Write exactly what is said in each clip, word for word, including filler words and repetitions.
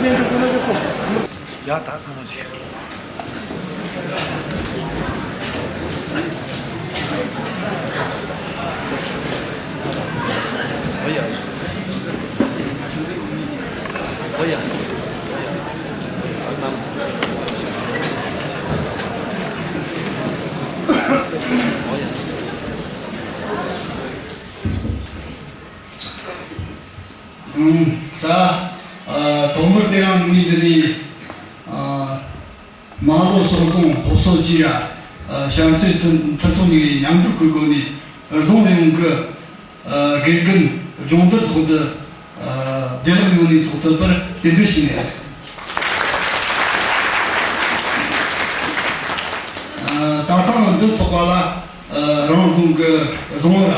ཡ་ད་ཚང་མ་བྱེད། ད་ཐོག་མར་དེ་རིང་ངས་འདི་ནས་མ་ལོ་སོག་རྫོང་སློབ་གསོ་བཅོས་ར་བྱམས་བརྩེ་མཐུན་ཚོགས་གཉིས་ཀྱི་མཉམ་རུབ་ཀྱི་སྒོ་ནས་རྫོང་ཡོངས་ཀྱི་དགེ་རྒན་སྦྱོང་བརྡར་ཚོགས་འདུ་བདེ་བླག་ངང་ནས་འཚོགས་ཐུབ་པར་རྟེན་འབྲེལ་ཞུས་ནས། ད་ཐེངས་འདི་ཚོགས་པ་ལ་རང་རྫོང་གི་རྫོང་བར་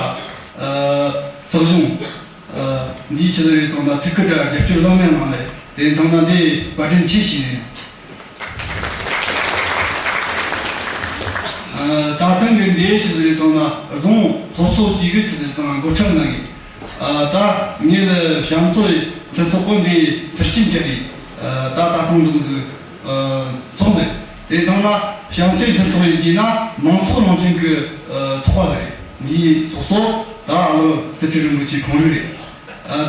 སྲིད་གཞུང་འདིའི་ཆེད་དུ་རེ་དང་ན་ཐུགས་ཁུར་དང་རྒྱབ་སྐྱོར་ལྷོད་མེད་གནང་ནས། དེ་དང་ན་འདི་བཀའ་དྲིན་ཆེ་ཞུས་ནས། ད་ཐེངས་ཀྱི་འདིའི་ཆེད་དུ་རེ་དང་ན་རྫོང་སློབ་གསོ་བཅོས་ཀྱི་ཆེད་དུ་དང་འགོ་ཁྲིད་གནང་ཡིན། ད་ངེད་བྱམས་བརྩེ་མཐུན་ཚོགས་ཀྱི་འདི་མཐུན་རྐྱེན་བརྒྱབ་ནས་ད་ད་ཐེངས་འདུག་འདུག་ཚོགས་འདུ་དེ་དང་ན་བྱམས་བརྩེ་མཐུན་ཚོགས་ཡིན་གྱི་ན་མང་ཚོགས་རང་བཞིན་གྱི་ཚོགས་པ་རེད། འདིའི་ཚོགས་གཙོ་ད་ཨ་ལོ་སི་ཁྲི་རིན་པོ་ཆེ་ཁོང་རང་རེད།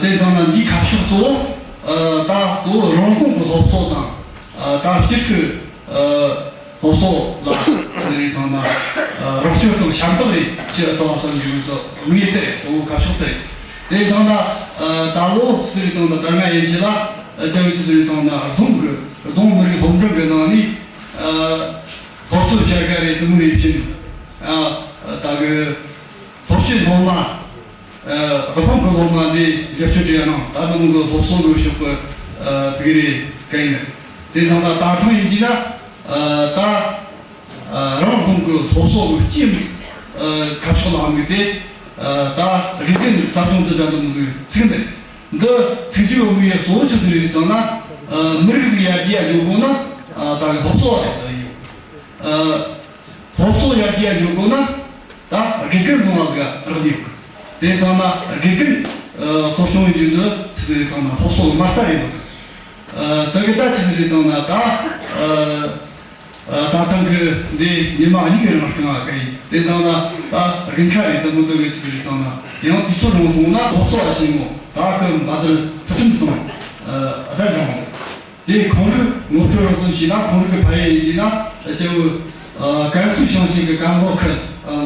དེ་དང་ན་འདིའི་ཁ་ཕྱོགས་གཙོ་བོ་ད་གཙོ་བོ་རང་རྫོང་གི་སློབ་གསོ་དང་ད་སྤྱིར་གྱི་སློབ་གསོ་ལ་ཟེར་རེ་དང་ན་རོགས་སྐྱོར་དང་ཞབས་ཏོག་རེ་ཅི་ལྟ་བ་སོགས་ཡོད་ཚོ་དམིགས་ཡུལ་དེ་གཙོ་བོ་ཁ་ཕྱོགས་དེ་རེད། དེ་དང་ན་ད་ལོ་ཟེར་རེ་དང་ན་ད་སྔ་ཡན་ཆད་ལ་ཅང་ཅི་ཟེར་རེ་དང་ན་རྫོང་གི་རྫོང་མི་རིགས་སློབ་འབྲིང་གི་ནང་ནས་སློབ་གཙོ་བྱ་དགའ་རེ་དུ་མུ་རེ་བྱིན་ད་གི་སློབ་ཆེན་སློབ་མ། དབུལ་ཕོངས་ཀྱི་སློབ་མ་འདི་རྒྱབ་སྐྱོར་བྱེད་ཡ་ནང་ད་དུང་གི་སློབ་གསོ་ནུས་ཤུགས་ཀྱི་ཕུགས་རེ་གལ་ཡིན། དེ་ཚང་མ་ད་ཐེངས་ཡིན་གྱི་ན་ད་རང་ཁོང་གི་སློབ་གསོ་གི་སྤྱིའི་ཁ་ཕྱོགས་ལ་དམིགས་ཏེ་ད་དགེ་རྒན་ཟབ་སྦྱོང་དུ་འདྲ་དུ་མི་འདུག་ཚིག་འདི་འདི་ཚིག་གཅིག་ཡོད་མི་ཡ་གཙོ་བོ་ཆུ་ཚོད་རེ་དང་ན་མི་རིགས་ཟིག་ཡར་རྒྱས་ཡ་ཡོད་དགོས་ན་ད་གི་སློབ་གསོ་བ་རེད་ད་ཡོད། སློབ་གསོ་ཡར་རྒྱས་ཡོང་དགོས་ན་ད་དགེ་རྒན་བཟང་བ་ཟིག་རག་ཡོད། དེ་ཚང་ན་དགེ་རྒན་གསོ་སྐྱོང་ཡོད་རྒྱུ་འདི་ཚིག་རེ་ཚང་ན་སློབ་གསོ་གི་མ་རྩ་ཡིན་ནོ། དེ་གི་ད་ཚིག་རེ་ཚང་ན་ད་ད་ཐང་གི་འདི་ཉི་མ་གཉིས་ཀྱི་རིང་རྐང་བ་གི་ཡིན། དེ་ཚང་ན་ད་དགེ་མཁར་རེ་ད་མི་དོ་གི་ཚིག་རེ་ཚང་ན་ཡང་དུས་ཚོད་རིང་སོང་ན་སློབ་གསོ་བ་ཆེན་མོ་ད་གི་འབའ་དར་ཚུལ་ཁྲིམས་སོང་ཨ་ད་འགྲོ། དེ་ཁོང་རིགས་ངོ་སྤྲོད་རོགས་ཙམ་བྱས་ན་ཁོང་རིགས་ཀྱི་ཕ་ཡུལ་ཡིན་ན་སྐྱེ་བོ་ཀན་སུའུ་ཞིང་ཆེན་གྱི་ཀན་ལྷོ་ཁུལ་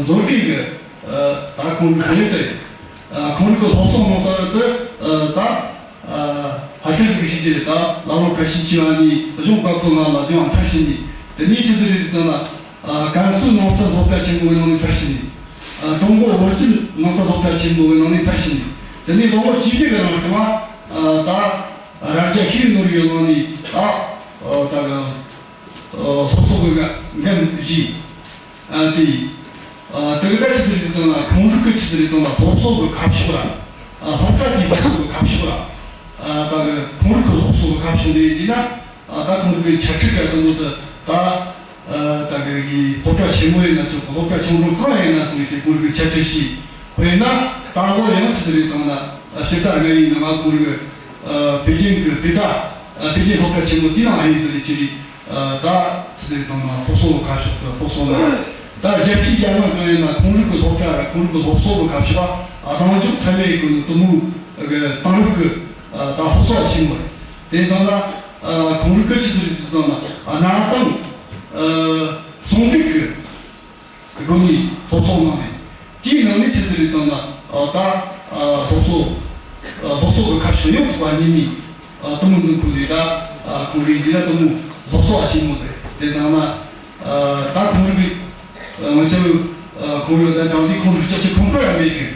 མཛོད་དགེ་གི་ད་ཁོང་རིགས་ཕ་ཡུལ་དེ་རེད། ཁོང་རིགས་ཀྱི་སློབ་གསོ་གནང་ས་རེད་དེ་ད་ཕལ་ཆེར་ཟིག་ཤེས་ཀྱི་རེད། ད་ལ་ལོ་ཁ་ཤས་ཆེ་བ་ནས་གཞུང་བཀའ་པོད་ལྔ་ལ་སྦྱོང་མཐར་ཕྱིན་ནས་དེ་ནས་ཆི་ཟིག་རེད་ཟེར་ན་ཀན་སུའུ་ནང་བསྟན་སློབ་གྲྭ་ཆེན་མོའི་ནང་ནས་མཐར་ཕྱིན་ནས་ཀྲུང་གོ་བོད་བརྒྱུད་ནང་བསྟན་སློབ་གྲྭ་ཆེན་མོའི་ནང་ནས་མཐར་ཕྱིན་ནས་དེ་ནས་ལོ་ངོ་བཅུ་བརྒྱད་ཀྱི་རིང་ལ་ད། རྭ་རྒྱ་ཤེས་ནོར་ཡོད་ནང་ནས་ཨ་ད་ག་སློབ་གསོ་གི་འགན་བཞེས་ཨ་དེ་དེ་གི་ད་ཆི་ཟིག་རེད་དང་ན་ཁོང་རིགས་གི་ཆི་ཟིག་རེད་དང་ན་སློབ་གསོ་གི་ཁ་ཕྱོགས་ར་སློབ་གྲྭ་དེའི་སློབ་གསོ་གི་ཁ་ཕྱོགས་ར་ད་གི་ཁོང་རིགས་གི་སློབ་གསོ་གི་ཁ་ཕྱོགས་འདི་ཡིན་ན་ད་ཁོང་རིགས་གི་འཆད་ཁྲིད་ག་དུ་མོ་དུ་ད། ད་གི་སློབ་གྲྭ་ཆེན་མོ་ཡིན་ན་ཆོག་གི་སློབ་གྲྭ་ཆུང་འབྲིང་གང་ཡིན་ན་སོང་ཞིག་ཁོང་གི་འཆད་ཁྲིད་བྱས། དཔེར་ན་ད་ལོ་ཡང་ཆི་ཟིག་རེད་དང་ན་སྤྱིར་བཏང་ང་ཡིན་ན་ང་ཁོང་གི་པེ་ཅིང་གི་པེ་ད་པེ་ཅིང་སློབ་གྲྭ་ཆེན་མོ་དེ་ནང་ཡིན་དུ་ལས་ཆི་རེད་ད་ཆི་ཟིག་རེད་དང་ན་སློབ་གསོ་ཁ་ཕྱོགས་དུ་སློབ་གསོ་ནང་ད་རྒྱལ་སྤྱིའི་རྒྱལ་ནང་གང་ཡིན་ན་ཁོང་རིགས་ཀྱི་སློབ་གྲྭ་ར་ཁོང་རིགས་ཀྱི་སློབ་གསོ་གི་ཁ་ཕྱོགས་ཨ་དང་ཅུག་ཚད་མེད་ཀྱི་དུ་མོ་གི་དེང་རབས་ཀྱི་ད་སློབ་གསོ་ཆེན་མོ་རེད། དེ་དང་ན་ཁོང་རིགས་ཀྱི་ཆི་ཟིག་རེད་དང་ན་གནའ་དང་། ཨ་ཟུང་འབྲེལ་གྱི་སྒོ་ནས་སློབ་གསོ་གནང་ནས་དེའི་ནང་ནས་ཆི་ཟིག་རེད་དང་ན་ཨ་ད་ཨ་སློབ་གསོ་ཨ་སློབ་གསོ་གི་ཁ་ཕྱོགས་ཡོངས་རྫོགས་པ་ཉིད་ནས་ཨ་དུ་མོ་འཛིན་ཁུལ་རེད། ད་ཨ་ཁོང་རིགས་འདི་ལ་དུ་མོ་སློབ་གསོ་བ་ཆེན་མོ་རེད། དེ་དང་ན་ཨ་ད་ཁོང་རིགས་ཨ་ང་ཚོ་ཨ་ཁོང་རིགས་ད་དྲང་འདི་ཁོང་རིགས་ལྕགས་ཀྱི་ཁོང་ཁྲོ་ཡང་མེད་ཀི།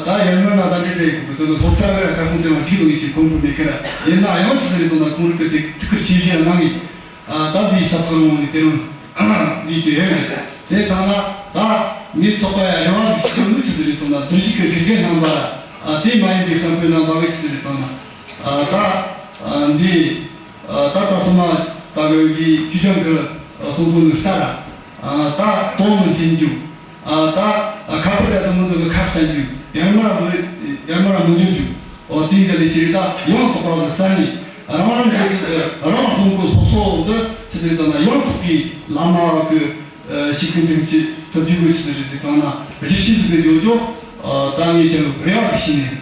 ད་ཡར་མར་ན་ད་འདྲེ་འདྲེ་གི་དོན་སློབ་གྲྭ་གི་ཁ་སང་དེ་བ་གཅིག་ལོ་ཡིན་ཅིག་ཁོང་ཁྲོ་མེད་ཀི་ར། ཡིན་ན་ཡང་ཆི་ཟིག་རེད་དང་ན་ཁོང་རིགས་ཀྱི་དེ་ཐུགས་ཁུར་ཆེ་ཤོས་ཡང་གནང་ངེས། ད་འདིའི་ས་ཐག་རིང་བོ་ནས་དེ་རིང་འདིའི་ཅི་ཡོད་རེད། དེ་དང་ན་ད་མི་ཚོགས་པ་ཡ་རེ་བ་ཞིག་ཞུ་མི་ཆི་ཟིག་རེད་དང་ན་བསྡུར་གཞི་གི་དགེ་རྒན་རྣམ་པ་དེ་མ་ཡིན་པའི་བསམ་ཕོད་རྣམ་པ་གི་ཆི་ཟིག་རེད་དང་ན་ད་འདི་ད་ད་སོ་མ་ད་གི་གི་ཆུ་ཆང་གི་གསུང་འབུམ་ནི་ལྟ་ར། ད་དོན་མི་མཐུན་རྒྱུ། ད་ཁ་པར་ཡ་དང་མི་འདུག་གི་ཁ་བསྟན་རྒྱུ། ཡར་མར་མི་ཡར་མར་མི་འཇོན་རྒྱུ། འོ་དེའི་ག་ལས་ཅི་རེད་ད་ཡང་དོགས་པ་ཟིག་ས་ནི། རང་རང་གི་རང་དབང་གི་སློབ་གསོ་འདི་ཆི་ཟིག་དང་ན་ཡང་དག་པའི་བླ་མ་གི་ཞིག་གི་འདུག་ཅི་ཐུབ་རྒྱུ་གི་ཆི་ཟིག་དང་ན་གཞི་ཆི་ཟིག་གི་ཡོད་རྒྱུ་ད་ངས་ཀྱི་རེ་བ་གི་ཞིག་ནས།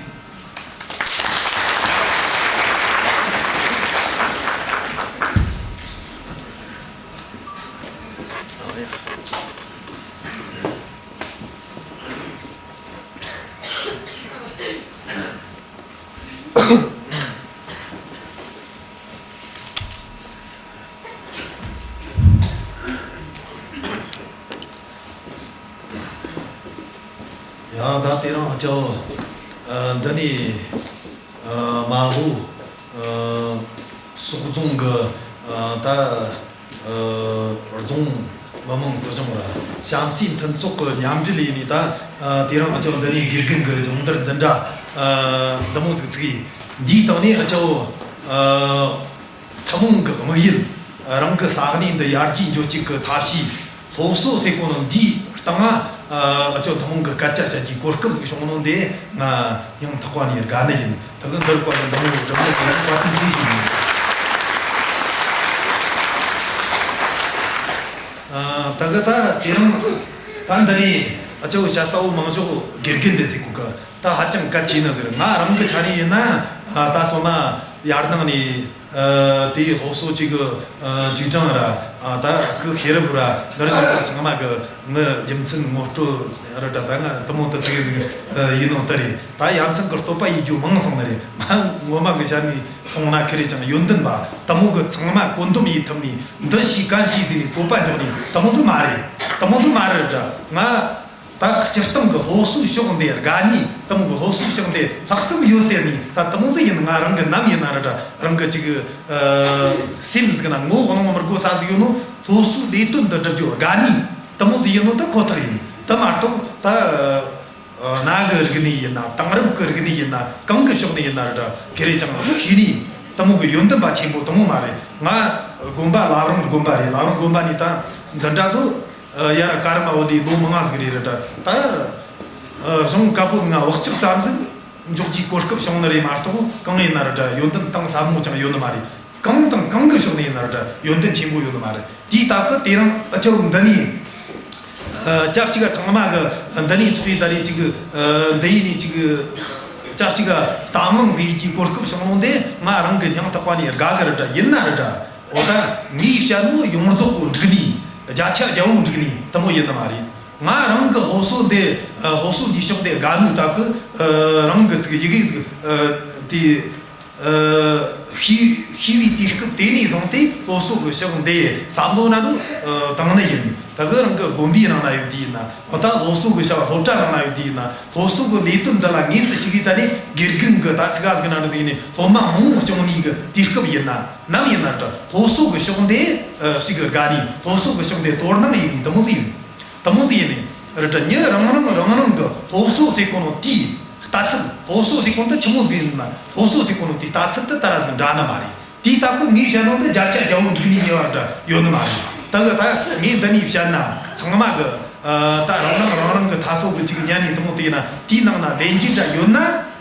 ཡང་ད་དེ་རིང་ཨ་ཅོ་འདི་ནས་མ་ཧོ་སོག་རྫོང་གི་ད་རྫོང་མི་དམངས་སྲིད་གཞུང་ར་བྱམས་བརྩེའི་མཐུན་ཚོགས་ཀྱི་མཉམ་འབྲེལ་ཡིན་ནས་ད་དེ་རིང་ཨ་ཅོ་འདི་ནས་དགེ་རྒན་གྱི་སྦྱོང་བརྡར་འཛིན་གྲྭ་འདི་མོ་ཟིག་བཙུགས་ཡིན། འདིའི་སྟེང་ནས་ཨ་ཅོ་ཐུན་མོང་གི་དམིགས་ཡུལ། རང་གི་ས་གནས་འདི་ཡར་རྒྱས་འགྲོ་བཅུག་གི་ཐབས་ཤེས། སློབ་གསོ་ཟེར་གོ་ནོ་འདིའི་སྟེང་ང་ཨ་ཅོ་ཐུན་མོང་གི་སྐད་ཆ་བཤད་རྒྱུའི་གོ་སྐབས་ཟིག་བྱུང་ནོ་འདི་ང་ཡང་དག་པ་ནས་དགའ་ནི་ཡིན། ད་གི་འདིར་བཀའ་ལ་འདང་བོ་འགྲིམ་ནི་ཟིག་བཀའ་དྲིན་ཆེ་ཞུ་ཡིན། ཨ་ད་གི་ད་དེ་རིང་ད་འདི་ནས་ཨ་ཅོ་བྱ་ས་བོ་མང་ཤོས་དགེ་རྒན་རེད་ཟེར་གོ་གི། ད་ཧ་ཅང་གལ་ཆེ་ནི་ཟེར། ང་རང་གི་ཆ་ནས་ཡིན་ན་ད་སོང་ན་ཡར་ནང་ནས་དེའི་སློབ་གསོ་གཅིག་གི་ཅིག་ཀྲང་ར་ད་གི་ཤེས་རབ་ར་འདིར་ཡོད་པ་ཚང་མ་གི་ངི་རྒྱུ་མཚན་ངོ་སྤྲོད་ར་ད་ད་ང་དུ་མོ་དུ་ཚིག་ཟིག་ཡིན་ནོ་ད་རེད། ད་ཡ་མཚན་གི་བསྟོད་པ་ཡིན་རྒྱུ་མང་སོང་ནི་རེད། ང་ངོ་མ་གི་ཞར་ནས་སོང་ན་ཁི་རེ་ཅང་ཡོན་ཏན་པ་དུ་མོ་གི་ཚང་མ་བཀོད་འདོམས་ཡིད་ཐུབ་ནས་འདི་ཤེས་གན་ཤེས་ཟེར་ནས་བཀོད་པ་འཇོག་ནས་དུ་མོ་ཟིག་མ་རེད། དུ་མོ་ཟིག་མ་རེད་ད་ང་། ད་སྤྱིར་བཏང་གི་སློབ་གསོའི་ཕྱོགས་འདི་དགའ་ནས་དེ་མོ་གི་སློབ་གསོའི་ཕྱོགས་འདི་ལྷག་བསམ་ཡོད་ཟེར་ནས་ད་དེ་མོ་ཟིག་ཡིན། ང་རང་གི་ནམ་ཡིན་ན་ར་ད་རང་གི་ཅིག་གི་སེམས་ཟིག་ན་ངོ་གནོང་མི་དགོས་ས་ཟིག་ཡོད་ནོ། སློབ་གསོའི་ལས་དོན་འདི་སྒྲུབ་རྒྱུ་དགའ་ནས་དེ་མོ་ཟིག་ཡིན་ནོ་ད་ཁོ་ཐག་ཡིན། དེ་མ་གཏོགས་ད་གནའ་གི་རིག་གནས་ཡིན་ན་དེང་རབས་ཀྱི་རིག་གནས་ཡིན་ན་གང་གི་ཕྱོགས་ནས་ཡིན་ན་ར་ད་ཁེ་རེ་ཅང་ཤེས་ནས་དེ་མོ་གི་ཡོན་ཏན་པ་ཆེན་པོ་དེ་མོ་མ་རེད། ང་དགོན་པ་བླ་བྲང་དགོན་པ་རེད། བླ་བྲང་དགོན་པ་ནས་ད་འཛིན་གྲྭ་ཚོ། ཡར་ཀརྨ་བུ་དེ་ལོ་མང་ཟིག་རེད་ར་ད། ད་གཞུང་བཀའ་པོད་ལྔ་བག་ཆགས་ཙམ་ཟིག་འཇོག་རྒྱུའི་གོ་སྐབས་བྱུང་ནི་རེད་མ་གཏོགས་གང་ཡིན་ན་ར་ད་ཡོན་ཏན་གཏིང་ཟབ་མོ་ཅང་ཡོད་ནི་མ་རེད། གང་དང་གང་གི་ཕྱོགས་ནས་ཡིན་ན་ར་ད་ཡོན་ཏན་ཆེན་པོ་ཡོད་ནི་མ་རེད། དེའི་སྟབས་ཀྱིས་དེ་རིང་ཨ་ཅོ་འདི་ནས་ཅག་གཅིག་ག་ཚང་མ་གི་འདི་ནས་ཚོགས་པའི་ད་རེས་ཅིག་གི་འདི་ཡིན་ནས་ཅིག་གི་ཅག་གཅིག་ག་དམ་བླངས་ཟིག་གི་གོ་སྐབས་བྱུང་ནོ་འདི་ང་རང་གི་སྙིང་ཐག་པ་ནས་དགའ་གི་ར་ད། ཡིན་ན་ར་ད། འོ་ད་ངས་བཤད་ནོ་ཡོངས་རྫོགས་གི་འགྲིག་ནི་བརྒྱ་ཆ་བརྒྱ་བོ་འགྲིག་ནི་དེ་མོ་ཡིན་ནི་མ་རེད། ང་རང་གི་སློབ་གསོ་འདི་སློབ་གསོ་འདི་ཕྱོགས་དེ་དགའ་ནོ་ད་གི་རང་གི་ཚིག་ཡི་གེ་ཟིག་དེ་ཤེས་ཤེས་པའི་དུས་སྐབས་དེ་ནས་བཟུང་སྟེ་སློབ་གསོ་གི་ཕྱོགས་འདི་བསམ་བློ་ན་རུ་བཏང་ནི་ཡིན། ད་གི་རང་གི་དགོན་པའི་ནང་ན་ཡོད་དུས་ཡིན་ན། འོ་ད་སློབ་གསོ་གི་བྱ་བ་སློབ་གྲྭ་ནང་ན་ཡོད་དུས་ཡིན་ན། སློབ་གསོ་གི་ལས་དོན་འདི་ལ་དངོས་སུ་ཞུགས་ཡོད་ད་ནི་དགེ་རྒན་གི་ད་ཚིག་ག་ཟིག་ན་འདྲ་ཟིག་ནས་སློབ་མ་མང་བོ་སྐྱོང་ནི་གི་དུས་སྐབས་ཡིན་ན། ནམ་ཡིན་ན་ད་སློབ་གསོ་གི་ཕྱོགས་འདི་ཞིག་གི་དགའ་ནི་སློབ་གསོ་གི་ཕྱོགས་འདི་དོ་སྣང་ཡིན་ནི་དེ་མོ་ཟིག་ཡིན། དེ་མོ་ཟིག་ཡིན་ནི་རེད་ད། མྱི་རང་རང་རང་རང་གི་སློབ་གསོ་ཟེར་གོ་ནོ་དེའི་ལྟ་ཚུལ། སློབ་གསོ་ཟེར་གོ་ནོ་དེ་ཆི་མོ་ཟིག་ཡིན་ན། སློབ་གསོ་ཟེར་གོ་ནོ་དེའི་ལྟ་ཚུལ་དེ་ད་ར་ཟིག་འདྲ་ནི་མ་རེད། དེའི་སྟབས་ཀྱིས་ངས་བཤད་ནོ་འདི་བརྒྱ་ཆ་བརྒྱ་བོ་འགྲིག་ནི་ཉེ་བར་འདྲ་ཡོད་ནི་མ་རེད། ད་གི་ད་ངས་འདི་ནས་བཤད་ན་ཚང་མ་གི་ད་རང་རང་རང་རང་གི་ད་སོ་གི་ཅིག་ཉན་ནས་དེ་མོ་དེ་ཡིན་ན། དེའི་ནང་ན་ལེན་རྒྱུ་འདྲ་ཡོད་ན་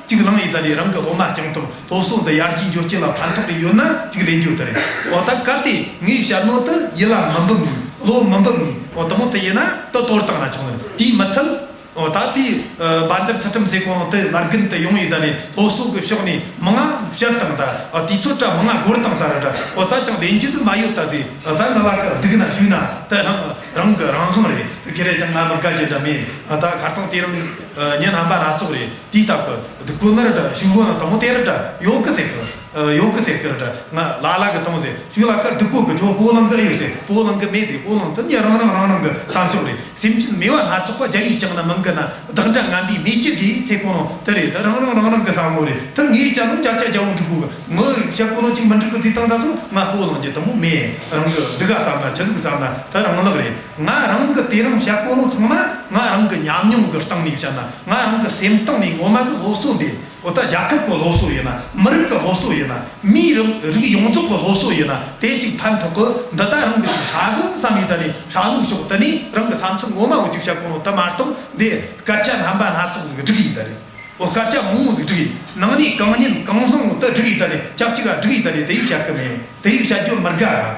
ཅིག་ལངས་ཡིན། ད་རེས་རང་གི་སློབ་མ་སྐྱོང་ཐུབ། སློབ་གསོ་འདི་ཡར་རྒྱས་འགྱོ་རྒྱུ་ལ་ཕན་ཐོགས་རེ་ཡོད་ན་ཅིག་ལེན་རྒྱུ་དེ་རེད། འོ་ད་གལ་ཏེ་ངས་བཤད་ནོ་དེ་ཡིད་ལ་མི་འབབ་ནི་བློ་མི་འབབ་ནི་འོ་དེ་མོ་དེ་ཡིན་ན་ད་དོར་བཏང་ན་ཆོག་ནི་རེད། དེའི་མི་ཚད། འོ་ད་དེ་ཨ་བན་ཛར་ཚུལ་ཁྲིམས་ཟེར་གོ་ནོ་དེ་ལར་རྒན་དུ་ཡོང་ཡོད་ད་ནས་སློབ་གསོ་གི་ཕྱོགས་ནས་མང་ང་བཤད་དང་ད་ཨ་དུས་ཚོད་ད་མང་ང་འགོར་དང་ད་ར་ད། འོ་ད་ཅང་ལེན་རྒྱུ་ཟིག་མ་ཡོད་ད་ཟེར། ཨ་ད་ང་ལ་ཀ་སྡུག་ན་ཞུས་ན་ད་རང་རང་གི་རང་དབང་རེད། དེ་ཁེ་རེ་ཅང་ང་མི་དགའ་རྒྱུ་འདྲ་མེད། ཨ་ད་ཁ་རྩང་དེ་རིང་ཨ་ཉིན་རྣམ་པ་སྣ་ཚོགས་རེད། དེའི་སྟབས་ཀྱིས་སྡུག་གོ་ནི་ར་ད་ཞུ་གོ་ནི་དེ་མོ་དེ་ར་ད་ཡོད་གི་ཟེར་གི། ཨ་ཡོད་གི་ཟེར་གི་ར་ད། ང་ལ་ལ་གི་དང་ཟེར། ཁྱོད་ལ་ཀ་སྡུག་གོ་གི། ཁྱོད་སྤོ་ལངས་གི་ཡོད་ཟེར། སྤོ་ལངས་གི་མེད་ཟེར། སྤོ་ལངས་དེ་ནི་རང་རང་རང་རང་གི་བསམ་ཕྱོགས་རེད། སེམས་ཅན་མེད་པ་སྣ་ཚོགས་པ་རྒྱལ་བའི་ཅང་ན་མང་གི་ན། བདག་འདྲ་ངན་པའི་མེ་ལྕེ་གིས་ཟེར་གོ་ནོ་དེ་རེད། དེ་རང་རང་རང་རང་གི་བསམ་བློ་རེད། དེ་ངས་བཤད་ནོ་བརྒྱ་ཆ་བརྒྱ་བོ་འགྲིག་གོ་གི། ངས་བཤད་གོ་ནོ་ཅིག་མི་འགྲིག་གི་ཟེར་བཏང་ད་སོ་ང་སྤོ་ལངས་རྒྱུ་དེ་མོ་མེད། རང་གི་སྡུག་ག་བསམ་ན་ཆི་ཟིག་བསམ་ན་དེ་རང་ལག་རེད། ང་རང་གི་དེ་རིང་བཤད་གོ་ནོ་ཚང་མ་ང་རང་གི་ཉམས་མྱོང་གི་སྟེང་ནས་བཤད་ན། ང་རང་གི་སེམས་གཏིང་ནས་ངོ་མ་གི་སློབ་གསོ་འདི། འོ་ད་རྒྱལ་ཁབ་ཀྱི་སློབ་གསོ་ཡིན་ན། མི་རིགས་ཀྱི་སློབ་གསོ་ཡིན་ན། མིའི་རིགས་རིགས་ཡོངས་རྫོགས་ཀྱི་སློབ་གསོ་ཡིན་ན། དེ་གཅིག་ཕན་ཐོགས་གི། འདི་ད་རང་གི་ཅིག་ཧྲ་གི་བསམ་ཡོད་ད་ནི་ཧྲ་ལུགས་ཕྱོགས་དེ་ནས་རང་གི་བསམ་ཚུལ་ངོ་མ་བོ་ཅིག་བཤད་གོ་ནོ་དེ་མ་གཏོགས། འདི་སྐད་ཆ་རྣམ་པ་སྣ་ཚོགས་ཟིག་སྒྲིག་ཡིན་ད་རེད། འོ། སྐད་ཆ་མང་པོ་ཟིག་བསྒྲིགས་ཡིན། ནང་ནས་གང་ཉན་གང་བཟང་དུ་བསྒྲིགས་ཡིན། ད་ནས་ཆབས་ཅིག་ག་བསྒྲིགས་ཡིན། ད་ནས་དེ་ཡིག་བཤད་གི་མེད། དེ་ཡིག་བཤད་རྒྱུ་མི་དགའ་ར།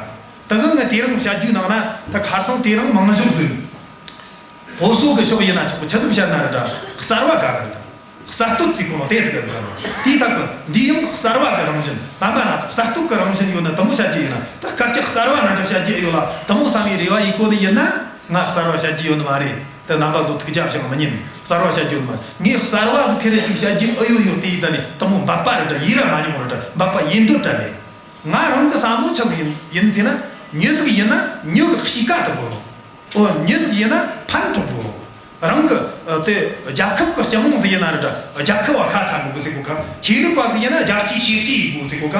ད་གི་ངས་དེ་རིང་བཤད་རྒྱུའི་ནང་ན་ད་ཁ་རྩང་དེ་རིང་མང་ཤོས་ཟིག་སློབ་གསོ་གི་ཕྱོགས་ཡིན་ན་ཆོག་གི། ཆི་ཟིག་བཤད་ན་ར་འདྲ། གསར་བ་ག་ར་འདྲ། གསར་གཏོད་ཅིག་གོ་ནོ་དེ་ཟིག་ག་ཟིག་ར། དེའི་ཐད་གི་འདི་ཡང་གསར་བ་གི་རང་བཞིན། རྣམ་པ་སྣ་ཚོགས་གསར་གཏོད་གི་རང་བཞིན་ཡོད་ན་དེ་མོ་བཤད་རྒྱུ་ཡིན་ན། ད་སྐད་ཆ་གསར་བ་ན་འདྲ་བཤད་རྒྱུ་ཡོད་ལ། དེ་མོ་བསམ་ཡས་རེ་བ་ཡེད་གོ་ནི་ཡིན་ན། ང་གསར་བ་བཤད་རྒྱུ་ཡོད་ནི་མ་རེད། དེ་རྣམ་པ་ཚོ་ཐུགས་རྒྱལ་བཞེངས་མི་ཉན། གསར་བ་བཤད་རྒྱུ་ཡོད་ནི་མ་རེད། ངས་གསར་བ་ཟིག་ཁེ་རེ་ཅིག་བཤད་རྒྱུ་ཨེ་ཡོད་ཡོད། དེ་ཡིན། ད་ནི་དེ་མོ་འབད་པ་རེ་འདྲ་ཡེད་ར་མ་མྱོང་ར་འདྲ། འབད་པ་ཡེད་འདོད་ར་མེད། ང་རང་གི་བསམ་བློ་ཆི་ཟིག་ཡིན་ཡིན་ཟེར་ན། མྱི་ཟིག་ཡིན་ན་མྱི་གི་གཤིས་ཀ་དེ་གོ་ནོ། འོ། མྱི་ཟིག་ཡིན་ན་ཕན་ཐོགས་དགོས། རང་གི་ཨ་དེ་རྒྱལ་ཁབ་གི་སྤྱི་དམངས་ཟིག་ཡིན་ན་ར་འདྲ། རྒྱལ་ཁབ་བ་ཁ་ཚ་དགོས་གི་ཟེར་གོ་ག། ཆོས་ལུགས་པ་ཟིག་ཡིན་ན་རྒྱལ་གཅེས་ཆོས་གཅེས་ཡེད་དགོས་ཟེར་གོ་ག།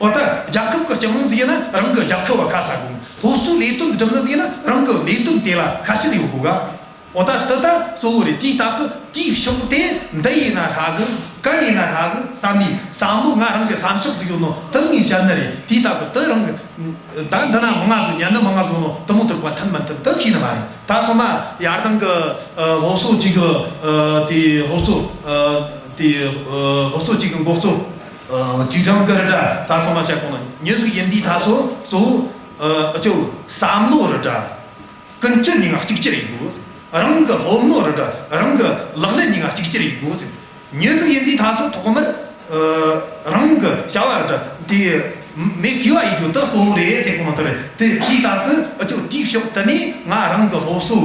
འོ། ད་རྒྱལ་ཁབ་གི་སྤྱི་དམངས་ཟིག་ཡིན་ན་རང་གི་རྒྱལ་ཁབ་བ་ཁ་ཚ་དགོས། སློབ་གསོའི་ལས་དོན་སྒྲུབ་ནི་ཟིག་ཡིན་ན་རང་གི་ལས་དོན་དེ་ལ་ཁ་ཞེ་ཡོད་དགོས་ག། འོ། ད་དེ་ད་གཙོ་བོ་རེད། དེའི་སྟབས་གི་དེའི་ཕྱོགས་དེ་འདི་ཡིན་ན་ཧྲ་གི། གན་ཡིན་ན་ཧྲ་གི་བསམ་ནས། བསམ་བློ་ང་རང་གི་བསམ་ཕྱོགས་ཟིག་ཡོད་ནོ་དེ་ངས་བཤད་ནི་རེད། དེའི་སྟབས་གི་དེ་རང་གི། ད་འདི་ན་མང་ང་ཟིག་ཉན་ནི་མང་ང་ཟིག་ནོ་དེ་མོ་དུར་པ་མཐུན་མི་མཐུན་དེ་ཤེས་ནི་མ་རེད། ད་སོ་མ་ཡར་དང་གི་ཨ་སློབ་གསོ་གཅིག་གི་ཨ་དེ་སློབ་གསོ་ཨ་དེ་ཨ་སློབ་གསོ་གཅིག་གི་འགོ་གཙོ་ཨ་ཅུས་ཀྲང་གི་ར་འདྲ། ད་སོ་མ་བཤད་གོ་ནོ་མྱི་ཟིག་ཡིན་དུས་ད་སོ་གཙོ་བོ་ཨ་ཨ་ཅོ་བསམ་བློ་ར་འདྲ། ཀུན་སྤྱོད་གཉིས་ཀ་གཅིག་གྱུར་ཡེད་དགོས། རང་གི་སློབ་ནོ་ར་འདྲ། རང་གི་ལག་ལེན་གཉིས་ཀ་གཅིག་གྱུར་ཡེད་དགོས། མྱི་ཟིག་ཡིན་དུས་ད་སོ་ཐོག་མར་ཨ་རང་གི་བྱ་བ་ར་འདྲ་དེ་མོས་གུས་པ་ཡེད་རྒྱུ་དེ་གཙོ་བོ་རེད་ཟེར་གོ་ནོ་དེ་རེད། དེ་དེའི་སྟབས་གི་ཨ་ཅོ་དེའི་ཕྱོགས་དེ་ནས་ང་རང་གི་སློབ་གསོ་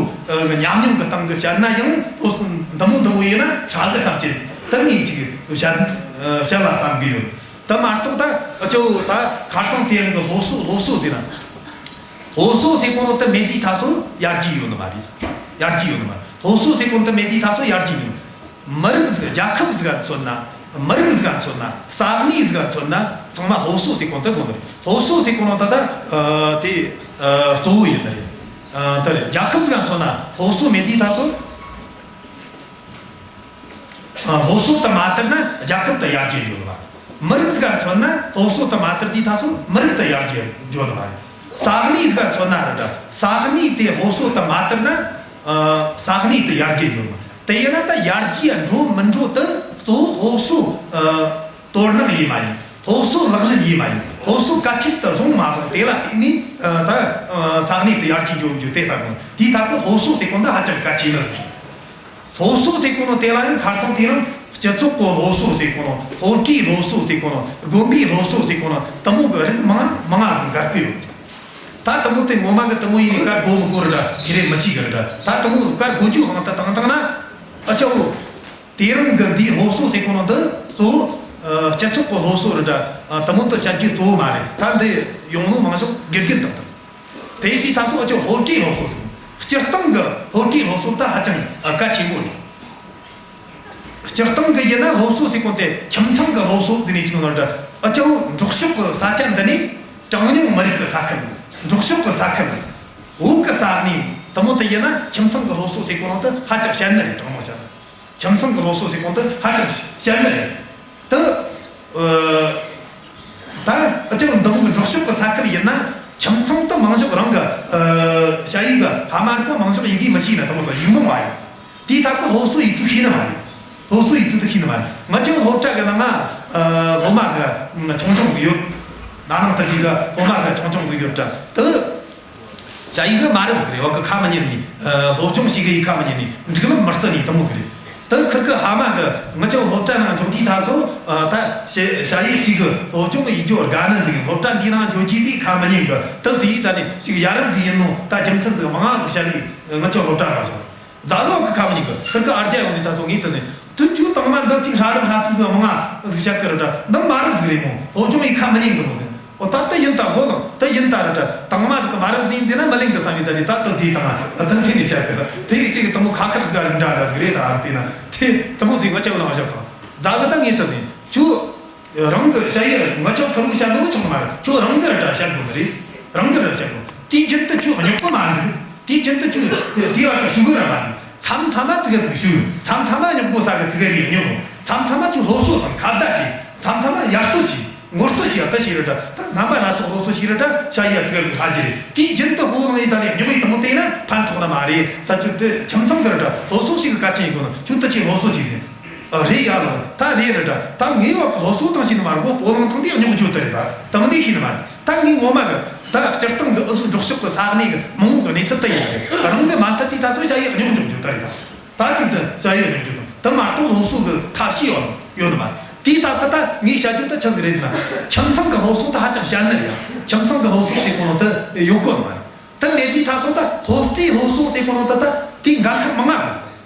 གི་ཉམས་མྱོང་གི་སྟེང་གི་བཤད་ན་ཡང་། སློབ་གསོ་འདི་མོ་འདི་མོ་ཡིན་ན་ཧྲ་གི་བསམ་གྱི། དེ་ངས་ཅིག་བཤད་བཤད་ལ་བསམ་གི་ཡོད། དེ་མ་གཏོགས་ད་ཨ་ཅོ་ད་ཁ་རྩང་དེ་རིང་གི་སློབ་གསོ་སློབ་གསོ་ཟེར་ན། སློབ་གསོ་ཟེར་གོ་ནོ་དེ་མེད་དུས་ད་སོ་ཡར་རྒྱས་ཡོད་ནི་མ་རེད། ཡར་རྒྱས་ཡོད་ནི་མ་རེད། སློབ་གསོ་ཟེར་གོ་ནོ་དེ་མེད་དུས་ད་སོ་ཡར་རྒྱས་ཡོད། མི་རིགས་ཟིག་རྒྱལ་ཁབ་ཟིག་ག་མཚོན་ན། མི་རིགས་ཟིག་ག་མཚོན་ན། ས་གནས་ཟིག་ག་མཚོན་ན། ཚང་མ་སློབ་གསོ་ཟེར་གོ་ནོ་དེ་དགོས་ནི་རེད། སློབ་གསོ་ཟེར་གོ་ནོ་ད་ད་ཨ་དེ་ཨ་གཙོ་བོ་ཡིན་ནི་རེད། ཨ་དེ་རེད། རྒྱལ་ཁབ་ཟིག་ག་མཚོན་ན་སློབ་གསོ་མེད་དུས་ད་སོ། ཨ་སློབ་གསོ་དེ་མ་དར་ན་རྒྱལ་ཁབ་དེ་ཡར་རྒྱས་འགྲོ་ནི་མ་རེད། མི་རིགས་ཟིག་ག་མཚོན་ན་སློབ་གསོ་དེ་མ་དར་དུས་ད་སོ་མི་རིགས་དེ་ཡར་རྒྱས་འགྲོ་ནི་མ་རེད། ས་གནས་ཟིག་ག་མཚོན་ན་ར་འདྲ། ས་གནས་དེ་སློབ་གསོ་དེ་མ་དར་ན་ཨ་ས་གནས་དེ་ཡར་རྒྱས་འགྲོ་ནི་མ་རེད། དེ་ཡིན་ན་ད་ཡར་རྒྱས་འགྲོ་མི་འགྲོ་དེ་གཙོ་བོ་སློབ་གསོ་ཨ་དོ་སྣང་ཡིན་མ་ཡིན། སློབ་གསོ་ལག་ལེན་ཡིན་མ་ཡིན། སློབ་གསོ་གལ་ཆེན་དུ་བཟུང་མ་བཟུང་དེ་ལ་བལྟས་ནས་ཨ་ད་ཨ་ས་གནས་དེ་ཡར་རྒྱས་འགྲོ་མི་འགྲོ་དེ་ལྟ་དགོས། དེའི་སྟབས་གི་སློབ་གསོ་ཟེར་གོ་ནོ་ཧ་ཅང་གལ་ཆེ་ནི་རེད། སློབ་གསོ་ཟེར་གོ་ནོ་དེ་ལ་ཡང་ཁ་རྩང་དེ་རིང་སྤྱི་ཚོགས་གི་སློབ་གསོ་ཟེར་གོ་ནོ། སློབ་གྲྭའི་སློབ་གསོ་ཟེར་གོ་ནོ། དགོན་པའི་སློབ་གསོ་ཟེར་གོ་ནོ་དེ་མོ་གི་རིགས་མང་མང་ང་ཟིག་འགའ་ཤས་ཡོད། ད་དེ་མོ་དེ་ངོ་མ་གི་དེ་མོ་ཡིན་ནི་བཀའ་དགོས་མི་དགོས་ར་འདྲ་ཁེ་རེ་མི་ཤེས་གི་ར་འདྲ། ད་དེ་མོ་བཀའ་དགོས་རྒྱུ་དབང་དུ་བཏང་བཏང་ན། ཨ་ཅོ་དེ་རིང་གི་འདིའི་སློབ་གསོ་ཟེར་གོ་ནོ་འདི་གཙོ་བོ་ཨ་སྤྱི་ཚོགས་གི་སློབ་གསོ་ར་འདྲ། ཨ་དེ་མོ་དེ་བཤད་རྒྱུ་གཙོ་བོ་མ་རེད། ད་འདི་ཡོང་ནོ་མང་ཤོས་དགེ་རྒན་དང་དང་། དེ་ཡིན་དུས་ད་སོ་ཨ་ཅོ་སློབ་གྲྭའི་སློབ་གསོ་ཟེར། སྤྱིར་བཏང་གི་སློབ་གྲྭའི་སློབ་གསོ་ད་ཧ་ཅང་གལ་ཆེན་པོ་རེད། སྤྱིར་བཏང་གི་ཡིན་ན་སློབ་གསོ་ཟེར་གོ་དེ་ཁྱིམ་ཚང་གི་སློབ་གསོ་ཟེར་ནས་ཅིག་ནོར་འདྲ། ཨ་ཅོ་འབྲོག་ཕྱོགས་ཀྱི་ས་ཆ་འདི་ནས་གྲངས་ཉུང་མི་རིགས་ཀྱི་ས་ཁུལ། འབྲོག་ཕྱོགས་ཀྱི་ས་ཁུལ། བོད་ཀྱི་ས་གནས་དེ་མོ་དེ་ཡིན་ན་ཁྱིམ་ཚང་གི་སློབ་གསོ་ཟེར་གོ་ནོ་དེ་ཧ་ཅང་ཞན་ནི་རེད། དྲང་མོ་བཤད་ན། ཁྱིམ་ཚང་གི་སློབ་གསོ་ཟེར་གོ་དེ་ཧ་ཅང་ཞན་ནི་རེད། དེ་ཨ་ད་ཨ་ཅག་འདི་མོ་གི་འབྲོག་ཕྱོགས་ཀྱི་ས་ཁུལ་ཡིན་ན་ཁྱིམ་ཚང་དུ་མང་ཤོས་རང་གི་ཨ་ཞ་ཡི་གི་ཕ་མ་རིགས་མང་ཤོས་ཡི་གེ་མི་ཤེས་ན་དེ་མོ་དང་ཡིག་རྨོངས་བ་ཡིན། དེའི་ཐད་ཀྱི་སློབ་གསོ་ཡིག་ཚུགས་ཤེས་ནི་མ་རེད། སློབ་གསོ་ཡིག་ཚུགས་དེ་ཤེས་ནི་མ་རེད། ང་ཅག་སློབ་གྲྭ་གི་ནང་ང་ཨ་སློབ་མ་ཟིག་ཆུང་ཆུང་ཟིག་ཡོད། ན་ནིང་དེ་དུས་ཟིག་སློབ་མ་ཟིག་ཆུང་ཆུང་ཟིག་ཡོད་དྲ་དེ། ཞ་ཡི་ཟིག་མ་རབས་ཟིག་རེད། བ་གི་ཁ་མི་ཉན་ནི། ཨ་སློབ་སྦྱོང་ཞིག་གི་ཡི་ཁ་མི་ཉན་ནི། སྒྲིག་ལམ་མི་བརྩི་ནི་དེ་མོ་ཟིག་རེད། དེ་ཁུར་གི་ཕ་མ་གི་ང་ཅག་སློབ་གྲྭ་ནང་འཇོག་དུས་ད་སོ་ཨ་ད་ཞ་ཞ་ཡི་ཞིག་གི་སློབ་སྦྱོང་གི་ཡིག་སྦྱོར་དགའ་ནི་ཟིག་སློབ་གྲྭ་འདི་ནང་འཇོག་རྒྱུ་ཟིག་ཁ་མི་ཉན་གི། དེ་ཟིག་ཡིན་ད་ནི་ཞིག་ཡ་རབས་ཟིག་ཡིན་ནོ། ད་རྒྱུ་མཚན་ཟིག་མང་ང་ཟིག་བཤད་ནི་ང་ཅག་སློབ་གྲྭ་ནང་སོང་། རྫ་ལོག་གི་ཁ་མི་ཉན་གི། ཁུར་གི་ཨར་རྒྱ་ཡོང་དུས་ད་སོ་ངས་དེ་ཟིག་དུ་ཆུ་དང་མ་འདི་ཅིག་ཧྲ་རབས་ཧྲ་ཚུགས་ཟིག་མང་ང་ཟིག་བཤད་གི་ར་ད་འདི་མ་རབས་ཟིག་རེད་མོ། སློབ་སྦྱོང་ཡི་ཁ་མི་ཉན་གི་མོ་ཟིག། ཨོ་ད་དེ་ཡིན་ད་ཧོ་ལང་དེ་ཡིན་ད་ར་ད་དང་མ་ཟིག་གི་མ་རབས་ཟིག་ཡིན་ཟེར་ན་མི་ལེན་གི་བསམ་ཡིན། ད་རེད་ད་དེ་ཟིག་དང་ད་དེ་ཟིག་ནས་བཤད་གི། དེ་ཡི་གཅིག་གི་དེ་མོ་ཁ་ཁ་ཟིག་རིགས་འདྲ་འདྲ་ཟིག་རེད། ད་ཨ་དེ་ན་དེ་དེ་མོ་ཟིག་ང་ཅག་ནང་བཞག་དང་རྫ་གི་ད་ངས་དེ་ཟིག་ཆུ་རང་གི་བཤད་ཡི་ང་ཅག་ཁུར་བོ་བཤད་ནོ་ཆུང་མ་རེད། ཁྱོད་རང་གི་ར་ད་བཤད་དགོས་ནི་རེད། རང་གི་ར་བཤད་དགོས། དེའི་རྒྱུན་དུ་ཁྱོད་སྙོག་པ་མ་འདུག་དེའི་རྒྱུན་དུ་ཁྱོད་དེ་བར་དུ་ཞུ་གི་ར་མ་འདུག་མཚམས་མཚམས་མ་ཙི་གེ་ཟིག་ཞུ། མཚམས་མཚམས་མ་སྙོག་པོ་ཟ་གི་ཙི་གེ་རེ་སྙོག་མཚམས་མཚམས་མ་ཁྱོད་སློབ་གསོ་དང་ཁ་བརྡ་བྱེད། མཚམས་མཚམས་མ་ཡར་གཏོད་བྱེད། ངོ་སྤྲོད་བྱས་ད་ཞིག་རེད་ད། ད་རྣམ་པ་སྣ་ཚོགས་སློབ་གསོ་ཞིག་རེད་ད། ཤ་ཡ་ཚིག་ཟིག་ལྷག་རྒྱུ་རེད། དེའི་རྒྱུན་དུ་ཧོ་ལང་ཡི་ད་ནས་རྙོག་ཡི་དང་དེ་ན་ཕན་ཐོགས་ནི་མ་རེད། ད་ཚོད་དེ་ཁྱིམ་ཚང་གི་རེད་ད། སློབ་གསོ་ཞིག་གི་གལ་ཆེན་ཡིན་དགོས་ན་ཁྱོད་ད་ཆེས་སློབ་གསོ་ཞིག་ཟིན། རེད་ཡ་ལོ། ད་རེད་རེད་ད། ད་ངའི་བ་སློབ་གསོ་དང་ཤེས་ནི་མ་རེད་གོ། སྤོ་ལངས་ཐང་དེ་རྙོག་རྒྱུ་དེ་རེད། ད་དམ་ནི་ཤེས་ནི་མ་རེད། ད་ངའི་ངོ་མ་གི་ད་སྤྱིར་བཏང་གི་ཨུ་ཚུགས་འགྲོ་ཕྱོགས་གི་ས་གནས་གི་མང་བོ་གི་གནས་ཚུལ་དེ་ཡིན་རེད། རང་གི་མ་མཐར་དེ་ད་སོ་བྱ་ཡི་རྙོག་འཇོག་རྒྱུ་དེ་རེད། ད་ད་ཅིག་ཏུ་བྱ་ཡི་རྙོག་རྒྱུ་དང་དེ་མ་གཏོགས་སློབ་གསོ་གི་ཐབས་ཤེས་ཡོད་ཡོད་ནི་མ་རེད། དེའི་སྟབས་ཀྱིས་ད་ངས་བཤད་རྒྱུ་དེ་ཆི་ཟིག་རེད་ཟེར་ན། ཁྱིམ་ཚང་གི་སློབ་གསོ་དེ་ཧ་ཅང་གཞན་ནི་རེད་ཡ། ཁྱིམ་ཚང་གི་སློབ་གསོ་ཟེར་གོ་ནོ་དེ་ཡོད་གོ་ནི་མ་རེད། དེ་མེད་དུས་ད་སོ་ད་སློབ་གྲྭའི་སློབ་གསོ་ཟེར་གོ་ནོ་དེ་ད་དེའི་འགན་ཁུར་མང་ང་ཟིག་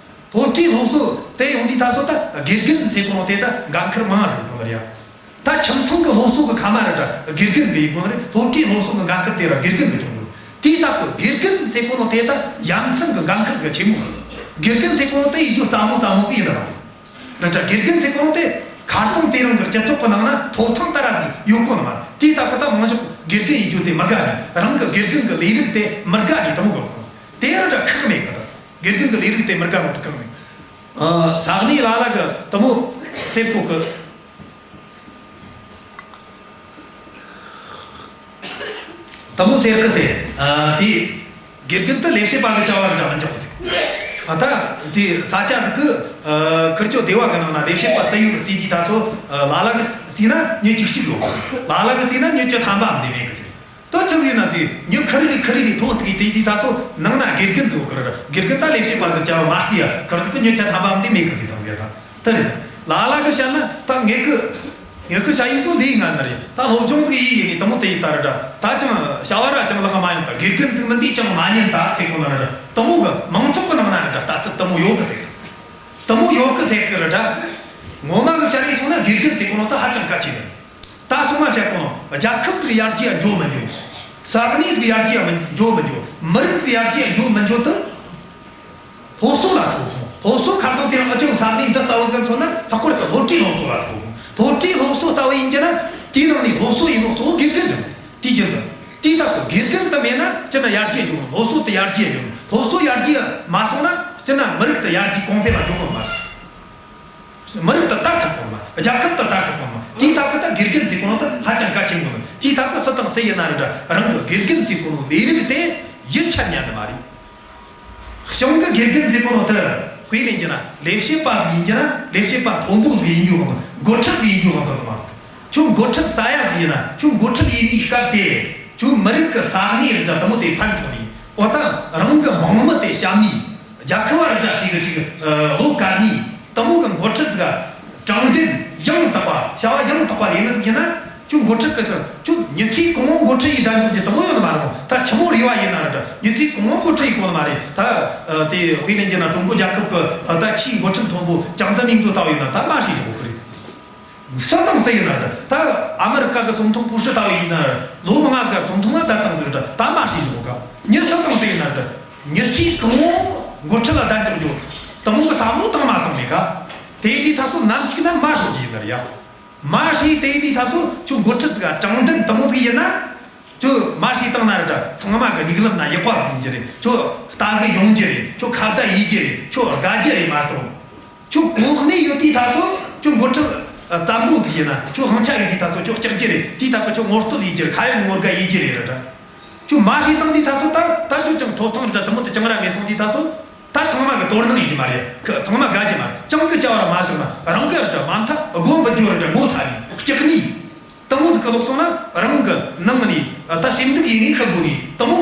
སློབ་གྲྭའི་སློབ་གསོ་དེ་ཡོང་དུས་ད་སོ་ད་དགེ་རྒན་ཟེར་གོ་ནོ་དེ་ད་འགན་ཁུར་མང་ང་ཟིག་དགོས་ནི་རེད་ཡ། ད་ཁྱིམ་ཚང་གི་སློབ་གསོ་གི་ཁ་མ་ར་ད་དགེ་རྒན་གི་ཡིན་དགོས་ནི་རེད། སློབ་གྲྭའི་སློབ་གསོ་གི་འགན་ཁུར་དེ་ར་དགེ་རྒན་གི་བྱུང་དགོས། དེའི་སྟབས་ཀྱིས་དགེ་རྒན་ཟེར་གོ་ནོ་དེ་ད་ཡ་མཚན་གི་འགན་ཁུར་ཟིག་ཆེན་མོ་ཟིག་དགེ་རྒན་ཟེར་གོ་ནོ་དེ་ཡིན་རྒྱུ་སླ་མོ་སླ་མོ་ཟིག་ཡིན་ནི་མ་རེད། ད་ལྟ་དགེ་རྒན་ཟེར་གོ་ནོ་དེ་ཁ་རྩང་དེ་རིང་གི་སྤྱི་ཚོགས་གི་ནང་ན་ཐོབ་ཐང་ད་ར་ཟིག་ཡོད་གོ་ནི་མ་རེད། དེའི་སྟབས་ཀྱིས་ད་མང་ཤོས་དགེ་རྒན་ཡིན་རྒྱུ་དེ་མི་དགའ་ནི། རང་གི་དགེ་རྒན་གི་ལས་རིགས་དེ་མི་དགའ་ནི་དེ་མོ་གི་དེ་ར་ད་ཁག་མེད་གི། ད་དགེ་རྒན་གི་ལས་རིགས་དེ་མི་དགའ་ནོ་དེ་ཁག་མེད། ཨ། ས་གནས་ལ་ལ་གི་དེ་མོ་ཟེར་གོ་གི། དེ་མོ་ཟེར་གི་ཟེར། ཨ། དེ་དགེ་རྒན་དེ་ལས་བྱེད་པ་གི་བྱ་བ་ར་འདྲ་མི་འཇོག་གི་ཟེར། ཨ། ད་དེ་ས་ཆ་ཟིག་གི། ཨ། ཁིར་ཆོ་སྡེ་བ་གི་ནང་ན་ལས་བྱེད་པ་དེ་ཡོད་གི་རྩིས་དུས་ད་སོ། ཨ། ལ་ལ་གི་རྩིས་ན་མྱི་བཅུ་གཅིག་ཡོད། ལ་ལ་གི་རྩིས་ན་མྱི་བཅུ་ཐམ་པའམ་དེ་མེད་གི་ཟེར། དོ་ཆི་ཟིག་ཡིན་ན་ཟིག་མྱི་ཁ་རི་རི་ཁ་རི་རི་ཐོག་ཐུག་གི་དེ་དུས་ད་སོ་ནང་ན་དགེ་རྒན་ཚོ་ཁིར་ར། དགེ་རྒན་ད་ལས་བྱེད་པ་གི་བྱ་བ་མ་རྩིས་ཡ། ཁིར་ཟིག་གི་མྱི་བཅུ་ཐམ་པའམ་དེ་མེད་གི་ཟེར། ད་ཟེར་ད་དེ་རེད། ལ་ལ་གི་བཤད་ན་ད་ངེད་གི་ངེད་གི་ཞ་ཡི་སོ་ལས་ང་ན་རེད། ད་སློབ་སྦྱོང་ཟིག་ཡིན་ཡིན་ནི་དེ་མོ་དེ་ཡི་ད་ར་ད། ད་ཅང་བྱ་བ་ར་ཅང་ལག་མ་ཡོང་ད། དགེ་རྒན་ཟིག་མིན་དུས་ཅང་མ་ཉན་ད་ཟེར་གོ་ནི་ར་ད། དེ་མོ་གི་མང་ཚོགས་གི་ནང་ན་ར་ད་ལྟ་ཚུལ་དེ་མོ་ཡོད་གི་ཟེར། དེ་མོ་ཡོད་གི་ཟེར་གི་ར་ད། ངོ་མ་གི་བཤད་ཡི་སོང་ན་དགེ་རྒན་ཟེར་གོ་ནོ་ད་ཧ་ཅང་གལ་ཆེ་ནི། ད་སོ་མ་བཤད་གོ་ནོ་རྒྱལ་ཁབ་ཟིག་ཡར་རྒྱས་འགྱོ་མི་འགྱོ། ས་གནས་ཟིག་ཡར་རྒྱས་མི་འགྱོ་མི་འགྱོ། མི་རིགས་ཟིག་ཡར་རྒྱས་འགྱོ་མི་འགྱོ་དེ། སློབ་གསོ་ལ་ཐུག་གོ། སློབ་གསོ་ཁ་ཚང་དེ་རིང་ཨ་ཅང་ས་གནས་འདི་ལྟ་བུ་ཟིག་མཚོན་ན་ལྷག་པར་དུ་སློབ་གྲྭའི་སློབ་གསོ་ལ་ཐུག་གོ། སློབ་གྲྭའི་སློབ་གསོ་ལྟ་བུ་ཡིན་རྒྱུ་ན་དེའི་ནང་ནས་སློབ་གསོ་ཡིན་ནོ་གཙོ་བོ་དགེ་རྒན་དང་དེའི་རྒྱུན་དུ། དེའི་སྟབས་ཀྱིས་དགེ་རྒན་དེ་མེད་ན་སྤྱིར་ན་ཡར་རྒྱས་འགྱོ་མི། སློབ་གསོ་དེ་ཡར་རྒྱས་འགྱོ་མི། སློབ་གསོ་ཡར་རྒྱས་མ་སོང་ན་སྤྱིར་ན་མི་རིགས་དེ་ཡར་རྒྱས་གོང་འཕེལ་ལ་འགྱོ་གོ་མ་རེད། མི་རིགས་དེ་དར་ཐུབ་གོ་མ། རྒྱལ་ཁབ་དེ་དར་ཐུབ་གོ་མ། དེའི་སྟབས་ཀྱིས་ད་དགེ་རྒན་ཟེར་གོ་ནོ་དེ་ཧ་ཅང་གལ་ཆེན་པོ་རེད། དེའི་སྟབས་ཀྱིས་སུ་དང་སུ་ཡིན་ན་རེད་ད་རང་གི་དགེ་རྒན་ཟེར་གོ་ནོ་ལས་རིགས་དེ་ཡིད་ཆད་ཉན་ནི་མ་རེད། གཞུང་གི་དགེ་རྒན་ཟེར་གོ་ནོ་དེ་དཔེ་ལེན་རྒྱུ་ན་ལས་བྱེད་པ་ཟིག་ཡིན་རྒྱུ་ན་ལས་བྱེད་པ་མཐོན་པོ་ཟིག་ཡིན་རྒྱུ་དང་འགོ་ཁྲིད་ཟིག་ཡིན་རྒྱུ་དང་དེ་མ། ཁྱོད་འགོ་ཁྲིད་རྩ་ཡ་ཟིག་ཡིན་ན་ཁྱོད་འགོ་ཁྲིད་ཡིན་ནིའི་སྐབས་དེ་ཁྱོད་མི་རིགས་ཀྱི་ས་གནས་རེད་ད་དེ་མོ་དེ་ཕན་ཐོགས་ནི། འོ་ད་རང་གི་མང་མི་དེ་བཤམས་ནི། རྒྱལ་ཁབ་བ་རི་འདྲ་ཞིག་གི་ཅིག་ཨ་བློ་དཀར་ནི། དེ་མོ་གི་འགོ་ཁྲིད་ཟིག་དྲང་བདེན་ཡང་དག་པ་བྱ་བ་ཡང་དག་པ་ལས་ནི་ཟིག་ཡིན་ན་ཁྱོད་འགོ་ཁྲིད་གི་ཟིག་ཁྱོད་མྱི་ཚེ་གང་བོ་འགོ་ཁྲིད་ཡི་དྲན་ཚུལ་གྱི་དེ་མོ་ཡོད་ནི་མ་རེད་མོ། ད་ཆི་མོ་རེ་བ་ཡིན་ན་རེད་ད་མྱི་ཚེ་གང་བོ་འགོ་ཁྲིད་ཡི་གོ་ནི་མ་རེད་ད། ཨ་དེ་དཔེ་ལེན་རྒྱུ་ན་ཀྲུང་གོ་རྒྱལ་ཁབ་གི་ཨ་ད་ཆེས་འགོ་ཁྲིད་མཐོན་པོ་ཅང་ཙེ་མིང་ཚོ་ལྟ་བུ་ཡིན་ན་ད་མ་ཤེས་ཤོག་གི་རེད། སུ་དང་སུ་ཡིན་ན་རེད། ད་ཨ་མི་རི་ཀ་གི་ཙུང་ཐུང་པུ་ཤི་ལྟ་བུ་ཡིན་ན་རེད། ལོ་མང་ང་ཟིག་ཙུང་ཐུང་ང་ད་དང་ཟིག་རེད། ད་མ་ཤེས་ཤོག་ག་མྱི་སུ་དང་སུ་ཡིན་ན་རེད། མྱི་ཚེ་གང་བོ་འགོ་ཁྲིད་ལ་གདན་འཇོག་རྒྱུ་དེ་མོ་གི་བསམ་བློ་བཏང་མ་བཏང་མེད་ག་དེ་ཡིན་དུས་ད་སོ་ནམ་ཞིག་ན་མ་ཤོག་གི་ཡིན་ན་རེད་ཡ། མ་ཤེས་དེ་ཡིན་དུས་ད་སོ་ཁྱོད་འགོ་ཁྲིད་ཟིག་དྲང་བདེན་དེ་མོ་ཟིག་ཡིན་ན། ཁྱོད་མ་ཤེས་བཏང་ན་རེད་ད་ཚང་མ་གི་མྱིག་ལམ་ན་ཡག་པ་ཟིག་ཡིན་རྒྱུ་རེད། ཁྱོད་ལྟ་གི་ཡོང་རྒྱུ་རེད། ཁྱོད་ཁ་བརྡ་ཡིན་རྒྱུ་རེད། ཁྱོད་དགའ་རྒྱུ་རེད་མ་གཏོགས། ཁྱོད་གོ་གནས་ཡོད་དུས་ད་སོ་ཁྱོད་འགོ་ཁྲིད་བཙན་པོ་ཟིག་ཡིན་ན་ཁྱོད་དབང་ཆ་ཡོད་དུས་ད་སོ་ཁྱོད་སྐྱག་རྒྱུ་རེད། དེའི་སྟབས་ཀྱིས་ཁྱོད་ངོ་བསྟོད་ཡིན་རྒྱུ་རེད། ཁ་ཡག་ངོ་དགའ་ཡིན་རྒྱུ་རེད་ར་ད། ཁྱོད་མ་ཤེས་བཏང་དུས་ད་སོ་ད་ད་ཁྱོད་ཅང་ཐོབ་ཐང་ར་དེ་མོ་དེ་ཅང་ར་མེད་སོང་དུས་ད་སོ་ད་ཚང་མ་གི་དོ་སྣང་ཡིན་རྒྱུ་མ་རེད། ཁི་ཚང་མ་དགའ་རྒྱུ་མ་རེད། ཅང་གི་བྱ་བ་ར་མ་བཞག་ན་རང་གི་ར་ད་མ་མཐའ་སྒོ་འབུད་རྒྱུ་ར་ད་ངོ་ཚ་ནས་སྐྱག་ནས། དེ་མོ་ཟིག་གི་ལོག་སོང་ན་རང་གི་ནང་ནས་ད་སེམས་སྡུག་ཡིན་ནས་ཤི་དགོས་ནས་དེ་མོ་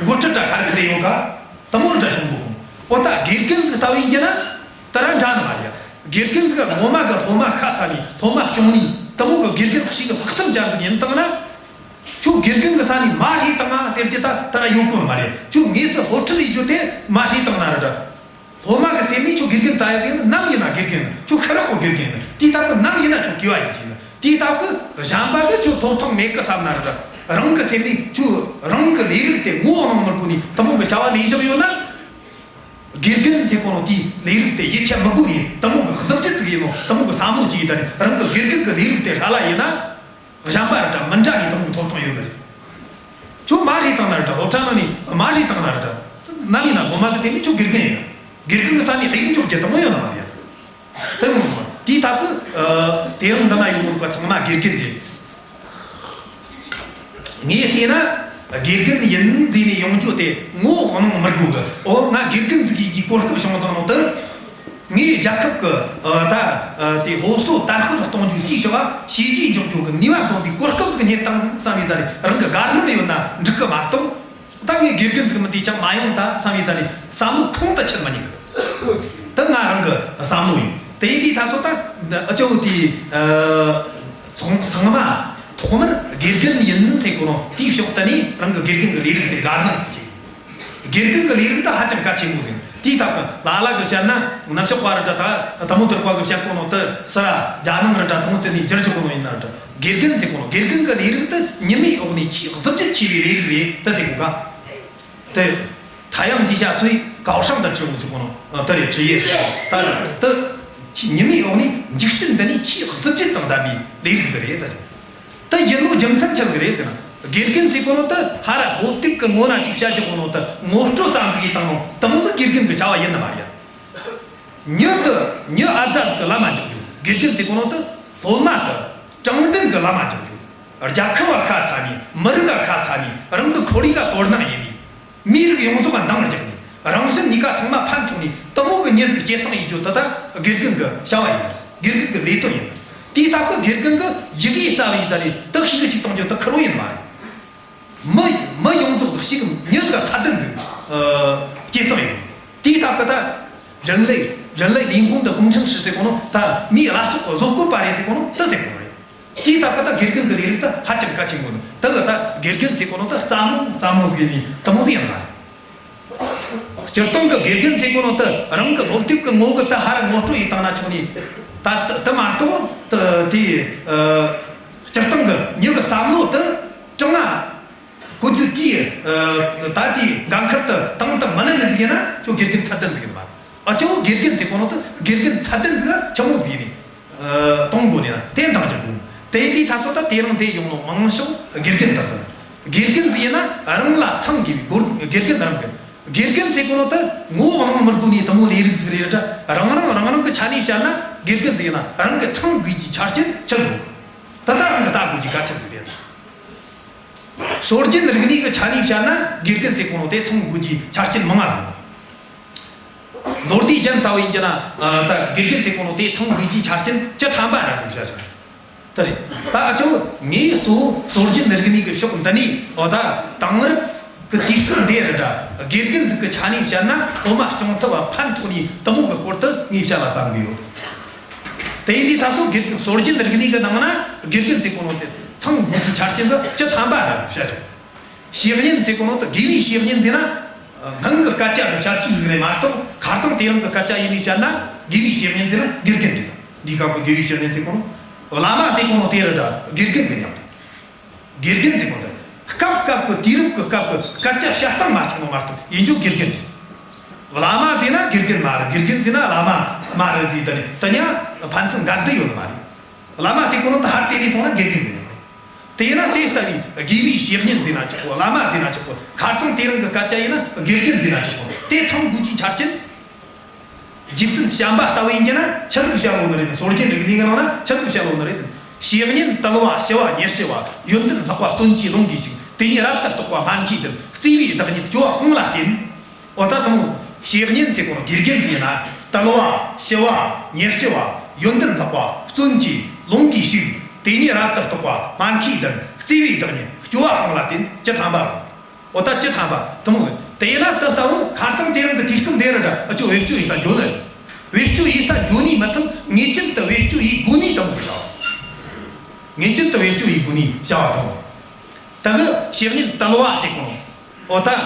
འགོ་ཁྲིད་ད་ག་རེ་ཟེར་ཡོད་ག་དེ་མོ་ར་ད་བྱུང་དགོས་གོ་འོ་ད་དགེ་རྒན་ཟིག་ལྟ་བུ་ཡིན་རྒྱུ་ན་ད་ར་འདྲ་ནི་མ་རེད་ཡ། དགེ་རྒན་ཟིག་ངོ་མ་གི་སློབ་མ་ཤ་ཚ་ནས་སློབ་མ་སྐྱོང་ནས་དེ་མོ་གི་དགེ་རྒན་ཞིག་གི་ལྷག་བསམ་ཅན་ཟིག་ཡིན་བཏང་ན། ཁྱོད་དགེ་རྒན་གི་ས་ནས་མ་ཤེས་བཏང་ང་ཟེར་རྒྱུ་ད་ད་ར་ཡོད་གོ་ནི་མ་རེད། ཁྱོད་དངོས་སུ་སློབ་ཁྲིད་ཡེད་རྒྱུ་དེ་མ་ཤེས་བཏང་ན་ར་ད། སློབ་མ་གི་སེམས་ནས་ཁྱོད་དགེ་རྒན་རྩ་ཡ་ཟིག་ཡིན་ན་ནམ་ཡིན་ན་དགེ་རྒན་ཡིན། ཁྱོད་ཤི་རག་གོ་དགེ་རྒན་ཡིན། དེའི་སྟབས་ཀྱིས་ནམ་ཡིན་ན་ཁྱོད་གུས་པ་ཡིན་གྱི་ཡིན། དེའི་སྟབས་ཀྱིས་གཞན་པ་གི་ཁྱོད་ཐོབ་ཐང་མེད་གི་བསམ་ན་ར་ད། རང་གི་སེམས་ནས་ཁྱོད་རང་གི་ལས་རིགས་དེ་ངོ་གནོང་མི་དགོས་ནས་དེ་མོ་གི་བྱ་བ་ལས་བཞག་ཡོད་ན། དགེ་རྒན་ཟེར་གོ་ནོ་དེའི་ལས་རིགས་དེ་ཡིད་ཆད་མི་དགོས་ནས་དེ་མོ་གི་གཟི་བརྗིད་ཅིག་ཡིན་ནོ། དེ་མོ་གི་བསམ་བློ་ཅིག་ཡིན། ད་ནི་རང་གི་དགེ་རྒན་གི་ལས་རིགས་དེ་ཧྲ་ལ་ཡིན་ན། གཞན་པ་ར་ད་མི་འདྲ་ནས་དེ་མོ་གི་ཐོབ་ཐང་ཡོད་ནི་རེད། ཁྱོད་མ་རེད་བཏང་ན་ར་ད་སློབ་གྲྭ་ནང་ནས་མ་རེད་བཏང་ན་ར་ད་ནམ་ཡིན་ན་སློབ་མ་གི་སེམས་ནས་ཁྱོད་དགེ་རྒན་ཡིན། དགེ་རྒན་གི་ས་ནས་དགེ་རྒན་ཁྱོད་ཀྱི་དེ་མོ་ཡོད་ནི་མ་རེད། དེ་མོ་དེའི་སྟབས་ཀྱིས་དེ་རིང་འདི་ན་ཡོད་གོ་ནོ་ཚང་མ་དགེ་རྒན་རེད། ངས་བལྟས་ན་དགེ་རྒན་ཡིན་ཟེར་ནས་ཡོང་རྒྱུ་དེ་ངོ་གནོང་མི་དགོས་གི་འོ་ང་དགེ་རྒན་ཟིག་ཡིན་གྱི་གོ་སྐབས་བྱུང་བཏང་ནོ་དེ། ངས་རྒྱལ་ཁབ་ཀྱི་ཨ་ད་ཨ་དེ་སློབ་གསོ་དར་སྤེལ་གཏོང་རྒྱུའི་དེའི་ཕྱོགས་ལ་བྱས་རྗེས་འཇོག་རྒྱུ་གི་ནུས་པ་འདོན་པའི་གོ་སྐབས་ཟིག་རྙེད་བཏང་ཟིག་བསམ་ཡས། ད་རེས་རང་གི་དགའ་སྣང་ཡོད་ན་འགྲིག་གི་མ་གཏོགས། ད་ངས་དགེ་རྒན་ཟིག་མིན་དེ་ཅང་མ་ཡོང་ད་བསམ་ཡས། ད་རེས་བསམ་བློ་ཁུངས་དུ་ཆུད་མི་ཉན་གི། ད་ང་རང་གི་བསམ་བློ་ཡིན། དེ་ཡིན་དུས་ད་སོ་ད་ཨ་ཅོ་དེ་ཨ་ཚང་ཚང་མ་ཐོག་མར་དགེ་རྒན་ཡིན་ཟེར་གོ་ནོ་དེའི་ཕྱོགས་དེ་ནས་རང་གི་དགེ་རྒན་གྱི་ལས་རིགས་དེ་དགའ་སྣང་ཟིག་བྱེད། དགེ་རྒན་གྱི་ལས་རིགས་ད་ཧ་ཅང་གལ་ཆེན་པོ་ཟིག། དེའི་སྟབས་ཀྱིས་ལ་ལ་གིས་བཤད་ན། ནུབ་ཕྱོགས་པ་རེད་དྲ། ད་དེ་མོ་དུར་པ་གིས་བཤད་གོ་ནོ་དེ་སི་ར་རྒྱ་ནང་རེད་དྲ། དེ་མོ་དེ་ནས་བསྒྱུར་བཅུག་གོ་ནོ་ཡིན་ན་རེད་དྲ། དགེ་རྒན་ཟེར་གོ་ནོ། དགེ་རྒན་གྱི་ལས་རིགས་དེ་ཉི་མའི་འོག་ནས་ཆེས་གཟི་བརྗིད་ཆེ་བའི་ལས་རིགས་རེད་དེ་ཟེར་གོ་ག། དེ་太阳底下最高尚的职务ཟེར་གོ་ནོ་དེ་རེད། 职业ཟེར་གོ་ད་དེ་ཆེས་ཉི་མའི་འོག་ནས་འཇིག་རྟེན་འདི་ནས་ཆེས་གཟི་བརྗིད་དང་ལྡན་པའི་ལས་རིགས་ཟིག་རེད་དེ་ཟེར། དེ་ཡིན་ནོ་རྒྱུ་མཚན་ཆི་ཟིག་རེད་ཟེར་ན། དགེ་རྒན་ཟེར་གོ་ནོ་དེ་ཧ་ར་སློབ་དེབ་ཀྱི་ངོ་ན་ཅིག་བཤད་བཞག་གོ་ནོ་དེ་ངོ་སྤྲོད་ཙམ་ཟིག་ཡེད་བཏང་ནོ་དེ་མོ་ཟིག་དགེ་རྒན་གྱི་བྱ་བ་ཡིན་ནི་མ་རེད། མྱི་དེ་མྱི་ཨ་ཙ་ཟིག་གི་ལམ་མ་འཇོག་རྒྱུ། དགེ་རྒན་ཟེར་གོ་ནོ་དེ་སློབ་མ་དེ་དྲང་བདེན་གྱི་ལམ་མ་འཇོག་རྒྱུ། རྒྱལ་ཁབ་བ་ཁ་ཚ་ནས། མི་རིགས་ག་ཁ་ཚ་ནས། རང་གི་ཁོར་ཡུག་ག་དོ་སྣང་ཡེད་ནས། མིའི་རིགས་ཡོངས་རྫོགས་ལ་འདང་རྒྱག་ནས། རང་གཞན་གཉིས་ཀ་ཚང་མ་ཕན་ཐོགས་ནས་དེ་མོ་གི་མྱི་ཟིག་སྐྱེད་སྲིང་ཡེད་རྒྱུ་དེ་ད་དགེ་རྒན་གྱི་བྱ་བ་ཡིན། དགེ་རྒན་གྱི་ལས་དོན་ཡིན། དེའི་སྟབས་ཀྱིས་དགེ་རྒན་གྱིས་ཡི་གེ་རྩ་བའི་ད་རེས་དེ་ཤེས་གི་ཅིག་གཏོང་རྒྱུ་དེ་ཁེར་བོ་ཡིན་མ་རེད། མི་མི་ཡོངས་རྫོགས་ཟིག་ཤེས་གི་མྱི་ཟིག་ཚད་ལྡན་ཟིག་ཨ་སྐྱེད་སྲིང་ཡེད། དེའི་སྟབས་ཀྱིས་ད་རིན་ལས་རིན་ལས་理工的工程师ཟེར་གོ་ནོ་ད་མིའི་བླ་སྲོག་གི་བཟོ་བཀོད་པ་རེད་ཟེར་གོ་ནོ་དེ་ཟེར་གོ་ནོ་རེད། དེའི་སྟབས་ཀྱིས་ད་དགེ་རྒན་གྱི་ལས་རིགས་ད་ཧ་ཅང་གལ་ཆེན་པོ་ནི། ད་གི་ད་དགེ་རྒན་ཟེར་གོ་ནོ་ད་སླ་མོ་སླ་མོ་ཟིག་ནི་དེ་མོ་ཟིག་ཡིན་མ་རེད། སྤྱིར་བཏང་གི་དགེ་རྒན་ཟེར་གོ་ནོ་ད་རང་གི་སློབ་དེབ་ཀྱི་ངོ་གི་ད་ཧ་ར་ངོ་སྤྲོད་ཡེད་བཏང་ན་ཆོག་ནི། ད་ད་མ་གཏོགས་ད་དེ་ཨ་སྤྱིར་བཏང་གི་མྱི་གི་བསམ་བློ་ད་དྲང་ང་གོ་རྒྱུ་དེ་ཨ་ད་དེ་འགན་ཁུར་ད་དང་ད་མི་ལེན་ནི་ཟིག་ཡིན་ན་ཁྱོད་དགེ་རྒན་ཚད་ལྡན་ཟིག་ཡིན་མ་རེད། ཨ་ཅོ་དགེ་རྒན་ཟེར་གོ་ནོ་ད་དགེ་རྒན་ཚད་ལྡན་ཟིག་ཆི་མོ་ཟིག་ཡིན་ནི། ཨ་གཏོང་དགོས་ནས་ན་དེ་འདང་རྒྱག་དགོས། དེ་དུས་ད་སོ་ད་དེ་རིང་དེ་ཡོང་ནོ་མང་ཤོས་དགེ་རྒན་དག་དང་། དགེ་རྒན་ཟིག་ཡིན་ན་རང་ལ་ཚང་དགོས་པའི་སྒོ། དགེ་རྒན་རང་གི་དགེ་རྒན་ཟེར་གོ་ནོ་ད་ངོ་བོ་གནང་མི་དགོས་ནི་དེ་མོ་ལས་རིགས་ཟིག་རེད་དྲ། རང་རང་རང་རང་གི་ཆ་ནས་བཤད་ན་དགེ་རྒན་ཟིག་ཡིན་ན་རང་གི་ཚང་དགོས་ཀྱི་ཆ་རྐྱེན་ཆི་ཟིག་ཡོད། ད་ལྟ་རང་གི་ལྟ་དགོས་ཀྱི་གལ་ཆེན་ཟིག་རེད། སྲོལ་རྒྱུན་རིག་གནས་ཀྱི་ཆ་ནས་བཤད་ན་དགེ་རྒན་ཟེར་གོ་ནོ་དེ་ཚང་དགོས་ཀྱི་ཆ་རྐྱེན་མང་ང་ཟིག། མདོ་སྡེ་རྒྱན་ལྟ་བུ་ཡིན་གྱི་ན། ཨ་ད་དགེ་རྒན་ཟེར་གོ་ནོ་དེ་ཚང་དགོས་ཀྱི་ཆ་རྐྱེན་བཅུ་ཐམ་པ་ར་ཟིག་བཤད་ཆོག། དེ་རེད། ད་ཨ་ཅོ་ངས་གཙོ་བོ་སྲོལ་རྒྱུན་རིག་གནས་ཀྱི་ཕྱོགས་འདི་ནས་འོ་ད་དེང་རབས་ཀྱི་དུས་སྐབས་འདི་ར་འདྲ་དགེ་རྒན་ཟིག་གི་ཆ་ནས་བཤད་ན་སློབ་མ་སྐྱོང་ཐབས་བ་ཕན་ཐོགས་ནི་དེ་མོ་གི་སྐོར་དུ་ངས་བཤད་ལ་བསམ་གི་ཡོད། དེ་ཡིན་དུས་ད་སོ་དགེ་རྒན་སྲོལ་རྒྱུན་རིག་གནས་ཀྱི་ནང་ན་དགེ་རྒན་ཟེར་གོ་ནོ་དེ་ཚང་དགོས་ཀྱི་ཆ་རྐྱེན་ཟིག་བཅུ་ཐམ་པ་ར་ཟིག་བཤད་ཆོག། བཤེས་གཉེན་ཟེར་གོ་ནོ་དེ་དགེ་བའི་བཤེས་གཉེན་ཟེར་ན་སྔོན་གྱི་སྐད་ཆ་གི་བཤད་ཚུལ་ཟིག་རེད་མ་གཏོགས། ཁ་སང་དེ་རིང་གི་སྐད་ཆ་ཡིན་ནས་བཤད་ན་དགེ་བའི་བཤེས་གཉེན་ཟེར་ན་དགེ་རྒན་རེད། འདིའི་སྐབས་ཀྱི་དགེ་བའི་བཤེས་གཉེན་ཟེར་གོ་ནོ། བླ་མ་ཟེར་གོ་ནོ་དེ་རེད་དྲ། དགེ་རྒན་གྱི་མྱིང་རེད། དགེ་རྒན་ཟེར་གོ་ནོ་དེ་སྐབས་སྐབས་ཀྱི་དུས་རབས་ཀྱི་སྐབས་ཀྱི་སྐད་ཆ་བཤད་སྟངས་མ་གཅིག་ནོ་མ་གཏོགས་ཡིན་རྒྱུ་དགེ་རྒན་རེད། བླ་མ་ཟེར་ན་དགེ་རྒན་མ་རེད། དགེ་རྒན་ཟེར་ན་བླ་མ་མ་རེད་ཟེར། ད་ནི་དེ་གཉིས་ཕན་ཚུན་འགལ་འདུ་ཡོད་ནི་མ་རེད། བླ་མ་ཟེར་གོ་ནོ་ད་ཧར་དེ་ནས་སོང་ན་དགེ་རྒན་གྱི་མྱིང་རེད། དེས་ན་དེ་ལྟ་བུའི་དགེ་བའི་བཤེས་གཉེན་ཟེར་ན་ཆོག་གོ། བླ་མ་ཟེར་ན་ཆོག་གོ། ཁ་སང་དེ་རིང་གི་སྐད་ཆ་ཡིན་ན་དགེ་རྒན་ཟེར་ན་ཆོག་གོ། དེ་ཚང་དགོས་ཀྱི་ཆ་རྐྱེན། རྗེ་བཙུན་བྱམས་པ་ལྟ་བུ་ཡིན་གྱི་ན་ཆི་ཟིག་བཤད་ཡོད་ནི་རེད་ཟེར། སྲོལ་རྒྱུན་རིག་གནས་ཀྱི་ནང་ན་ཆི་ཟིག་བཤད་ཡོད་ནི་རེད་ཟེར། བཤེས་གཉེན་དུལ་བ་ཞི་བ་ཉེར་ཞི་བ། ཡོན་ཏན་ལྷག་པ་བརྩོན་གྱིས་ལོངས་སྤྱོད་ཅིང་། དེ་ཉིད་རབ་ཏུ་རྟོགས་པ་སྨན་གྱིས་ལྡན། བརྩེ་བའི་བདག་ཉིད་སྐྱོ་བ་སྔོན་ལ་བསྟེན། འོ་ད་དང་བཤེས་གཉེན་ཟེར་གོ་ནོ་དགེ་རྒན་ཟེར་ན་དུལ་བ་ཞི་བ་ཉེར་ཞི་བ། ཡོན་ཏན་ལྷག་པ་བརྩོན་གྱིས་ལོངས་སྤྱོད་ཅིང་། དེ་ཉིད་རབ་ཏུ་རྟོགས་པ་སྨན་གྱིས་ལྡན། བརྩེ་བའི་བདག་ཉིད་སྐྱོ་བ་སྔོན་ལ་བསྟེན། བཅུ་ཐམ་པ། འོ་ད་བཅུ་ཐམ་པ་དེ་མོ་ཟིག། དེ་ཡིན་ན་དེ་ལྟ་བུ་ཁ་སང་དེ་རིང་གི་དུས་སྐབས་འདི་རུ་འདྲ་ཨ་ཅོ་བེད་སྤྱོད་ཡེད་ས་འགྱོ་ནི་རེད། བེད་སྤྱོད་ཡེད་ས་འགྱོ་ནི་མི་ཚད་ངེས་ཅན་དུ་བེད་སྤྱོད་ཡེད་དགོས་ནི་དེ་མོ་ཟིག་བྱ་བ། ངེས་ཅན་དུ་བེད་སྤྱོད་ཡེད་དགོས་ནི་བྱ་བ་དེ་མོ། ད་གི་བཤེས་གཉེན་དུལ་བ་ཟེར་གོ་ནོ། འོ་ད་ཨ་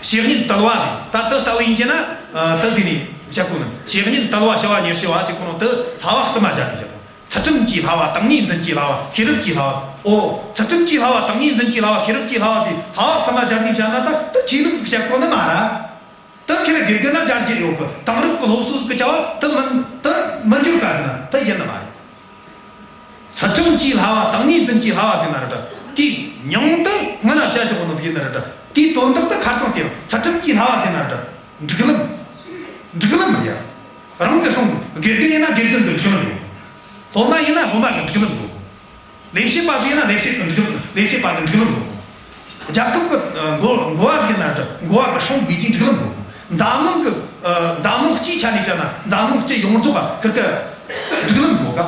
བཤེས་གཉེན་དུལ་བ་ཟེར། ད་དེ་ལྟ་བུ་ཡིན་གྱི་ན་ཨ་དེ་ཟེར་ནས་བཤད་གོ་ནི། བཤེས་གཉེན་དུལ་བ་ཞི་བ་ཉེར་ཞི་བ་ཟེར་གོ་ནོ་དེ་བསླབ་པ་གསུམ་མ་སྦྱར་ནས་བཤད་གོ། ཚུལ་ཁྲིམས་ཀྱི་བསླབ་པ། ཏིང་ངེ་འཛིན་གྱི་བསླབ་པ། ཤེས་རབ་ཀྱི་བསླབ་པ། འོ། ཚུལ་ཁྲིམས་ཀྱི་བསླབ་པ། ཏིང་ངེ་འཛིན་གྱི་བསླབ་པ། ཤེས་རབ་ཀྱི་བསླབ་པ་ཟེར་བསླབ་པ་གསུམ་མ་སྦྱར་ནས་བཤད་ན་ད་དེ་ཆོས་ལུགས་ཟིག་བཤད་གོ་ནི་མ་རེད། དེ་ཁྱེད་རང་དགེ་རྒན་ལ་སྦྱར་རྒྱུ་ཡོད་གི། དེང་རབས་ཀྱི་སློབ་གསོ་ཟིག་གི་བྱ་བ་དེ་མིན། དེ་མི་འགྱུར་ག་ཟེར་ན་དེ་ཡིན་ནི་མ་རེད། ཚུལ་ཁྲིམས་ཀྱི་བསླབ་པ། ཏིང་ངེ་འཛིན་གྱི་བསླབ་པ་ཟེར་ན་ར་འདྲ། དེའི་མྱིང་དེ་སྔོན་ན་བཤད་ཆོག་གོ་ནི་ཟིག་ཡིན་ན་ར་འདྲ། དེའི་དོན་དག་དེ་ཁ་སང་དེ་ཚུལ་ཁྲིམས་ཀྱི་བསླབ་པ་ཟེར་ན་ར་འདྲ། སྒྲིག་ལམ། སྒྲིག་ལམ་རེད་ཡ། རང་གི་སྲུང་། དགེ་རྒན་ཡིན་ན་དགེ་རྒན་གྱི་སྒྲིག་ལམ་ཡོད། སློབ་མ་ཡིན་ན་སློབ་མ་གི་སྒྲིག་ལམ་བཟོ་དགོས། ལས་བྱེད་པ་ཟིག་ཡིན་ན་ལས་བྱེད་ཀྱི་སྒྲིག་ལམ། ལས་བྱེད་པ་གི་སྒྲིག་ལམ་བཟོ་དགོས། རྒྱལ་ཁབ་ཀྱི་ཨ་འགོ་འགོ་བ་ཟིག་ཡིན་ན་འགོ་བ་གི་སྲུང་དགོས་ཀྱི་སྒྲིག་ལམ་བཟོ་དགོས། འཛམ་གླིང་གི་ཨ་འཛམ་གླིང་སྤྱིའི་ཆ་ནས་བཤད་ན་འཛམ་གླིང་སྤྱི་ཡོངས་རྫོགས་ཀ་ཁིར་ཀ་སྒྲིག་ལམ་བཟོ་ག་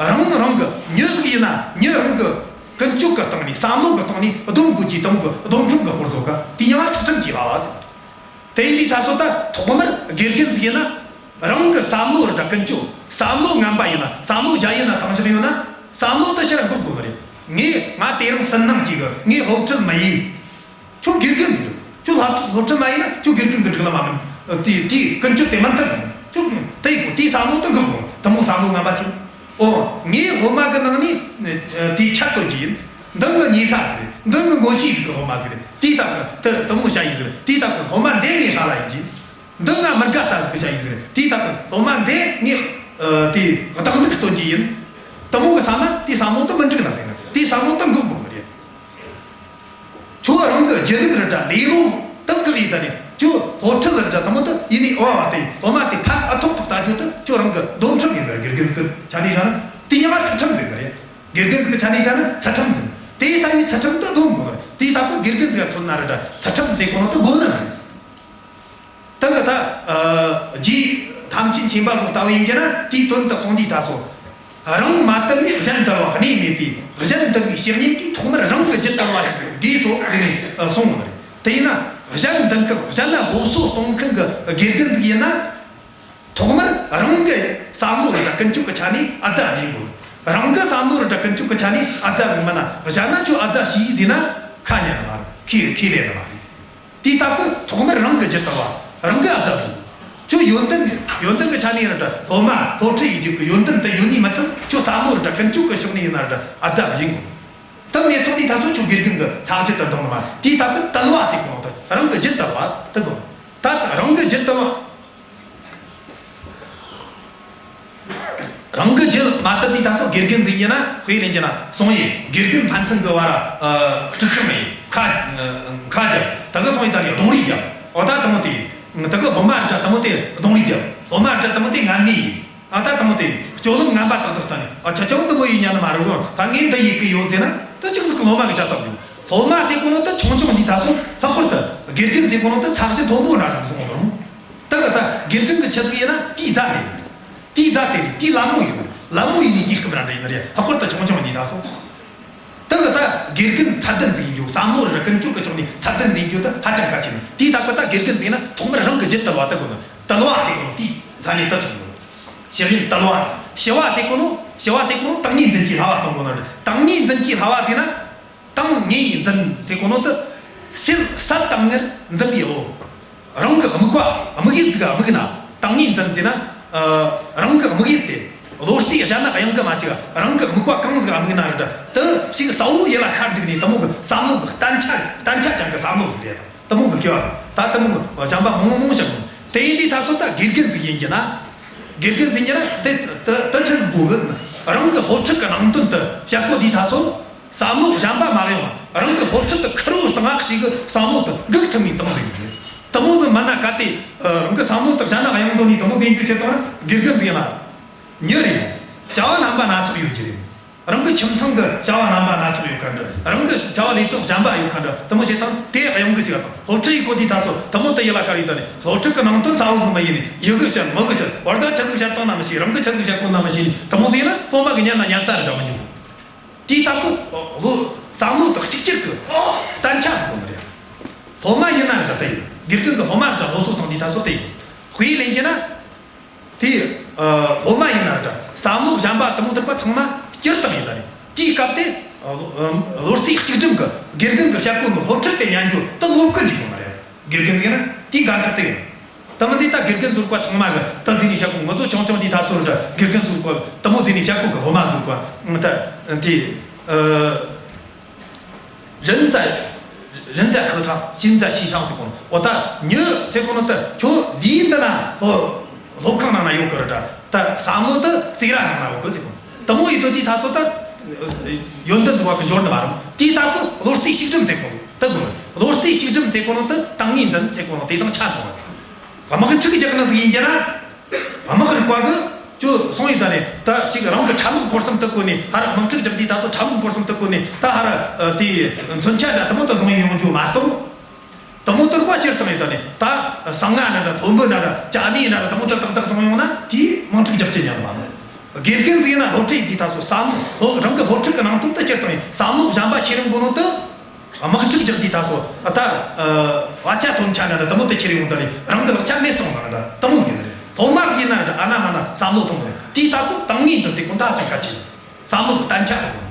རང་རང་གི་མྱི་ཟིག་ཡིན་ན་མྱི་རང་གི་ཀུན་སྤྱོད་ཀྱི་སྟེང་ནས་བསམ་བློ་གི་སྟེང་ནས་སྡོམ་དགོས་ཀྱི་དེ་མོ་གི་སྡོམ་ཁྲིམས་གི་སྐོར་བཟོ་ག་དེ་མྱིང་ང་ཚུལ་ཁྲིམས་ཀྱི་ལ་བ་ཟེར། དེ་ཡིན་དུས་ད་སོ་ད་ཐོག་མར་དགེ་རྒན་ཟིག་ཡིན་ན་རང་གི་བསམ་བློ་ར་འདྲ་ཀུན་སྤྱོད་བསམ་བློ་ངན་པ་ཡིན་ན་བསམ་བློ་རྒྱ་ཡིན་ན་བཏང་བཞག་ཡོད་ན་བསམ་བློ་དེ་ཕྱིར་འགུག་དགོས་ནི་རེད། ངས་ང་དེ་རིང་སུན་སྣང་སྐྱེ་གི། ངས་སློབ་ཁྲིད་མི་ཡེད། ཁྱོད་དགེ་རྒན་ཟིག་རེད། ཁྱོད་སློབ་སློབ་ཁྲིད་མ་ཡེད་ན་ཁྱོད་དགེ་རྒན་གི་སྒྲིག་ལམ་མ་མིན། དེ་དེ་ཀུན་སྤྱོད་དེ་མི་མཐུན། ཁྱོད་དེ་ཡེད་དགོས། དེའི་བསམ་བློ་དེ་འགུག་དགོས། དེ་མོ་བསམ་བློ་ངན་པ་ཁྱེར། ཨོ། ངས་སློབ་མ་གི་ནང་ནས་དེའི་ཆད་གཏོད་རྒྱུ་ཡིན། འདི་ངའི་ཉེ་ས་ཟིག་རེད། འདི་ངའི་ངོ་ཤེས་ཟིག་གི་སློབ་མ་ཟིག་རེད། དེའི་སྟབས་ཀྱིས་དེ་དེ་མོ་བྱ་ཡི་ཟིག་རེད། དེའི་སྟབས་ཀྱིས་སློབ་མ་འདི་ངའི་ཧྲ་ལ་ཡིན་གྱི། འདི་ང་མི་དགའ་ས་ཟིག་གི་བྱ་ཡི་ཟིག་རེད། དེའི་སྟབས་ཀྱིས་སློབ་མ་འདི་ངས་ཨ་དེའི་སྡང་སྡུག་སྟོན་གྱི་ཡིན། དེ་མོ་གི་བསམ་ན་དེའི་བསམ་བློ་དེ་མི་འགྲིག་ན་ཟེར་ན་དེའི་བསམ་བློ་དེ་འགུག་དགོས་ནི་རེད། ཁྱོད་རང་གི་སྒྱིད་ལུག་ར་འདྲ་ལས་རོགས་དག་གི་ལས་ད་ནི་ཁྱོད་སློབ་ཁྲིད་ར་འདྲ་དེ་མོ་དེ་ཡིན་ནི། ཨོ་ཨ་དེ་སློབ་མ་དེ་ཕན་ཨ་ཐོག་ཐོག་ལྟ་རྒྱུ་དེ་ཁྱོད་རང་གི་སྡོམ་ཁྲིམས་ཡིན་པར་དགེ་རྒན་ཟིག་གི་ཆ་ནས་བཤད་ན་དེ་ཉག་མ་ཚུལ་ཁྲིམས་ཟིག་གི་རེད། དགེ་རྒན་ཟིག་གི་ཆ་ནས་བཤད་ན་ཚུལ་ཁྲིམས་ཟིག་དེ་ལྟ་བུའི་ཚུལ་ཁྲིམས་དེ་སྡོམ་དགོས་རེད། དེ་ལྟ་བུ་དགེ་རྒན་ཟིག་ག་མཚོན་ན་ར་འདྲ་ཚུལ་ཁྲིམས་ཟེར་གོ་ནོ་དེ་དགོས་ནི་རེད། ད་གི་ད་ཨ་རྗེ་ཐམས་ཅད་མཁྱེན་པ་སོགས་ལྟ་བུ་ཡིན་གྱི་ན་དེའི་དོན་དག་གསུངས་དུས་ད་སོ། རང་མ་དད་ནས་གཞན་དད་པ་གནས་མེད་པས། གཞན་དད་པའི་བཤེས་གཉེན་གྱིས་ཐོག་མར་རང་གི་རྒྱུད་དད་པ་ཞིག་དགོས་སོ་ཟེར་ནས་གསུངས་པ་རེད། དེ་ཡིན་ན་གཞན་འདུན་སྐབས་གཞན་ལ་སློབ་གསོ་གཏོང་མཁན་གྱི་དགེ་རྒན་ཟིག་ཡིན་ན། ཐོག་མར་རང་གི་བསམ་བློ་ར་འདྲ་ཀུན་སྤྱོད་ཀྱི་ཆ་ནས་ཨ་ཙ་ཟིག་ཡིན་དགོས། རང་གི་བསམ་བློ་ར་འདྲ་ཀུན་སྤྱོད་ཀྱི་ཆ་ནས་ཨ་ཙ་ཟིག་མིན་ན་གཞན་ན་ཁྱོད་ཨ་ཙ་ཞིག་ཟེར་ན་ཁ་ཉན་ནི་མ་རེད། ཁས་ཁས་ལེན་ནི་མ་རེད། དེའི་སྟབས་ཀྱིས་ཐོག་མར་རང་གི་རྒྱུད་དད་པ། རང་གི་ཨ་ཙ་དང་། ཁྱོད་ཡོན་ཏན་ཡོན་ཏན་གྱི་ཆ་ནས་ར་འདྲ་སློབ་མ་སློབ་ཁྲིད་ཡེད་རྒྱུ་གི་ཡོན་ཏན་དེ་ཡོད་ནི་མ་ཚད་ཁྱོད་བསམ་བློ་ར་འདྲ་ཀུན་སྤྱོད་ཀྱི་ཕྱོགས་ནས་ཡིན་ན་ར་འདྲ་ཨ་ཙ་ཟིག་ཡིན་དགོས། དེ་མེད་སོང་དུས་ད་སོ་ཁྱོད་དགེ་རྒན་གྱི་ཚད་གཞི་དེ་འདང་ནི་མ། དེའི་སྟབས་ཀྱིས་དད་པ་ཟེར་གོ་ནོ་དེ་རང་གི་རྒྱུད་དད་པ་དེ་དགོས། ད་རང་གི་རྒྱུད་དད་པ། རང་གི་རྒྱུད་མ་དད་དེ་ད་སོ་དགེ་རྒན་ཟིག་ཡིན་ན་དཔེ་ལེན་རྒྱུ་ན་སོང་ཡེ་དགེ་རྒན་ཕན་ཚུན་གི་བར་ཨ་དཀྲུག་ཤིང་ཡེ་ཁ་ཨ་ཁ་རྒྱབ། ད་གི་སོང་ཡེ་ད་ནི་རྡུང་རེས་རྒྱབ། འོ་ད་དེ་མོ་དེ་ད་གི་སློབ་མ་འདྲ་དེ་མོ་དེ་རྡུང་རེས་རྒྱབ། སློབ་མ་འདྲ་དེ་མོ་དེ་ངན་སྨྲས་ཡེ། ཨ་ད་དེ་མོ་དེ་སྤྱོད་ལམ་ངན་པ་དག་དག་ད་ནི་ཨ་ཁྱེད་ཅག་འདི་མོ་ཡེ་ཉན་ནི་མ་རེད་གོ། ད་ངས་འདི་ཡེ་གི་ཡོད་ཟེར་ན་ད་ཅིག་ཟིག་གི་སློབ་མ་གི་ཤ་ཚ་རྒྱུ། སློབ་མ་ཟེར་གོ་ནོ་ད་ཆུང་ཆུང་འདི་ད་སོ་ལྷག་པར་དུ་དགེ་རྒན་ཟེར་གོ་ནོ་ད་ཚད་གཞི་མཐོ་མོ་འདྲ་ཟིག་སོང་བ་རེད། ད་གི་ད་དགེ་རྒན་གྱི་ཆི་ཟིག་ཡིན་ན་དེའི་རྫ་དེ་རེད། དེའི་རྫ་དེ་རེད། དེའི་ལད་མོ་ཡིན། ལད་མོ་ཡིན་ནི་དུས་སྐབས་ར་འདྲ་ཡིན་ནི་རེད། ལྷག་པར་དུ་ཆུང་ཆུང་འདི་ད་སོ། ད་གི་ད་དགེ་རྒན་ཚད་ལྡན་ཟིག་ཡིན་རྒྱུ། བསམ་བློ་ར་ཀུན་སྤྱོད་ཀྱི་ཕྱོགས་ནས་ཚད་ལྡན་ཟིག་ཡིན་རྒྱུ་ད་ཧ་ཅང་གལ་ཆེ་ནི། དེའི་སྟབས་ཀྱིས་ད་དགེ་རྒན་ཟིག་ཡིན་ན་ཐོག་མར་རང་གི་རྒྱུད་དད་པ་དེ་དགོས་ནི། དད་པ་ཟེར་གོ་ནོ་དེའི་རྫ་ནས་ད་ཚུགས་ཡོད། བྱས་ཙང་དད་པ། ཞི་བ་ཟེར་གོ་ནོ་ཞི་བ་ཟེར་གོ་ནོ་ཏིང་ངེ་འཛིན་གྱི་བསླབ་པ་གཏོང་དགོས་ནི་རེད། ཏིང་ངེ་འཛིན་གྱི་བསླབ་པ་ཟེར་ན། ཏིང་ངེ་འཛིན་ཟེར་གོ་ནོ་དེ། སད་སད་ཏིང་ངེར་འཛིན་པའི་བློ། རང་གི་དམིགས་པ་དམིགས་ཡུལ་ཟིག་ག་དམིགས་ན། ཏིང་ངེ་འཛིན་ཟེར་ན། ཨ་རང་གི་དམིགས་ཡུལ་དེ། བློ་རྩེ་གཞན་ན་གཡེང་གི་མ་བཅུག་རང་གི་དམིགས་པ་གང་ཟིག་ག་དམིགས་ན་ར་འདྲ། དེ་ཞིག་གསལ་བོ་ཡིད་ལ་ཤར་འདུག་ནས་དེ་མོ་གི་བསམ་བློ་གི་བརྟན་ཆ་བརྟན་ཆ་ཅན་གི་བསམ་བློ་ཟིག་རེད། དེ་མོ་གི་སྐྱེ་བ་ཟིག་ད་དེ་མོ་གི་གཞན་པ་མང་མང་བཤད་དགོས། དེ་ཡིན་དུས་ད་སོ་ད་དགེ་རྒན་ཟིག་ཡིན་གྱི་ན། དགེ་རྒན་ཟིག་ཡིན་ན་དེ་དེ་དེ་ཆི་དགོས་གི་ཟེར་ན། རང་གི་སློབ་ཁྲིད་གི་ནང་དོན་དེ་བཤད་གོ་དུས་ད་སོ། བསམ་བློ་གཞན་པ་མ་གཡེང་བ། རང་གི་སློབ་ཁྲིད་དེ་ཁེར་བོ་སྟེང་ང་ཞིག་གི་བསམ་བློ་དེ་འགུག་ཐུབ་ནི་དེ་མོ་ཟིག་ཡིན་གྱི། དེ་མོ་ཟིག་མིན་ན་གལ་ཏེ་རང་གི་བསམ་བློ་དེ་གཞན་ན་གཡེང་འགྲོ་ནི་དེ་མོ་ཟིག་ཡིན་རྒྱུ་ཆེད་དུ་ན་དགེ་རྒན་ཟིག་ཡིན་ན། མྱི་རེད། བྱ་བ་རྣམ་པ་སྣ་ཚོགས་ཡོད་ཀྱི་རེད། རང་གི་ཁྱིམ་ཚང་གི་བྱ་བ་རྣམ་པ་སྣ་ཚོགས་ཡོད་མཁན་འདྲ། རང་གི་བྱ་བ་ལས་དོན་གཞན་པ་ཡོད་མཁན་འདྲ། དེ་མོ་བྱེད་སྟངས་དེ་གཡེང་གི་བཅུག་དང་། སློབ་ཁྲིད་ཡེད་གོ་དུས་ད་སོ་དེ་མོ་དེ་ཡིད་ལ་ཤར་ཡོད་ད་ནི། སློབ་ཁྲིད་གི་ནང་དོན་གསལ་བོ་ཟིག་མ་ཡིན་ནི། ཡི་གེ་བཤད་མི་གི་བཤད། བར་ད་ཆི་ཟིག་བཤད་སྟངས་ན་མི་ཤེས། རང་གི་ཆི་ཟིག་བཤད་གོ་ན་མི་ཤེས་ནི། དེ་མོ་ཟིག་ཡིན་ན་སློབ་མ་གི་ཉན་ན་ཉན་ས་རེད་འདྲ་མི་འགྱུར། དེའི་སྟབས་ཀྱིས་བློ་བསམ་བློ་དེ་གཅིག་གྱུར་གྱི་བརྟན་ཆ་ཟིག་དགོས་ནི་རེད། སློབ་མ་ཡིན་ན་འདྲ་དེ་ཡིན། དགེ་རྒན་གྱིས་སློབ་མ་འདྲ་སློབ་གསོ་གཏོང་དུས་ད་སོ་དེ་ཡིན། དཔེ་ལེན་རྒྱུ་ན། དེ་ཨ་སློབ་མ་ཡིན་ན་འདྲ་བསམ་བློ་གཞན་པ་དེ་མོ་དེ་པ་ཚང་མ་སྐྱུར་བཏང་ཡིན་ད་ནི། དེའི་སྐབས་དེ་ཨ་བློ་རྩེ་གཅིག་སྒྲིམ་གྱི་དགེ་རྒན་གྱིས་བཤད་གོ་ནོ་སློབ་ཁྲིད་དེ་ཉན་རྒྱུ་དེ་བློ་ཁུར་ཅིག་ཡོང་ནི་རེད། དགེ་རྒན་ཟེར་ན་དེའི་འགན་ཁུར་དེ་ཡིན། དེ་མིན་དེ་ད་དགེ་རྒན་ཟུར་པ་ཚང་མ་གིས་དེ་ཟེར་ནས་བཤད་གོ། ང་ཚོ་ཆུང་ཆུང་དུས་ད་ཚོར་འདྲ་དགེ་རྒན་ཟུར་པ་དེ་མོ་ཟེར་ནས་བཤད་གོ་གི། སློབ་མ་ཟུར་པ་ད་དེ་ཨ། 人在 人在课堂，心在席上 ཟེར་གོ་ནོ། འོ་ད་མྱི་ཟེར་གོ་ནོ་ད་ཁྱོད་ལུས་འདི་ན་སློབ་སློབ་ཁང་ནང་ན་ཡོད་གི་རེད་ད། ད་བསམ་བློ་ད་རྩིག་ར་ནང་ན་ཡོད་གི་ཟེར་གོ་ནོ། དེ་མོ་ཡིན་དུས་དེ་ད་སོ་ད་ཡོན་ཏན་ཟེར་བ་གི་འབྱོར་འདི་མ་རུང་། དེའི་སྟབས་ཀྱིས་བློ་རྩེ་གཅིག་སྒྲིམ་ཟེར་གོ་ནོ་ད་དགོས་ནོ། བློ་རྩེ་གཅིག་སྒྲིམ་ཟེར་གོ་ནོ་ད་ཏིང་ངེ་འཛིན་ཟེར་གོ་ནོ་དེ་དང་ཆ་མཚུངས་པ་ཟིག་དམག་འཁྲུག་རྒྱག་ནི་ཟིག་ཡིན་རྒྱུ་ན། དམག་རིག་པ་གི་ཅོ་སོང་ཡིན་ད་ནི། ད་ཞིག་རང་གི་ཁྲབ་མིག་འཁོར་གསུམ་དུ་བཀོད་ནས། ཧར་དམག་འཁྲུག་རྒྱག་དུས་ད་སོ་ཁྲབ་མིག་འཁོར་གསུམ་དུ་བཀོད་ནས། ད་ཧར་དེའི་མཚོན་ཆ་འདྲ་དེ་མོ་དེ་བཟུང་ཡིན་ཡོང་རྒྱུ་མ་གཏོགས། དེ་མོ་ལྟར་བ་སྤྱིར་བཏང་ཡིན་ད་ནི་ད་གསང་སྔགས་ན་འདྲ། ཐོན་འབུམ་ན་འདྲ། ཅ་ནི་ན་འདྲ། དེ་མོ་ལྟར་ཏག་ཏག་སོང་ཡོང་ན་དེའི་དམངས་ཁྲོད་རྒྱག་རྒྱུ་ཉན་པ་ནི། དགེ་རྒན་ཟེར་ན་སློབ་ཁྲིད་དེ་ད་སོ་བསམ་བློ་རང་གི་སློབ་ཁྲིད་ཀྱི་ནང་དོན་དུ་སྤྱིར་བཏང་ཡིན། བསམ་བློ་གཞན་པ་ཁྱེར་ཡོང་གོ་ནོ་དུ། དམག་འཁྲུག་རྒྱག་དུས་ད་སོ་ད་བ་ཅ་ཐོན་ཆ་ན་འདྲ། དེ་མོ་དེ་ཁྱེར་ཡོང་ད་ནི་རང་གི་ལག་ཆ་མེད་སོང་ན་འདྲ། དེ་མོ་ཡིན་རེད། སློབ་མ་ཟིག་ཡིན་ན་འདྲ། ཨ་ན་མ་ན་བསམ་བློ་གཏོང་དགོས་རེད། དེའི་སྟབས་ཀྱིས་ཏིང་ངེ་འཛིན་ཟེར་གོ་ད་ཅང་གལ་ཆེ། བསམ་བློ་གི་བརྟན་ཆ་དེ་དགོས་ནི།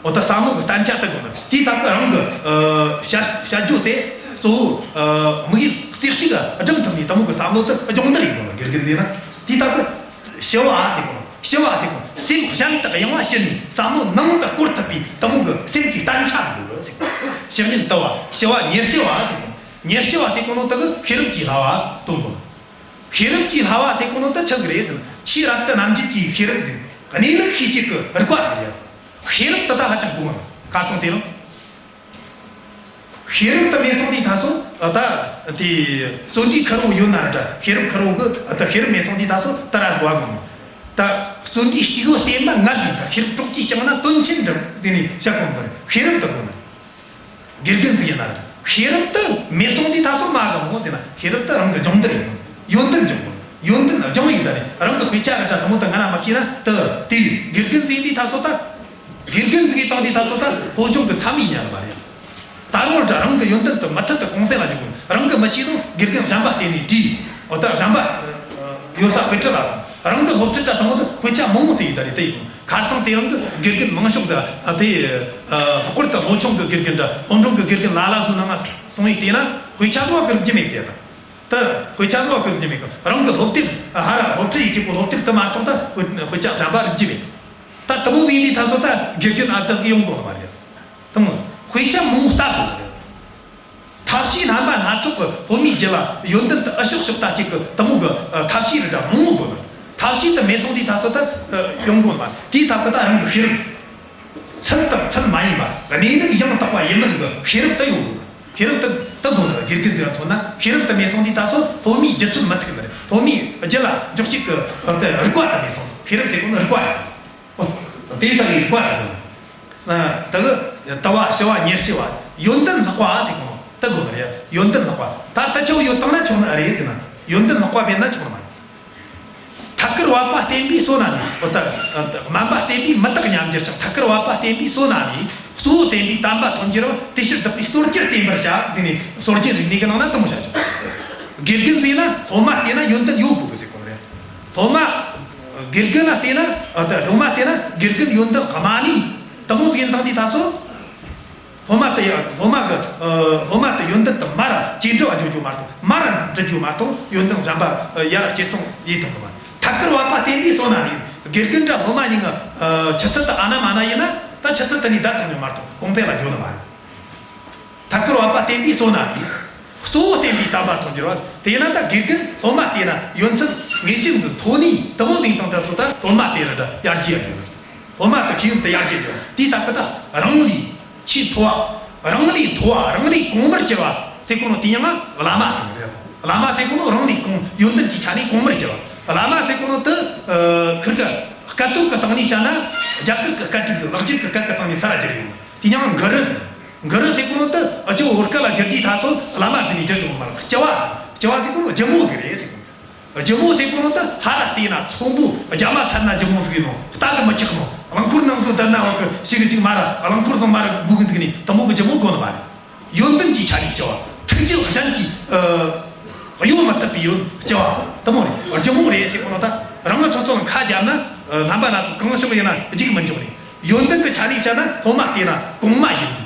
འོ་ད་བསམ་བློ་གི་བརྟན་ཆ་དེ་དགོས་ནི། དེའི་སྟབས་ཀྱིས་རང་གི་ཨ་བྱ་བྱ་སྤྱོད་དེ་གཙོ་བོ་ཨ་དམིགས་ཡུལ་རྩེ་གཅིག་ག་སྒྲིམ་ཐུབ་ནི་དེ་མོ་གི་བསམ་བློ་དེ་སྦྱོང་བརྡར་ཡིན་དགོས་ནི། དགེ་རྒན་ཟེར་ན། དེའི་སྟབས་ཀྱིས་ཞི་བ་ཟེར་གོ་ནི། ཞི་བ་ཟེར་གོ་ནི། སེམས་གཞན་དག་གཡེང་བ་ཞི་ནས་བསམ་བློ་ནང་དུ་བསྐོར་ཐུབ་པའི་དེ་མོ་གི་སེམས་ཀྱི་བརྟན་ཆ་ཟིག་དགོས་གི་ཟེར་གོ། ཞི་བ་ཉིད་དུལ་བ། ཞི་བ་ཉེར་ཞི་བ་ཟེར་གོ་ནི། ཉེར་ཞི་བ་ཟེར་གོ་ནོ་དེ་གི་ཤེས་རབ་ཀྱི་བསླབ་པ་སྟོན་གོ་ནི། ཤེས་རབ་ཀྱི་བསླབ་པ་ཟེར་གོ་ནོ་དེ་ཆི་ཟིག་རེད་ཟེར་ན། ཆེས་རབ་ཏུ་རྣམ་འབྱེད་ཀྱི་ཤེས་རབ་ཟེར། གནས་ལུགས་ཤེས་བྱེད་ཀྱི་རིག་པ་ཟེར་ཡ། ཤེས་རབ་དེ་ད་ཧ་ཅང་དགོས་མོད། ཁ་ཚང་དེ་རིང་ཤེས་རབ་དེ་མེད་སོང་དུས་ད་སོ་ད་དེ་བརྩོན་འགྲུས་ཁེར་བོ་ཡོད་ན་ར་འདྲ། ཤེས་རབ་ཁེར་བོ་གི་ད་ཤེས་རབ་མེད་སོང་དུས་ད་སོ་ད་ར་ཟིག་བ་གོ་མོད། ད་བརྩོན་འགྲུས་གཅིག་པུ་བརྟེན་ན་ངལ་ལས་ད། ཤེས་རབ་གྲོགས་ཀྱིས་བསྐྱངས་ན་དོན་ཆེན་འགྲུབ་ཟེར་ནས་བཤད་གོ་མོད། ཤེས་རབ་དེ་དགོས་ན། དགེ་རྒན་ཟིག་ཡིན་ན་ར། ཤེས་རབ་དེ་མེད་སོང་དུས་ད་སོ་མ་ག་མོ་ཟེར་ན། ཤེས་རབ་དེ་རང་གི་སྦྱོང་བརྡར་ཡིན་དགོས། ཡོན་ཏན་སྦྱོང་དགོས། ཡོན་ཏན་སྦྱོང་ཡིན་ད་ནི་རང་གི་དཔེ་ཆ་ར་འདྲ་དེ་མོ་དེ་ང་ན་མ་ཤེས་ན་དེ་དེ་དགེ་རྒན་ཟིག་ཡིན་དུས་ད་སོ་ད། དགེ་རྒན་ཟིག་གི་སྟེང་དུས་ད་སོ་ད་སློབ་སྦྱོང་གི་མཚམས་མི་ཉར་བ་རེད། ད་རུང་འདྲ་རང་གི་ཡོན་ཏན་དེ་མུ་མཐུད་དུ་གོང་འཕེལ་ལ་འཇུག་དགོས། རང་གི་མི་ཤེས་ནོ་དགེ་རྒན་གཞན་པ་བསྟེན་ནས་དྲིས། འོ་ད་གཞན་པ་ཡོད་ས་དཔེ་ཁྲིད་ལ་སོང་། རང་གི་སློབ་ཁྲིད་ད་དེ་མོ་དེ་དཔེ་ཆ་མང་མོ་དེ་ཡིན་ད་རེད། དེ་ཡིན། ཁ་རྩང་དེ་རིང་གི་དགེ་རྒན་མང་ཤོས་ཟེར་ཨ་དེ་ལྷག་པར་དུ་སློབ་ཆུང་གི་དགེ་རྒན་དང་སློབ་འབྲིང་གི་དགེ་རྒན་ལ་ལ་ཟུ་ནང་ང་སོང་ཡིན་བལྟས་ན་དཔེ་ཆ་བཟོ་བ་ཀིར་རྒྱུ་མེད་དེ་དང་། དེ་དཔེ་ཆ་བཟོ་བ་ཀིར་རྒྱུ་མེད་གི། རང་གི་སློབ་དེབ་ཧ་ར་སློབ་ཁྲིད་ཡིག་ཅིག་པོ་སློབ་དེབ་དེ་མ་གཏོགས་ད་དཔེ་དཔེ་ཆ་གཞན་པ་རིག་རྒྱུ་མེད། ད་དེ་མོ་ཟིག་ཡིན་དུས་ད་སོ་ད་དགེ་རྒན་ཨ་ཙི་ཟིག་ཡོང་དགོས་ནི་མ་རེད། དེ་མོ་དཔེ་ཆ་མང་པོ་ལྟ་དགོས་རེད། ཐབས་ཤེས་རྣམ་པ་སྣ་ཚོགས་ཀྱི་སློབ་མའི་རྒྱུད་ལ་ཡོན་ཏན་དུ་ཨ་ཤོག་ཤོག་ལྟ་ཅིག་གི་དེ་མོ་གི་ཨ་ཐབས་ཤེས་རེ་འདྲ་མང་བོ་དགོས་ན། ཐབས་ཤེས་དེ་མེད་སོང་དུས་ད་སོ་ད་ཨ་ཡོང་དགོས་ན། དེའི་ཐབས་ཀྱི་ད་རང་གི་ཤེས་རབ་ཚུལ་དང་ཚུལ་མ་ཡིན་པ། གནས་ལུགས་ཡང་དག་པ་ཡིན་མིན་གྱི་ཤེས་རབ་དེ་ཡོང་དགོས་ན། ཤེས་རབ་དེ་དེ་དགོས་ན། དགེ་རྒན་ཚོས་མཚོན་ན་ཤེས་རབ་དེ་མེད་སོང་དུས་ད་སོ་སློབ་མའི་རྒྱུད་ཚོད་མི་ཐུག་ནི་རེད། སློབ་མའི་རྒྱུད་ལ་འཇོག་བྱེད་ཀྱི་རིག་པ་དེ་མེད་སོང་། ཤེས་རབ་ཟེར་གོ་ནི་རིག་པ་ཡིན། དེ་ལྟ་བུའི་རིག་པ་དེ་དགོས་ན། ད་གི་དུལ་བ་ཞི་བ་ཉེར་ཞི་བ། ཡོན་ཏན་ལྷག་པ་ཟེར་གོ་ནོ་དེ་དགོས་ནི་རེད། ཡོན་ཏན་ལྷག་པ་ད་དེ་ཆོ་ཡོད་བཏང་ན་ཆོག་ནི་ཨེ་རེད་ཟེར་ན། ཡོན་ཏན་ལྷག་པ་མེད་ན་ཆོག་ནི་མ་རེད། ཐད་ཀར་བབ་པ་བསྟེན་པས་གསོ་ན་ནི། འོ་ད་སྨན་པ་བསྟེན་པས་མི་དག་ཉམས་འགྱུར་ཞིང་། ཐད་ཀར་བབ་པ་བསྟེན་པས་གསོ་ན་ནི། གཙོ་བོ་བསྟེན་པས་དམ་པ་ཐོབ་འགྱུར་བ། དེ་ཕྱིར་བདག་པོས་གསོ་རྒྱུར་བསྟེན་པར་བྱ་ཟེར་ནས་གསོ་རྒྱུན་རིག་གནས་ཀྱི་ནང་ན་དེ་མོ་བྱ་ཆོག་དགེ་རྒན་ཟེར་ན་སློབ་མ་བསྟེན་ན་ཡོན་ཏན་ཡོད་དགོས་གི་ཟེར་གོ་ནི་རེད། སློབ་མ་དགེ་རྒན་ལ་བལྟས་ན། ཨ་ད་སློབ་མ་བལྟས་ན་དགེ་རྒན་ཡོན་ཏན་དམའ་ནི་དེ་མོ་ཟིག་ཡིན་བཏང་དུས་ད་སོ། སློབ་མ་དེ་ཡ་སློབ་མ་གི་ཨ་སློབ་མ་དེ་ཡོན་ཏན་དུ་མར་ཇེ་འགྲིབ་པ་འགྱུར་རྒྱུ་མ་གཏོགས། མར་འགྲིབ་རྒྱུ་མ་གཏོགས་ཡོན་ཏན་གཞན་པ་ཡར་སྐྱེད་སྲིང་ཡེད་ཐུབ་གི་མ་རེད། ཐད་ཀར་བབ་པ་བསྟེན་པས་གསོ་ན་ནི། དགེ་རྒན་འདྲ་སློབ་མ་གཉིས་ཀྱི་ཨ་ཆུ་ཚད་དུ་ཨ་ན་མ་ན་ཡིན་ན་ད་ཆུ་ཚད་དེ་ནས་བརྡར་ཐོན་རྒྱུ་མ་གཏོགས་གོང་འཕེལ་ལ་འགྱུར་ནི་མ་རེད། ཐད་ཀར་བབ་པ་བསྟེན་པས་གསོ་ན་ནི། གཙོ་བོ་བསྟེན་པས་དམ་པ་ཐོབ་འགྱུར་བ། དེས་ན་ད་དགེ་རྒན་སློབ་མ་བསྟེན་ན་ཡོན་ཚད་ངེས་ཅན་དུ་མཐོ་ནི་དེ་མོ་ཟིག་དང་ད་སོ་ད་སློབ་མ་དེ་ར་འདྲ་ཡར་རྒྱས་ཡར་རྒྱས། སློབ་མ་དེ་ཤེས་ཡོན་དུ་ཡར་རྒྱས་འགྱུར། དེའི་ཐད་ཀྱི་ད་རང་ལས་ཆེས་མཐོ་བ། རང་ལས་མཐོ་བ། རང་ལས་གོང་མར་གྱུར་བ་ཟེར་གོ་ནོ་དེ་ཡང་བླ་མ་ཟེར་གི་རེད། བླ་མ་ཟེར་གོ་ནོ་རང་ལས་གོང་ཡོན་ཏན་གྱི་ཆ་ནས་གོང་མར་གྱུར་བ། བླ་མ་ཟེར་གོ་ནོ་དེ་ཨ་ཁིར་གི་སྐད་དོད་ཀྱི་སྟེང་ནས་བཤད་ན་རྒྱ་སྐད་ཀྱི་སྐད་ཅིག་ཟིག་ལག་འཁྱེར་གྱི་སྐད་ཀྱི་སྟེང་ནས་ས་ར་བསྒྱུར་ཡོང་། དེ་ཡང་གུ་རུ་ཟེར། གུ་རུ་ཟེར་གོ་ནོ་དེ་ཨ་ཅོ་བོད་སྐད་ལ་བསྒྱུར་དུས་ད་སོ་བླ་མ་ཟེར་ནས་བསྒྱུར་ཆོག་མ་རེད། སྤྱི་བ། སྤྱི་བ་ཟེར་གོ་ནོ་རྒྱལ་མོ་ཟིག་རེད་ཟེར་གོ། རྒྱལ་མོ་ཟེར་གོ་ནོ་དེ་ཧ་ལ་བལྟས་ན་ཚོང་པོ་རྒྱ་མ་ཚད་ན་རྒྱལ་མོ་ཟིག་ཡིན་ནོ། རྟ་གི་མི་ཆགས་ནོ། རླངས་འཁོར་ནང་སོ་བསྡད་ན་བ་གི་ཞིག་གི་ཅིག་མ་ར་རླངས་འཁོར་སོང་མ་ར་སྒུག་གི་འདུག་ནི་དེ་མོ་གི་རྒྱལ་མོ་དགོས་ནི་མ་རེད། ཡོན་ཏན་གྱི་ཆ་ནས་སྤྱི་བ། ཐུགས་རྒྱུད་གཞན་གྱིས་ཨ་གཡོལ་མ་ཐུབ་པའི་ཡོན་སྤྱི་བ་དེ་མོ་རེད། རྒྱལ་མོ་རེད་ཟེར་གོ་ནོ་ད་རང་ང་ཚོ་ཚོ་ལ་ཁ་རྒྱབ་ན་ཨ་རྣམ་པ་སྣ་ཚོགས་གང་ཕྱོགས་ཡིན་ན་འཇིག་མི་འཇོག་ནི། ཡོན་ཏན་གྱི་ཆ་ནས་བཤད་ན་སློབ་མ་བལྟས་ན་གོང་མ་ཡིན་ནི།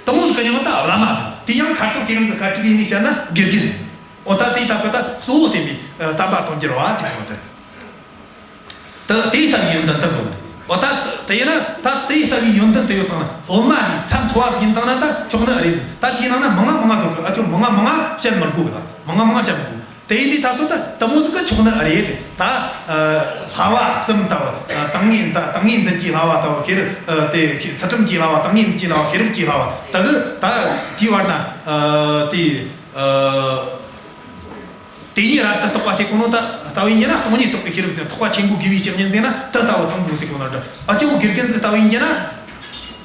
དེ་མོ་ཟིག་གི་མྱིང་ད་བླ་མ་ཟེར། དེ་ཡང་ཁ་རྩང་དེ་རིང་གི་ཁ་ཅིག་ཡིན་ནི་བཤད་ན་དགེ་རྒན་ཟེར། འོ་ད་དེའི་སྟབས་ཀྱིས་ད་གཙོ་བོ་བསྟེན་པས་ཨ་དམ་པ་ཐོབ་འགྱུར་བ་ཟེར་གོ་དེ། ད་དེའི་ལྟ་བུའི་ཡོན་ཏན་དེ་དགོས་ནི། འོ་ད་དེ་ཡིན་ན་ད་དེའི་ལྟ་བུའི་ཡོན་ཏན་དེ་ཡོད་དང་ན་སློབ་མ་ནི་ཚད་མཐོ་བ་ཟིག་ཡིན་དང་ན་ད་ཆོག་ནི་ཨེ་རེད་ཟེར། ད་དེའི་ནང་ན་མང་ང་མང་ང་ཟེར་གི། ཨ་ཆོ་མང་ང་མང་ང་བཤད་མི་དགོས་གི། ད་མང་ང་མང་ང་བཤད་མི་དགོས། དེ་ཡིན་དུས་ད་སོ་ད་དེ་མོ་ཟིག་གི་ཆོག་ནི་ཨེ་རེད་ཟེར། ད་ཨ་བསླབ་པ་གསུམ་ལྟ་བུ། ཨ་ཏིང་ངེ་ད་ཏིང་ངེ་འཛིན་གྱི་བསླབ་པ་ལྟ་བུ། ཤེས་རབ་ཨ་དེ་ཚུལ་ཁྲིམས་ཀྱི་བསླབ་པ། ཏིང་ངེ་འཛིན་གྱི་བསླབ་པ། ཤེས་རབ་ཀྱི་བསླབ་པ། ད་གི་ད་དེའི་བར་ན་ཨ་དེ། ཨ། དེ་ཉིད་རབ་ཏུ་རྟོགས་པ་ཟེར་གོ་ནོ་ད་ལྟ་བུ་ཡིན་ན་སྟོང་ཉིད་རྟོགས་པའི་ཤེས་རབ་ཟེར། རྟོགས་པ་ཆེན་པོ་དགེ་བའི་བཤེས་གཉེན་ཟེར་ན་དེ་ལྟ་བུ་ཚང་དགོས་ཟེར་གོ་ནོ་འདྲ། ཨ་ཅོ་དགེ་རྒན་ཟིག་ལྟ་བུ་ཡིན་ན་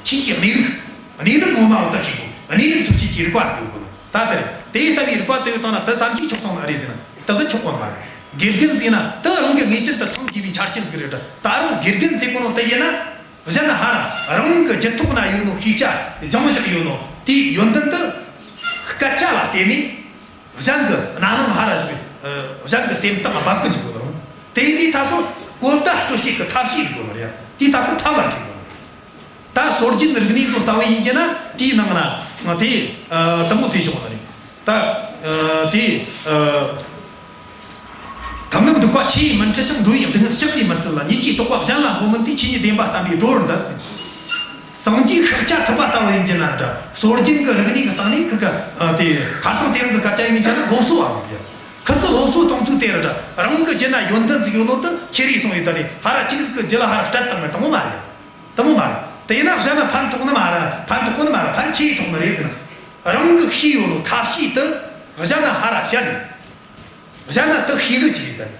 ཆོས་ཀྱི་གནས་ལུགས། གནས་ལུགས་ངོ་མ་འོ་ད་ཤེས་དགོས། གནས་ལུགས་ཐུགས་ཆོས་ཀྱི་རིག་པ་ཟེར་གོ་ནོ། ད་དེ་རེད། དེ་ལྟ་བུའི་རིགས་པ་དེ་ཡོད་དང་ན་དེ་ཙམ་གྱིས་ཆོག་སོང་ན་རེད་ཟེར་ན་དེ་གི་ཆོག་གོ་མ་རེད། དགེ་རྒན་ཟེར་ན་དེ་རང་གི་ངེས་ཅན་དུ་ཚང་དགོས་པའི་ཆ་རྐྱེན་ཟིག་རེད། ད་རུང་དགེ་རྒན་ཟེར་གོ་ནོ་དེ་ཡིན་ན། གཞན་ཧ་ར་རང་གི་རྒྱུད་ཐོག་ན་ཡོད་ནོ་ཤེས་བྱ་སྦྱང་བཞག་ཡོད་ནོ་དེའི་ཡོན་ཏན་དེ་སྐད་ཆ་ལ་བརྟེན་ནས་གཞན་གྱི་རྣ་ལམ་ཧ་ར་བཞག་པའི་གཞན་གྱི་སེམས་གཏིང་སྦམ་གི་འཇུག་དགོས་རུང་། དེ་ཡིན་དུས་ད་སོ་གོ་བརྡ་སྤྲོད་བྱེད་ཀྱི་ཐབས་ཤེས་ཟིག་དགོས་ནི་རེད། དེའི་སྟབས་ཀྱིས་ཐབས་ལ་མཁས་དགོས་ནི་རེད། ད་སྲོལ་རྒྱུན་རིག་གནས་བཟོ་ལྟ་བུ་ཡིན་གྱི་ན་དེའི་ནང་ན་དེ་དུ་མོ་དེ་བྱུང་ནི་རེད། ད་དེ། ཐབས་རྣམས་གདུག་པ་ཆུ་ཡིས་མི་འཁྲུ་ཞིང་། འགྲོ་བའི་སྡུག་བསྔལ་ལྕགས་ཀྱིས་མི་སེལ་ལ། ཉེས་ཀྱིས་དོགས་པ་གཞན་ལ་སྨོད་མིན་ཏེ། ཆོས་ཉིད་བདེན་པ་བསྟན་པས་གྲོལ་བར་མཛད། སངས་རྒྱས་ཤཱཀྱ་ཐུབ་པ་ལྟ་བུ་ཡིན་གྱི་ན་འདྲ། སྲོལ་རྒྱུན་གྱི་རིག་གནས་ཀྱི་སྟེང་ནས་ཁོ་གི་དེ་ཁ་རྩང་དེ་རིང་གི་སྐད་ཆ་ཡིན་ན་ཆ་ན་སློབ་གསོ་བ་ཟེར་གྱི། ཁོ་གི་སློབ་གསོ་གཏོང་ཚུལ་དེ་ར་འདྲ་རང་གི་རྒྱུད་ན་ཡོན་ཏན་ཟིག་ཡོད་ནོ་དེ་ཁྱེར་རེ་སོང་ཡོད། ད་ནི་ཧ་ར་གཅིག་ཟིག་གི་རྒྱུད་ལ་ཧ་ར་སྤྲད་བཏང་ནི་དུ་མོ་མ་རེད། དུ་མོ་མ་རེད། དེ་ཡིན་ན་གཞན་ལ་ཕན་ཐོགས་ནི་མ་རེད། ཕན་ཐོགས་གོ་ནི་མ་རེད། ཕན་ཆེ་ཐོགས་ནི་རེད་ཟེར་ན། རང་གི་ཤེས་ཡོད་ནོ་ཐབས་ཤེས་དེ་གཞན་ལ་ཧ་ར་བཤད་ནི། གཞན་ལ་དེ་ཤེས་གི་ཅིག་རེད། ད་ནི་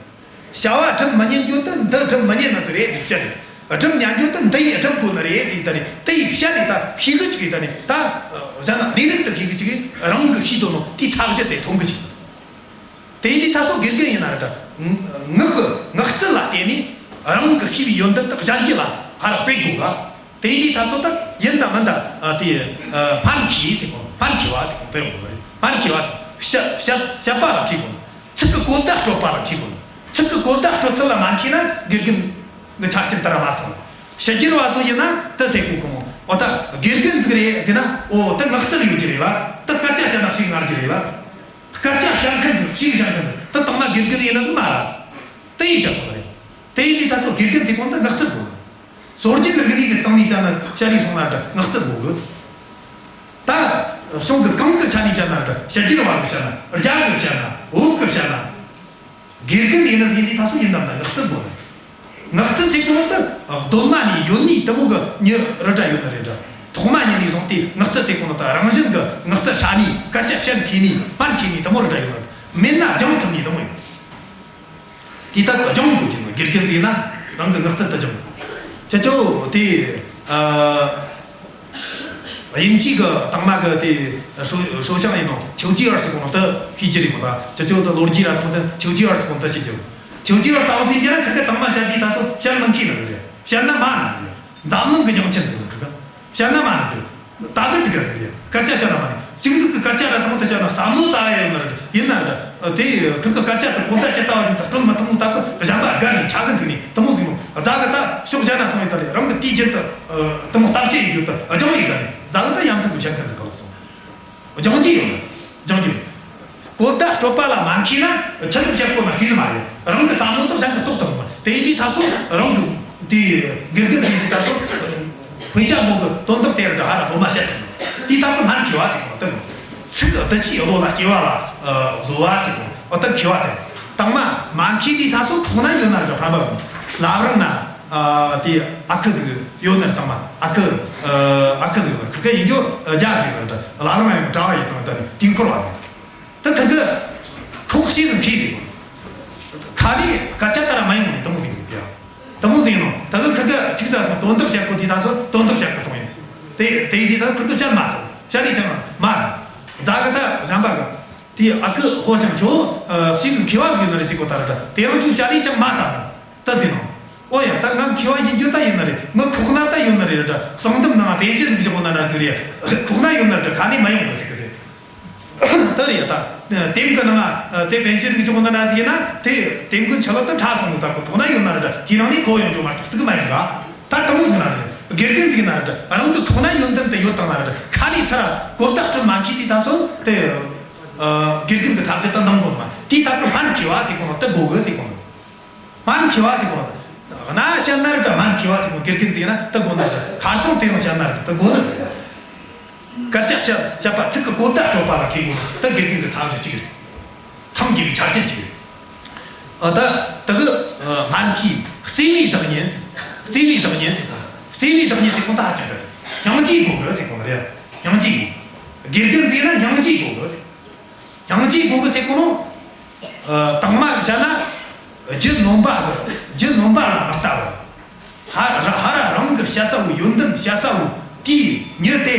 བྱ་བ་སྒྲུབ་མི་ཉན་རྒྱུ་དེ་འདི་སྒྲུབ་མི་ཉན་ནི་ཟིག་རེད་ཟེར་བཤད་ནི། སྒྲུབ་ཉན་རྒྱུ་དེ་འདི་ཡིས་སྒྲུབ་དགོས་ནི་རེད་ཟེར། ད་ནི་དེ་ཡིས་བཤད་ནི་ད་ཤེས་གི་ཅིག་རེད། ད་ནི་ད་གཞན་ལ་གནས་ལུགས་དེ་ཤེས་གི་ཅིག་རང་གི་ཤེས་དོན་ནོ་དེའི་ཐབས་གཞི་དེ་མཐོང་གི་ཅིག་དེ་ཡིན་དུས་ད་སོ་དགེ་རྒན་ཡིན་ན་ར་འདྲ། ངག་གི་ངག་རྩལ་ལ་བརྟེན་ནས་རང་གི་ཤེས་པའི་ཡོན་ཏན་དག་གཞན་གྱི་ལ་ཧ་ར་སྤེལ་དགོས་ག་དེ་ཡིན་དུས་ད་སོ་ད་ཡིན་དང་མིན་དང་དེ་སྨན་མཁས་ཟེར་གོ་ནོ། སྨན་མཁས་པ་ཟེར་གོ་ནོ་དེ་ཡོང་གི་རེད། སྨན་མཁས་པ་ཟེར་བཤད་བཤད་བཤད་པ་ལ་མཁས་གོ་ནོ། ཚིག་གི་གོ་བརྡ་སྤྲོད་པ་ལ་མཁས་གོ་ནོ། ཚིག་གི་གོ་བརྡ་སྤྲོད་ཚུལ་ལ་མ་མཁས་ན་དགེ་རྒན་གྱི་ཆ་རྐྱེན་དེ་ར་མ་ཚང་། ཕྱི་རྒྱལ་བ་ཚོ་ཡིན་ན་དེ་ཟེར་གོ་གི་མོ། འོ་ད་དགེ་རྒན་ཟིག་རེད་ཟེར་ན། འོ་དེ་ངག་རྩལ་ཡོད་ཀྱི་རེད་བ། དེ་སྐད་ཆ་བཤད་ན་ཞིག་ངར་གྱི་རེད་བ། སྐད་ཆ་བཤད་མཁན་ཟིག་ཞིག་བཤད་མཁན་ཟིག་དེ་དང་མ་དགེ་རྒན་ཡིན་ན་ཟིག་མ་ར་ཟིག་དེ་ཡིན་བཤད་གོ་རེད། དེ་ཡིན་དུས་ད་སོ་དགེ་རྒན་ཟེར་གོ་ནོ་དེ་ངག་རྩལ་དགོས། སྲོལ་རྒྱུན་རིག་གནས་ཀྱི་སྟེང་ནས་བཤད་ན་བཤད་ལས་སོང་ན་འདྲ་ངག་རྩལ་དགོས་གི་ཟིག་ད་གཞུང་གི་གང་གི་ཆ་ནས་བཤད་ན་འདྲ། ཕྱི་རྒྱལ་བ་གི་བཤད་ན། རྒྱ་གི་བཤད་ན། བོད་གི་བཤད་ན། དགེ་རྒན་ཡིན་ན་ཟིན་དུས་ད་སོ་ཡིན་ནམ་ན་ངག་རྩལ་དགོས་ནི། ངག་རྩལ་ཟེར་གོ་ནོ་དེ་གདོད་མ་ནས་ཡོད་ནི་དེ་མོ་གི་མྱི་རེ་འདྲ་ཡོད་ནི་རེད་འདྲ། ཐོག་མ་ཉིད་ནས་བཟུང་སྟེ་ངག་རྩལ་ཟེར་གོ་ནོ་དེ་རང་བཞིན་གི་ངག་རྩལ་ཧྲ་ནི། སྐད་ཆ་བཤད་མཁས་ནི། སྨན་མཁས་ནི་དེ་མོ་རེ་འདྲ་ཡོད་ནི་མིན་ན་སྦྱང་ཐུབ་ནི་དེ་མོ་ཡོད། དེ་ལྟར་སྦྱང་དགོས་ཀྱི་ནོ། དགེ་རྒན་ཟེར་ན་རང་གི་ངག་རྩལ་དེ་སྦྱང་དགོས། ཁྱེད་ཚོ་དེ་ཨ། དབྱིན་ཇི་གི་དང་མ་གི་དེ་ཧྲོ་ཧྲོ་ཤང་ཡིན་ནོ། ཆོས་རྗེ་ཨར་ཟེར་གོ་ནོ་དེ་ཤེས་ཀྱི་རེད་མོ། ད་ཁྱེད་ཚོ་དེ་ལོ་རྒྱུས་ར་ཐོག་དེ་ཆོས་རྗེ་ཨར་ཟེར་གོ་ནོ་དེ་ཤེས་ཀྱི་རེད། ཆོས་རྗེ་ཨར་ལྟ་བུ་ཟིན་རྒྱུ་ན་ཁིར་གི་དང་མ་བཤད་དུས་ད་སོ་བཤད་མི་མཁས་ནི་རེད། བཤད་ན་མ་ནི་རེད། འཛམ་གླིང་གི་འགྱངས་ཆེན་ཟེར་གི་གི་བཤད་ན་མ་ནི་ཟེར། ད་གི་དེ་ག་ཟེར་ཡ། སྐད་ཆ་བཤད་ན་མ་ནི། གཅིག་ཟིག་གི་སྐད་ཆ་ར་དང་པོ་དེ་བཤད་ན་བསམ་བློ་རྩ་ཡ་ཡོད་ནི་རེད། ཡིན་ན་རེད། དེ་ཁིར་གི་སྐད་ཆ་དེ་གོ་ས་ཅི་ལྟ་བ་ཡིན་ད་སྤྲོད་མི་ཐུབ་མོ། ད་གི་གཞན་པ་དགའ་ནི་ཆ་གི་འདུག་ནི་དེ་མོ་ཟིག་མོ། རྫ་གི་ད་ཤོག་བཤད་ན་སོང་ཡིན་ད་རེད། རང་གི་དུས་རྒྱུན་དུ་དེ་མོ་ལྟ་བཤད་ཡིན་རྒྱུ་དུ་སྦྱང་ཡིན་ད་རེད། རྫ་གི་ད་ཡ་མཚན་གི་བཤད་མཁན་ཟིག་ག་ལོག་སོང་། སྦྱང་རྒྱུ་ཡོད་ནི། སྦྱང་རྒྱུ་ཡོད། གོ་བརྡ་སྤྲོད་པ་ལ་མ་མཁས་ན་ཆི་ཟིག་བཤད་དགོས་ན་ཤེས་ནི་མ་རེད། རང་གི་བསམ་བློ་དང་གཞན་གི་རྟོགས་ཐུབ་མ། དེ་ཡིན་དུས་ད་སོ་རང་གི་དེ་དགེ་རྒན་དེ་ཡིན་དུས་ད་སོ་དཔེ་ཆ་མོ་གི་དོན་དག་དེ་ར་འདྲ་ཧ་ར་ལྷོད་མ་བཤད་ཐུབ་མ། དེ་ལྟ་བུ་སྨན་མཁས་པ་ཟེར་གོ་ནོ་དེ་མོ། ཚིག་བདུད་བཞིའི་བློ་ལ་སྐྱེ་བ་ལ་བཟོ་བ་ཟེར་གོ་ནོ་དེ་མཁས་པ་དེ། དང་མ་མ་མཁས་དུས་ད་སོ་ཁོག་ན་ཡོད་ནི་ར་འདྲ་ཕན་པ་གི་མོ། བླ་བྲང་ན། ཨ་དེ་ཨ་ཁུ་ཟིག་ཡོད་ནི་དང་མ། ཨ་ཁུ་ཨ་ཁུ་ཟིག་ཡོད་ནི། ཁིར་གི་ཡིན་རྒྱུ་རྒྱ་ཟིག་ཡོད་ནི། ད་བླ་བྲང་ཡོད་གྲྭ་བ་ཡིན་དང་། ད་ནི་དུས་འཁོར་བ་ཟིག་ད་ཁིར་གི་ཁོག་ཤེས་གི་མཁས་ཟིག་ཁ་ནས་སྐད་ཆ་ལྟར་མ་ཡོང་ནི་དེ་མོ་ཟིག་ཡོད་ཡ། དེ་མོ་ཟིག་ཡིན་ནོ། ད་གི་ཁིར་གི་ཅིག་ཟ་སོང་དོན་དག་བཤད་གོ་དུས་ད་སོ་དོན་དག་བཤད་གི་སོང་ཡིན། དེ་དེ་ཡིན་དུས་ད་ཁིར་གི་བཤད་མ་ཐུབ། བཤད་ལས་ཀྱང་མ་ཟིག་རྫ་གི་ད་གཞན་པ་གི། དེ་ཨ་ཁུ་ཧོ་ཤང་ཁྱོ་ཤིང་གི་མཁས་པ་ཟིག་ཡོད་ནི་རེད་ཟེར་གོ་ད་ར། ད་དེ་རང་ཚོའི་བྱ་ལས་ཀྱང་མ་ད་མོ་ད་ཟེར་ནོ། ཨོ་ཡ། ད་ང་མཁས་པ་ཡིན་རྒྱུ་ད་ཡོད་ནི་རེད། ངའི་ཁོག་ན་ད་ཡོད་ནི་རེད། ད་གསང་འདུམ་ནང་པཎ་ཆེན་ཟིག་བཞག་གོ་ན་ན་ཟིག་རེད། ཁོག་ན་ཡོད་ནི་རེད། ད་ཁ་ནས་མ་ཡོང་གི་ཟེར་གི་ཟེར། ད་རེད་ད། དེམ་གི་ནང་དེ་པཎ་ཆེན་ཟིག་བཞག་གོ་ན་ན་ཟིག་ཡིན་ན་དེ་དེམ་གི་ཆ་ལོ་ད་ཕྲ་སོང་ནོ། ད་ཁོ་ཐོག་ན་ཡོད་ནི་རེད། ད་དེ་རང་ནས་ཁོ་ཡོང་རྒྱུ་མ་གཏོགས་ཟིག་མ་ཡོང་ག་ད་དེ་མོ་ཟིག་ན་རེད། དགེ་རྒན་ཟིག་ན་རེད། རང་གི་ཁོག་ན་ཡོན་ཏན་དེ་ཡོད་དང་ན་རེད། ཁ་ནས་ཚར་གོ་བརྡ་སྤྲོད་མ་མཁས་དུས་ད་སོ་དེ་དགེ་རྒན་གི་ཐབས་ཟད་ད་འདང་གོ་མ། དེའི་སྟབས་ཀྱིས་སྨན་མཁས་པ་ཟེར་གོ་ནོ་དེ་དགོས་གི་ཟེར་གོ་ནོ། སྨན་མཁས་པ་ཟེར་གོ་ནོ། གནའ་བཤད་ན་རེད། སྨན་མཁས་པ་ཟེར་གོ་དགེ་རྒན་ཟིག་ན་དེ་དགོས་ནི་རེད། ཁ་རྩང་དེ་རིང་བཤད་ན་རེད། དེ་དགོས་ནི་རེད། སྐད་ཆ་བཤད་བཤད་པ་ཚིག་གི་གོ་བརྡ་སྤྲོད་པ་ལ་མཁས་དགོས་ནོ་དེ་དགེ་རྒན་གི་ཐབས་ཟད་གཅིག་རེད། ཚང་དགོས་པའི་ཆ་རྐྱེན་གཅིག་རེད། ཨ་ད་ད་གི་སྨན་མཁས་བརྩེ་བའི་བདག་ཉིད། བརྩེ་བའི་བདག་ཉིད་ཟེར། བརྩེ་བའི་བདག་ཉིད་ཟེར་གོ་ད་ཧ་ཅང་རེད། སྙིང་རྗེ་དགོས་གི་ཟེར་གོ་ནི་རེད། སྙིང་རྗེ་དགོས། དགེ་རྒན་ཟིག་ན་སྙིང་རྗེ་དགོས་གི་ཟེར། སྙིང་རྗེ་དགོས་གི་ཟེར་གོ་ནོ། ཨ་དང་མ་བཤད་ན་རྒྱུ་ནོམ་པ་གི་རྒྱུ་ནོམ་པ་ལ་མི་ལྟ་བར། ཧ་ར་ཧ་ར་རང་གི་བཤད་ས་བོ་ཡོན་ཏན་བཤད་ས་བོ་དེའི་མྱི་དེ་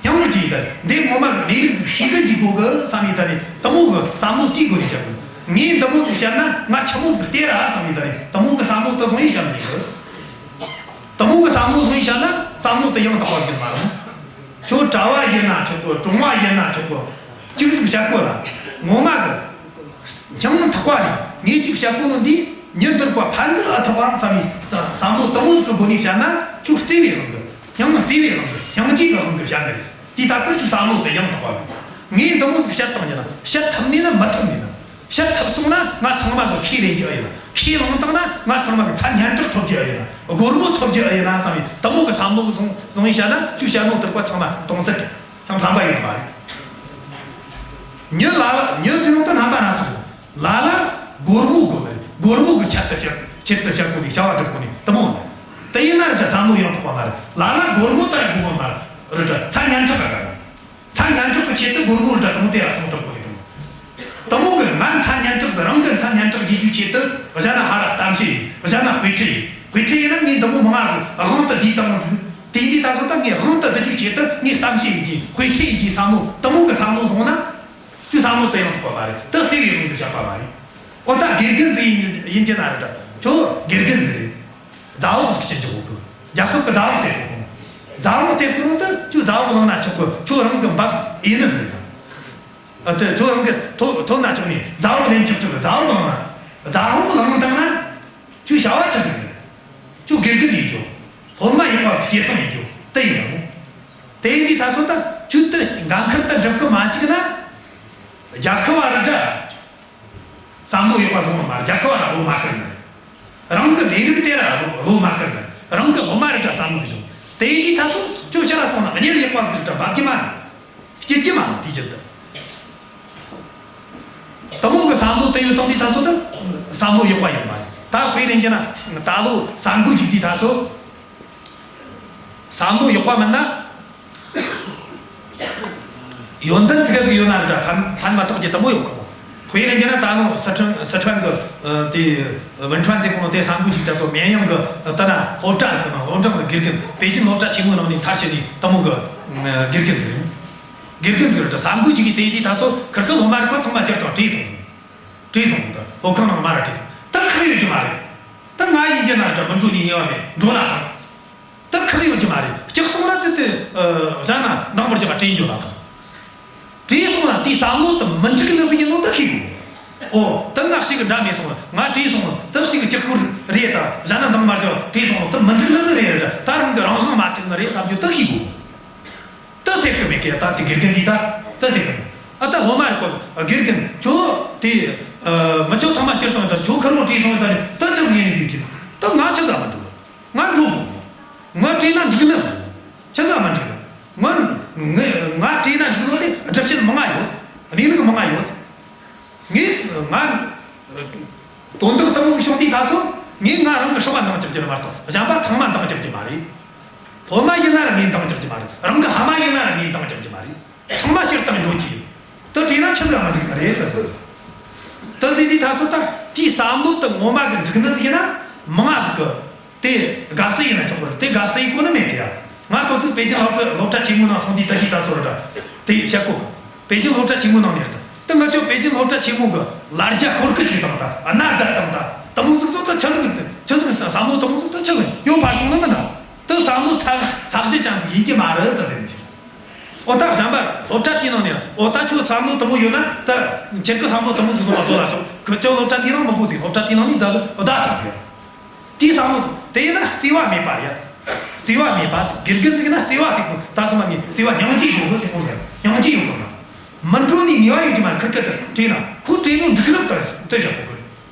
སྙིང་རྗེ་ཡིན་ད། འདི་ངོ་མ་གི་གནས་ལུགས་ཟིག་ ཤེས་གི་འཇུག་དགོས་གི་བསམ་ཡས་ད་ནི་དེ་མོ་གི་བསམ་བློ་དེའི་སྒོ་ནས་བཤད་དགོས། ངས་འདི་མོ་ཟིག་བཤད་ན་ང་ཆི་མོ་ཟིག་སྟེར་ར་བསམ་ཡས་ད་ནི་དེ་མོ་གི་བསམ་བློ་དེ་བཟུང་ཡས་བཤད་ནི་ཡིན་གི། དེ་མོ་གི་བསམ་བློ་བཟུང་ཡས་བཤད་ན་བསམ་བློ་དེ་ཡང་དག་པ་ཟིག་མ་རེད། ཁྱོད་གྲྭ་བ་ཡིན་ན་ཆོག་གི། གྲོང་བ་ཡིན་ན་ཆོག་གི། གཅིག་ཟིག་བཤད་དགོས་ལ། ངོ་མ་གི་སྙིང་ཐག་པ་ནས་ངས་གཅིག་བཤད་དགོས་ནོ་འདི་ཉིན་དུར་བ་ཕན་ཚུན་ཨ་ཐུབ་པ་བསམ་ཡས་བསམ་བློ་དེ་མོ་ཟིག་གི་སྒོ་ནས་བཤད་ན་ཁྱོད་བརྩེ་བའི་དབང་གིས། སྙིང་བརྩེ་བའི་དབང་གིས། སྙིང་རྗེ་གི་དབང་གིས་བཤད་ནི་རེད། དེ་ལྟ་ཁུལ་ཆུ་བསམ་བློ་དེ་ཡང་དག་པ་རེད། ངས་འདི་མོ་ཟིག་བཤད་བཏང་ཡིན་ན་བཤད་ཐུབ་ནི་ན་མི་ཐུབ་ནི་ན། བཤད་ཐུབ་སོང་ན་ང་ཚང་མ་གི་ཁས་ལེན་རྒྱུ་ཨེ་ཡིན་ན། ཁས་བླངས་བཏང་ན་ང་ཚང་མ་གི་མཚན་སྙན་གྲགས་ཐོབ་རྒྱུ་ཨེ་ཡིན་ན། སྒོར་མོ་ཐོབ་རྒྱུ་ཨེ་ཡིན་ན་བསམ་ཡས་དེ་མོ་གི་བསམ་བློ་བཟུང་བཟུང་ཡས་བཤད་ན་ཆུ་བཤད་ནོ་དུར་པ་ཚང་མ་སྟོང་ཟད་རེད། ཡང་ཕན་པ་ཡོད་མ་རེད། མྱི་ལ་ལ་མྱི་ཚེ་ནང་དུ་རྣམ་པ་སྣ་ཚོགས། ལ་ལ་སྒོར་མོ་དགོས་ནི་རེད། སྒོར་མོ་གི་ཆེད་དུ་བཤད་ཆེད་དུ་བཤད་དགོས་པའི་བྱ་བ་སྒྲུབ་དགོས་ནི་དེ་མོ་ནི། དེ་ཡིན་ན་རེད་དྲ་བསམ་བློ་ཡང་དག་པ་མ་རེད། ལ་ལ་སྒོར་མོ་ལྟར་དགོས་པ་མ་རེད་དྲ་མཚན་སྙན་གྲགས་ག་ག་རེད། མཚན་སྙན་གྲགས་ཀྱི་ཆེད་དུ་སྒོར་མོ་རེད་དྲ་གཏོང་དེ་ལ་གཏོང་ཐུབ་དགོས་ནི་དེ་མོ། དེ་མོ་གི་ང་མཚན་སྙན་གྲགས་སུ་རང་གི་མཚན་སྙན་གྲགས་རྒྱས་རྒྱུའི་ཆེད་དུ་གཞན་ན་ཧ་ར་གཏམ་བཤད་ཡིན། གཞན་ན་དཔེ་ཁྲིད་ཡིན། དཔེ་ཁྲིད་ཡིན་ན་ངས་འདི་མོ་མང་ང་ཟིག་དབང་དུ་བསྡུས་བཏང་ཟིག་དེ་འདི་ད་སོ་ད་ངས་དབང་དུ་བསྡུ་རྒྱུའི་ཆེད་དུ་ངས་གཏམ་བཤད་ཡིན་གྱི་དཔེ་ཁྲིད་ཡིན་གྱི་བསམ་བློ་དེ་མོ་གི་བསམ་བློ་བཟུང་ན། ཁྱོད་བསམ་བློ་དེ་ཡང་དག་པ་མ་རེད། དེ་བརྩེ་བའི་དབང་གིས་བཤད་པ་མ་རེད། ཨོ་ད་དགེ་རྒན་ཟིག་ཡིན་ཡིན་གྱི་ན་རེད་དྲ། ཁྱོད་དགེ་རྒན་ཟིག་རེད། ཟླ་ཕོགས་ཟིག་བྱེད་རྒྱུ་གོ་གི། རྒྱལ་ཁབ་ཀྱི་ཟླ་ཕོགས་སྟེར་གོ་གི། ཟླ་ཕོགས་སྟེར་གོ་ནོ་དེ་ཁྱོད་ཟླ་ཕོགས་བླངས་ན་ཆོག་གི། ཁྱོད་རང་གི་འབབ་ཡིན་ནི་ཟིག་རེད་དྲ། ཨ་དེ་ཁྱོད་རང་གི་ཐོབ་ཐོབ་ན་ཆོག་ནི་ཟླ་ཕོགས་ལེན་ཆོག་ཆོག་གི། ཟླ་ཕོགས་བླངས་ན། ཟླ་ཕོགས་བླངས་བཏང་ན་ཁྱོད་བྱ་བ་ཆི་ཟིག་རེད། ཁྱོད་དགེ་རྒན་ཡིན་རྒྱུ། སློབ་མ་ཡག་པ་ཟིག་སྐྱེད་སྲིང་ཡིན་རྒྱུ་དེ་ཡིན་ནོ། དེ་ཡིན་དུས་ད་སོ་ད་ཁྱོད་དེ་འགན་ཁུར་དེ་སྒྲུབ་གི་མ་བཅུག་ན། རྒྱལ་ཁབ་བ་རེད་དྲ། བསམ་བློ་ཡག་པ་བཟུང་བ་མ་རེད། རྒྱལ་ཁབ་བ་ལ་བློ་མ་ཁུར་ནི་རེད། རང་གི་ལས་རིགས་དེ་ལ་བློ་བློ་མ་ཁུར་ནི་རེད། རང་གི་སློབ་མ་རེད་དྲ་བསམ་བློ་བཟུང་། དེ་ཡིན་དུས་ད་སོ་ཁྱོད་ཕྱི་ལ་སོང་ན་གཉེར་ཡག་པ་ཟིག་རེད་དྲ་འབབ་ཀྱི་མ་རེད། སྐྱིད་ཀྱི་མ་རེད། དེ་ཅི་ད། དེ་མོ་གི་བསམ་བློ་དེ་ཡོད་བཏང་དུས་ད་སོ་ད་བསམ་བློ་ཡག་པ་ཡོད་མ་རེད། ད་དཔེ་ལེན་རྒྱུ་ན་ད་ལོ་ས་འགུལ་འཇུག་དུས་ད་སོ། བསམ་བློ་ཡག་པ་མིན་ན། ཡོན་ཏན་ཙི་གེ་ཟིག་ཡོད་ན་རེད་དྲ་ཕན་ཕན་མ་ཐོགས་ཀྱི་དེ་མོ་ཡོད་གི་མོ། དཔེ་ལེན་རྒྱུ་ན་ད་ལོ་སི་ཁྲོན་སི་ཁྲོན་གི་ཨ་དེ་ཝུན་ཁྲོན་ཟེར་གོ་ནོ་དེ་ས་འགུལ་འཇུག་ད་སོ་མེན་ཡང་གི་ད་ན་སློབ་གྲྭ་ཟིག་གི་ནང་སློབ་འབྲིང་གི་དགེ་རྒན་པེ་ཅིན་སློབ་གྲྭ་ཆེན་མོའི་ནང་ནས་མཐར་ཕྱིན་ནས་དེ་མོ་གི་ཨ་དགེ་རྒན་ཟིག་རེད། དགེ་རྒན་ཟིག་རེད་དྲ་ས་འགུལ་འཇུག་གི་དེ་དུས་ད་སོ་ཁིར་ཀི་སློབ་མ་རིག་པ་ཚང་མ་ཁྱེར་དང་བྲོས་སོང་། བྲོས་སོང་། ད་སློབ་ཁང་ནང་མ་ར་བྲོས་སོང་། ད་ཁག་ཡོད་རྒྱུ་མ་རེད། ད་ང་ཡིན་རྒྱུ་ན་འདྲ་མི་འགྲོ་ནི་ངེས་པ་མེད། འགྲོ་ན་ཐང་། ད་ཁག་ཡོད་རྒྱུ་མ་རེད། སྐྱག་སོང་ན་དེ་དེ་ཨ་གཞན་ན་འདང་བར་རྒྱུ་ག་བྲོས་འགྱོ་ན་ཐང་། བྲོས་སོང་ན་དེའི་བསམ་བློ་དེ་མི་འགྲིག་ནི་ཟིག་ཡིན་ནོ་ད་ཤེས་དགོས། ཨོ་ད་ང་ཞིག་གི་འདྲ་མེད་སོང་ན་ང་བྲོས་སོང་ན་ད་ཞིག་གི་སྐྱག་ཁུར་རེད། ད་གཞན་ན་འདང་མ་རྒྱག་བྲོས་སོང་ན་ད་མི་འགྲིག་ནི་ཟིག་རེད། ད་རང་གི་རང་དབང་མ་ཐེབས་ནི་རེད་བསམ་རྒྱུ་ད་ཤེས་དགོས། ད་ཟེར་གི་མེད་གི། ད་དེ་དགེ་རྒན་འདི་ད་ད་ཟེར་གི་མེད། ཨ་ད་སློབ་མ་རེད་གོ། དགེ་རྒན་ཁྱོད་དེ་ཨ་མི་ཆོག་ཚང་མ་སྤྱིར་བཏང་ད་ཁྱོད་ཁ་རོག་བྲིས་སོང་ད་ནི་ད་ཆི་ངས་ནི་དུས་ཀྱི་ད་ང་ཆི་ཟ་མི་འགྲོ། ང་འགྲོ་དགོས། ང་བྲིས་ན་འགྲིག་ནི་ཟེར། ཆི་ཟ་མི་འགྲིག་ནི། ང་ང་ང་བྲིས་ན་འགྲིག་ནོ་དེ་སྒྲུབ་བྱེད་མང་ང་ཡོད། གནས་ལུགས་མང་ང་ཡོད། ངས་ང་དོན་དག་དེ་མོ་ཟིག་བྱུང་དུས་ད་སོ་ངས་ང་རང་གི་སྲོག་ག་འདང་རྒྱག་རྒྱུ་མ་གཏོགས་གཞན་པ་ཚང་མ་འདང་རྒྱག་རྒྱུ་མ་རེད། སློབ་མ་ཡིན་ན་ར་ངས་འདང་རྒྱག་རྒྱུ་མ་རེད། རང་གི་ཕ་མ་ཡིན་ན་ར་ངས་འདང་རྒྱག་རྒྱུ་མ་རེད། ཚང་མ་སྤྱིར་བཏང་འགྲོ་གི། དེ་བྲིས་ན་ཆི་ཟིག་མ་འགྲིག་ནི་རེད་ཟེར་ཟེར། དེ་ཟིག་དུས་ད་སོ་ད་དེའི་བསམ་བློ་དེ་ངོ་མ་གི་འགྲིག་ནི་ཟིག་ཡིན་ན་མང་ང་ཟིག་གི། དེ་དགའ་བསུ་ཡིན་ན་ཆོག་པར་དེ་དགའ་བསུ་ཡི་གོ་ནི་མེད་གི་ཡ། ང་ཏོ་ཚིག་པེ་ཅིན་སློབ་གྲྭ་སློབ་གྲྭ་ཆེན་མོའི་ནང་སོང་དུས་ད་ཅི་ད་སོ་ར་ད་དེ་བཤད་གོ་གི། པེ་ཅིན་སློབ་གྲྭ་ཆེན་མོའི་ནང་ནས་ར་ད་དེ་ང་ཚོ་པེ་ཅིན་སློབ་གྲྭ་ཆེན་མོ་གི་ལ་རྒྱ་ཤོར་གི་ཆུ་དང་ད་གནའ་རྫ་དང་ད་དེ་མོ་ཟིག་ཚོ་ད་ཆི་ཟིག་ཆི་ཟིག་བསམ་བློ་དེ་མོ་ཟིག་ད་ཆི་ཟིག་ཡོང་ཕར་སོང་ནི་མིན་ན། དེ་བསམ་བློ་ཚ་ཚ་གཞི་ཅན་ཟིག་ཡིན་གི་མ་རེད་ད་ཟེར་ནི་ཆི། ཨོ་ད་གཞན་པ་སློབ་གྲྭ་དེའི་ནང་ནས་ཨོ་ད་ཁྱོད་བསམ་བློ་དེ་མོ་ཡོད་ན་ད་ཁྱེད་ཀྱི་བསམ་བློ་དེ་མོ་ཟིག་བཟོ་བ་དོ་ལ་ཆོག་གི། ཁྱོད་སློབ་གྲྭ་དེའི་ནང་མི་དགོས་ཟིག་སློབ་གྲྭ་དེའི་ནང་ནས་ད་གི་ཨོ་ད་ད་ཟེར། དེའི་བསམ་བློ་དེ་ཡིན་ན་བརྩེ་བ་མེད་པ་རེད། བརྩེ་བ་མེད་པ་དགེ་རྒན་ཟིག་ན་བརྩེ་བ་ཟེར་གོ་ད་སོ་མ་ངས་བརྩེ་བ་སྙིང་རྗེ་ཡོད་གི་ཟེར་གོ་ནས་སྙིང་རྗེ་ཡོད་གི་མ། མི་འགྲོ་ནི་ངེས་པ་ཡོད་ཀྱི་མ་ཁིར་ཁིར་དེ་བྲིས་ན་ཁོ་བྲིས་ནོ་འགྲིག་ནོ་ལྟར་ལྟོས་བྱ་དགོས་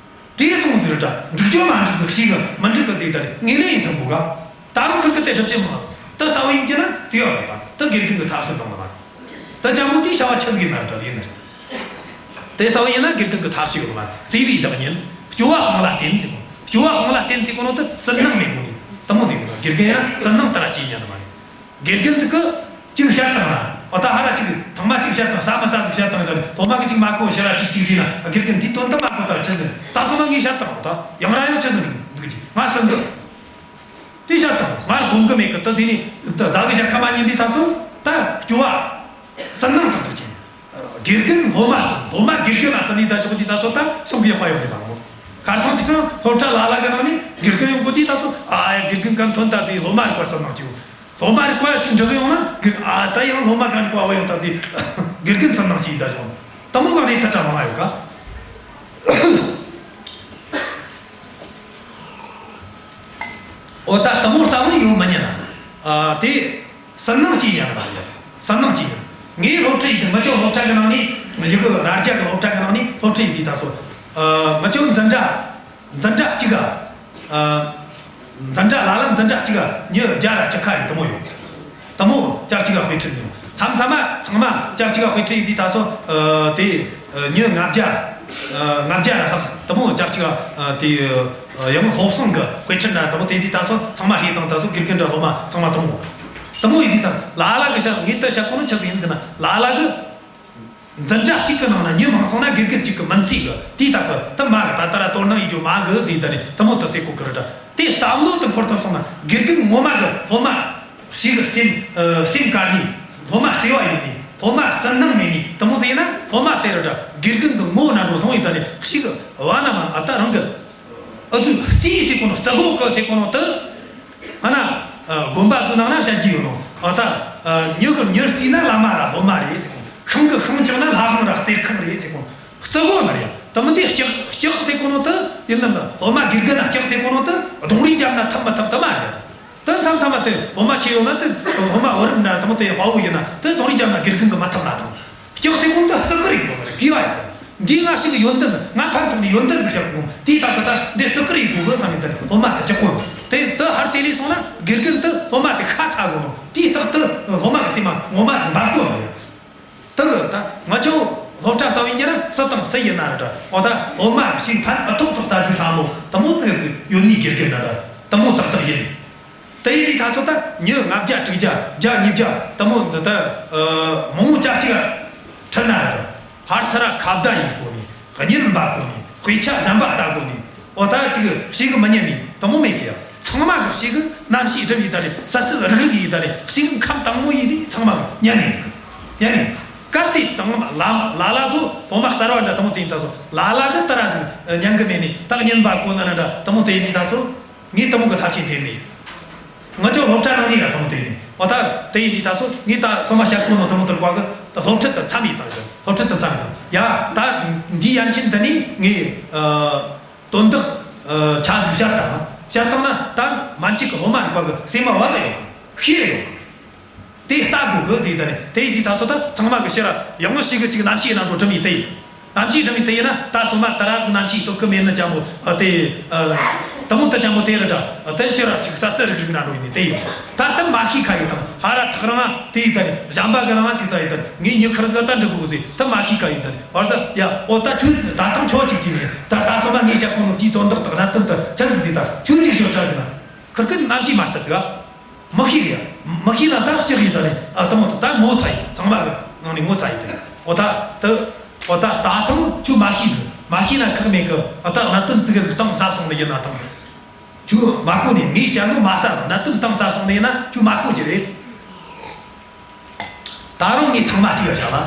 གི། བྲིས་སོང་ཟེར་ད་འགྲིག་རྒྱུ་མ་འགྲིག་ཟིག་ཤེས་གི་མི་འགྲིག་གི་ཟིག་ད་ངས་ལས་ཡིན་ཐུབ་དགོས་ག། ད་རུང་ཁིར་ཁིར་དེ་སྒྲུབ་བྱེད་མང་། ད་ལྟ་བུ་ཡིན་གྱི་ན་བརྩེ་བ་མེད་པ་ད་དགེ་རྒན་གི་ཚབ་ཤིག་གཏོང་ནི་མ་རེད། ད་ཅང་པོ་དེའི་བྱ་བ་ཆི་ཟིག་ཡིན་ན་རེད་ད་ལས་ནི་རེད། དེ་ལྟ་བུ་ཡིན་ན་དགེ་རྒན་གི་ཚབ་ཤིག་ཡོད་མ་རེད། བརྩེ་བའི་བདག་ཉིད། སྐྱོ་བ་སྤང་ལ་བརྟེན་ཟེར་གོ། སྐྱོ་བ་སྤང་ལ་བརྟེན་ཟེར་གོ་ནོ་དེ་སུན་སྣང་མེད་གོ་ནི་དེ་མོ་ཟིག་ཡིན་ན་དགེ་རྒན་ཡིན་ན་སུན་སྣང་ལྟར་སྐྱེས་ཉན་ནི་མ་རེད། དགེ་རྒན་ཟིག་གི་གཅིག་བཤད་བཏང་ན་ཨོ་ད་ཧ་ར་གཅིག་ཐང་མ་གཅིག་བཤད་བཏང་ས་མ་ས་ཟིག་བཤད་བཏང་ད་ཐོག་མ་གི་གཅིག་མ་གོ་ཕྱིར་ར་གཅིག་གཅིག་བྲིས་ན་དགེ་རྒན་འདིའི་དོན་དུ་མ་གོ་ད་ར་ཆི་ཟིག་ད་སོ་མ་ངས་བཤད་བཏང་ཨོ་ད་ཡང་ར་ཡང་ཆི་ཟིག་འདུག་གི་ང་སུན་གི། དེ་བཤད་བཏང་ང་དགོངས་གི་མེད་གི་ད་དེ་ནི་ད་ཛ་གི་བཤད་ཁ་མ་ཉན་དེ་ད་སོ་ད་སྐྱོ་བ་སུན་སྣང་ཏག་ཏག་བྱས། དགེ་རྒན་སློབ་མ་ཟིན། སློབ་མ་དགེ་རྒན་ལ་ཟིན་ནས་ད་ཆོག་དེ་ད་སོ་ད་གཞུང་གི་དཔལ་ཡོན་དེ་མ་མོ། ཁ་སང་དེ་རིང་སློབ་གྲྭ་ལ་ལ་གི་ནང་ནས་དགེ་རྒན་ཡོང་གོ་དེ་ད་སོ་ཨ་ཡ་དགེ་རྒན་ག་ཐོན་ད་ཟིན་སློབ་མ་རིག་པ་སོ་ནང་གི་ཡོད། སློབ་མ་རིག་པ་ཅིག་འགྲིག་གི་ཡོང་ན་དགེ་ཨ་ད་ཡང་སློབ་མ་ག་རིག་པ་བ་ཡོང་ད་ཟིན་དགེ་རྒན་སོ་ནང་གི་ཡིན་ད་ཞོག་དེ་མོ་ག་ནས་ཚ་གྲ་མང་ཡོད་ག་ཨོ་ད་དེ་མོ་ལྟ་བུ་ཡོད་མི་ཉན་ན། ཨ་དེ་སུན་སྣང་སྐྱེ་ཡང་ར་ཡ། སུན་སྣང་སྐྱེ་ཡང་། ངའི་སློབ་ཁྲིད་ཡིན་དུས་ངི་ཆོ་སློབ་གྲྭ་གི་ནང་ནས་ཡི་གེ་རྭ་རྒྱ་གི་སློབ་གྲྭ་གི་ནང་ནས་སློབ་ཁྲིད་ཡིན་དུས་ད་སོ། ཨ་ངི་ཆོ་འཛིན་གྲྭ་འཛིན་གྲྭ་གཅིག་ག་ཨ་འཛིན་གྲྭ་ལ་ལ་འཛིན་གྲྭ་གཅིག་ག་མྱི་བརྒྱ་ར་བཅུ་ཁ་ཡི་དེ་མོ་ཡོད། དེ་མོ་ཅག་གཅིག་ག་དཔེ་ཁྲིད་ཡོང་། མཚམས་མཚམས་མ་ཚང་མ་ཅག་གཅིག་ག་དཔེ་ཁྲིད་ཡིན་དུས་ད་སོ། ཨ་དེ་ཨ་མྱི་ལྔ་བརྒྱ་ཨ་ལྔ་བརྒྱ་ར་ལྷག་དེ་མོ་ཅག་གཅིག་ག་ཨ་དེ་ཨ་ཡང་སློབ་གསེང་གི་དཔེ་ཁྲིད་འདྲ་དེ་མོ་དེ་དུས་ད་སོ་ཚང་མ་ཤེས་དང་ད་སོ་དགེ་རྒན་འདྲ་སློབ་མ་ཚང་མ་དེ་མོ། དེ་མོ་ཡིན་དུས་ད་ལ་ལ་གི་ཤ་ངེད་ད་ཤ་ཁོ་ནི་ཆགས་ཡིན་ཟེར་ན་ལ་ལ་གི་འཛིན་གྲྭ་གཅིག་གི་ནང་ན་མྱི་མང་སོང་ན་དགེ་རྒན་གཅིག་གི་མིན་ཚིག་གི་དེའི་སྟབས་ཀྱི་དེ་མ་གི་ད་ལྟ་ར་དོ་སྣང་ཡིད་རྒྱུ་མ་གི་ཟིག་ད་ནི་དེ་མོ་དུ་ཟེར་གོ་གི་རེད་དྲ། དེ་བསམ་བློ་དུ་འཁོར་ཐུབ་སོང་ན་དགེ་རྒན་ངོ་མ་གི་སློབ་མ་ཞིག་གི་སེམས་ཨ་སེམས་དཀར་ནི་སློབ་མ་བརྩེ་བ་ཡོད་ནི་སློབ་མ་སུན་སྣང་མེད་ནི་དེ་མོ་ཟིག་ཡིན་ན་སློབ་མ་དེ་རེད་དྲ། དགེ་རྒན་གི་ངོ་བོ་ན་འགྲོ་སོང་ཡིན་ད་ནི་ཞིག་གི་བ་ན་མ་ཨ་ད་རང་གི་ཨ་ཚོས་རྩིས་ཟེར་གོ་ནོ་རྩི་གོ་གི་ཟེར་གོ་ནོ་དུ། ཨ་ན། ཨ་དགོན་པ་ཚོའི་ནང་ན་བཤད་ཀྱི་ཡོད་ནོ། ཨ་ད། ཨ་མྱི་གི་མྱི་རྩིས་ན་བླ་མ་ར་སློབ་མ་རེད་ཟེར་གོ། ཤིང་གི་ཤིང་བཅག་ན་ལྷ་ཁང་ར་གསེར་ཁང་རེད་ཟེར་གོ། རྩི་གོ་ནི་རེད་ཡ། དེ་མི་འདི་ལྕགས་ལྕགས་ཟེར་གོ་ནོ་དེ་ཡིན་ནམ་ན་སློབ་མ་དགེ་རྒན་ན་ལྕགས་ཟེར་གོ་ནོ་དེ་རྡུང་རེས་བརྒྱབ་ན་ཐབས་མི་ཐབས་དེ་མ་རེད། དེ་མཚམས་མཚམས་མ་དེ་སློབ་མ་ཆེ་ཡོད་ན་དེ་སློབ་མ་བུ་རམ་འདྲ་དེ་མོ་དེ་དཔའ་བོ་ཡིན་ན་དེ་རྡུང་རེས་བརྒྱབ་ན་དགེ་རྒན་གི་མ་ཐབས་ན་དང་། ལྕགས་སེ་ཀུན་ཏུ་བརྩི་གི་རེད་གོ་རེད་པི་ཨའི། འདི་ང་ཞིག་གི་ཡོན་ཏན་ང་ཕན་ཐོགས་ནས་ཡོན་ཏན་ཟིག་བཤད་གོ། དེའི་སྟབས་ཀྱི་ད་འདི་བརྩི་གི་རེད་གོ་གི་བསམ་ཡོད་ཏན་སློབ་མ་དེ་ལྕགས་གོ། དེ་དུ་ཧར་དེ་ལས་སོང་ན་དགེ་རྒན་དུ་སློབ་མ་དེ་ཁ་ཚ་གོ་ནོ། དེའི་རྟགས་དུ་སློབ་མ་གི་སེམས་མ་ངོ་མ་ཟིག་འབབ་གོ་མ་རེད། དུ་གི་ད་ང་ཆོ་སློབ་གྲྭ་ལྟ་བུ་ཡིན་ར་སུ་དང་སུ་ཡིན་ན་ར་འདྲ་འོ་ད་སློབ་མ་ཞིག་ཕན་ཨ་ཐོག་ཐོག་ལྟ་རྒྱུ་བསམ་བློ་དུ་མོ་ཙི་གི་ཟིག་ཡོད་ནི་དགེ་རྒན་ན་ར་དུ་མོ་ཏག་ཏག་ཡིན། དེ་ཡི་དུས་ད་སོ་ད་མྱི་ལྔ་བརྒྱ་དྲུག་བརྒྱ་བརྒྱ་ཉིས་བརྒྱ་དུ་མོ་འདི་ད་མང་བོ་ཅག་ཅིག་ཁྲིད་ན་ར་ཧར་ཐ་ར་ཁ་བརྡ་ཡིན་གོ་ནི་གཉེར་འབའ་གོ་ནི་དཔེ་ཆ་གཞན་པ་ལྟ་གོ་ནི་ཨོ་ད་ཅིག་ཞིག་མི་ཉན་ནི་དུ་མོ་མེད་གི་ཡ། ཚང་མ་གི་ཞིག་རྣམ་ཤེས་སྒྲིམ་ཡི་ད་ལེ་ས་སིལ་རིག་རིག་ཡི་ད་ལེ་ཞིག་ཁམས་དྭངས་མོ་ཡི་ནི་ཚང་མ་གི་ཉན་ནི་ཉན་ནི་སྐབས་དེ་དང་ལ་ལ་ལ་ཚོ་སློབ་མ་གསར་བ་འདྲ་དུ་མོ་དེ་ཡིན་ད་སོ་ལ་ལ་གི་ད་ར་ཟིག་ཉན་གི་མེད་ནི་ད་ཉན་པ་གོ་ན་ན་འདྲ་དུ་མོ་དེ་ཡིན་ད་སོ། ངས་དེ་མོ་གི་ཐབས་ཤེས་འཐེན་ནས། ང་ཚོ་སློབ་གྲྭ་ནང་ནས་ར་དེ་མོ་དེ་ནས་འོ་ད་དེ་ཡིན་དུས་ད་སོ་ངས་ད་སོ་མ་བཤད་ཁོ་ནོ་དེ་མོ་དེར་བཀའ་གི་ད་སློབ་ཁྲིད་དུ་མཚམས་ཡིན་ད་ཟེར་སློབ་ཁྲིད་དུ་མཚམས་ཡིན་ཡ། ད་འདི་ཡན་ཆད་འདི་ནས་ངས་ཨ་དོན་དག་ཨ་ཆ་ཟིག་བཤད་དང་བཤད་བཏང་ན་ད་མན་ཆད་གི་སློབ་མ་རིག་པ་གི་སེམས་མ་བབ་ཡོང་གི་ཤེས་ཡོང་གི། དེ་ལྟ་དགོས་གི་ཟེར་ད་ནི་དེ་ཡི་དུས་ད་སོ་ད་ཚང་མ་གི་ཕྱིར་ཡང་མི་ཞིག་གི་ཅིག་རྣམ་ཤེས་ནང་དུ་གྲུབ་ཡི་དེ་ཡིན། རྣམ་ཤེས་གྲུབ་ཡི་དེ་ཡིན་ན་ད་སོ་མ་ད་ར་ཟིག་རྣམ་ཤེས་སྟོབས་ཀི་མེད་ནི་ཅང་པོ་ཨ་དེ་ཨ་དུ་མོ་ད་ཅང་པོ་དེ་རེད་ད་ཨ་དེ་ཕྱིར་ཅིག་ས་སི་རིག་རིག་ན་འགྲོ་ཡི་ནི་དེ་ཡིན། ད་ད་མ་ཤེས་ཁ་ཡི་དང་ཧ་ར་ཐག་རང་ཨ་དེ་ཡི་ད་ནི་གཞན་པ་གི་རང་ཨ་ཅིག་ས་ཡི་ད་ངས་ཉི་ཁར་ཟ་ད་འགྲིག་གོ་ཟེར་ད་མ་ཤེས་ཁ་ཡི་ད་ནི་བར་ཟ་ཡ་ཨོ་ད་ཁྱོད་ད་ཐང་ཁྱོད་ཅིག་ཅིག་ནི་ད་ད་སོ་མ་ངས་བཤད་ཁོ་ནོ་དེའི་དོན་དག་དང་གནད་དོན་དུ་ཆ་ཟིག་ཟིག་ད་ཁྱོད་ཅིག་ཤོད་ད་ཟེར་ན་ཁིར་ཁིར་རྣམ་ཤེས་མ་ལྟ་ཟིག་ཨ། མི་ཤེས་ཡ། མི་ཤེས་ན་ད་ལྕགས་ཡིན་ད་ནི་ཨ་དུ་མོ་ད་ངོ་ཚ་ཡིན་ཚང་མ་གི་ནང་ནས་ངོ་ཚ་ཡིན་ད་ནི་འོ་ད་དུ་འོ་ད་ད་ཐང་ཁྱོད་མ་ཤེས་ཟིག་མ་ཤེས་ན་ཁག་མེད་གི་ཨ་ད་གནད་དོན་ཙི་གེ་ཟིག་བཏང་ཟབ་སོང་ནི་ཡིན་ན་ཐང་། ཁྱོད་མ་གོ་ནི་ངས་བཤད་ནོ་མ་ཟབ་གནད་དོན་བཏང་ཟབ་སོང་ནི་ཡིན་ན་ཁྱོད་མ་གོ་རྒྱུ་རེད། ད་རུང་ངས་ཐེངས་མ་གཅིག་ལ་བཤད་ལ།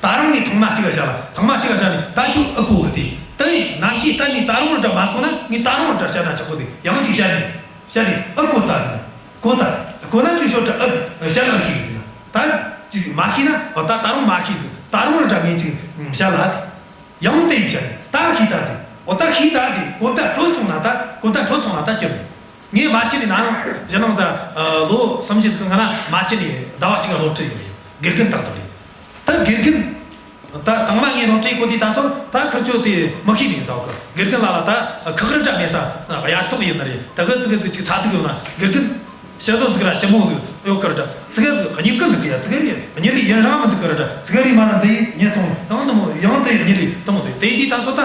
ད་རུང་ངས་ཐེངས་མ་གཅིག་ལ་བཤད་ལ་ཐེངས་མ་གཅིག་ལ་བཤད་ནི་ད་ཁྱོད་ཨ་གོ་གི་དེ་ད་ཡིན་རྣམ་ཤེས་ད་ནི་ད་རུང་ར་འདྲ་མ་གོ་ན་ངས་ད་རུང་ར་འདྲ་བཤད་ན་ཆོག་གོ་ཟིག་ཡང་གཅིག་བཤད་ནི། བཤད་ནི་ཨ་གོ་ད་ཟིན། གོ་ད་ཟིན། གོ་ན་ཁྱོད་ཤོད་དྲ་ཨ་བཤད་ལ་ཤེས་གི་ཟིན། ད་ཅི་ཟིག་མ་ཤེས་ན་ཨ་ད་ད་རུང་མ་ཤེས་ཟིན་ད་རུང་ར་འདྲ་ངས་ཅིག་བཤད་ལ་ཟིན། ཡང་དེ་ཡི་བཤད་ནི་ད་ཤེས་ད་ཟིན་ཨོ་ད་ཤེས་ད་ཟིན་གོ་ད་གྲོལ་སོང་ན་ད་གོ་ད་གྲོལ་སོང་ན་ད་ཅི་རེད། ངས་མ་ཕྱི་ནས་ན་ནིང་ཞི་ནང་ས་ལོ་སུམ་ཅུ་ཟིག་གི་སྔ་ན་མ་ཕྱི་ནས་ཟླ་བ་གཅིག་སློབ་ཁྲིད་ཡིན་རེད། དགེ་རྒན་ཏག་ཏག་རེད། ད་དགེ་རྒན་ད་དང་མ་ངས་སློབ་ཁྲིད་གོ་དུས་ད་སོ་ད་ཁིར་ཆོ་དེ་མི་ཤེས་ནས་ཟ་གི་དགེ་རྒན་ལ་ལ་ད་ཁག་རི་འདྲ་མེད་ས་གཡར་ཐོག་ཡིན་ནི་རེད། ད་གི་ཙི་གི་ཙི་གཅིག་ཚ་དུག་ཡོད་ན་དགེ་རྒན་ཞི་ལོ་ཟིག་ར་ཞི་མོ་ཟིག་ཡོད་གི་ར་ད་ཙི་གི་ཟིག་གཉིད་གི་འདུག་གི་ཡ་ཙི་གི་རེད་གཉིད་རེད་ཡིན་རང་མི་འདུག་གི་ར་ད་ཙི་གི་རེད་མ་ར་འདི་ཡིན་ཉེ་སོང་དང་དུ་མོ་ཡང་དེ་གཉིད་རེད་དུ་མོ་དེ་དེ་དུས་ད་སོ་ད་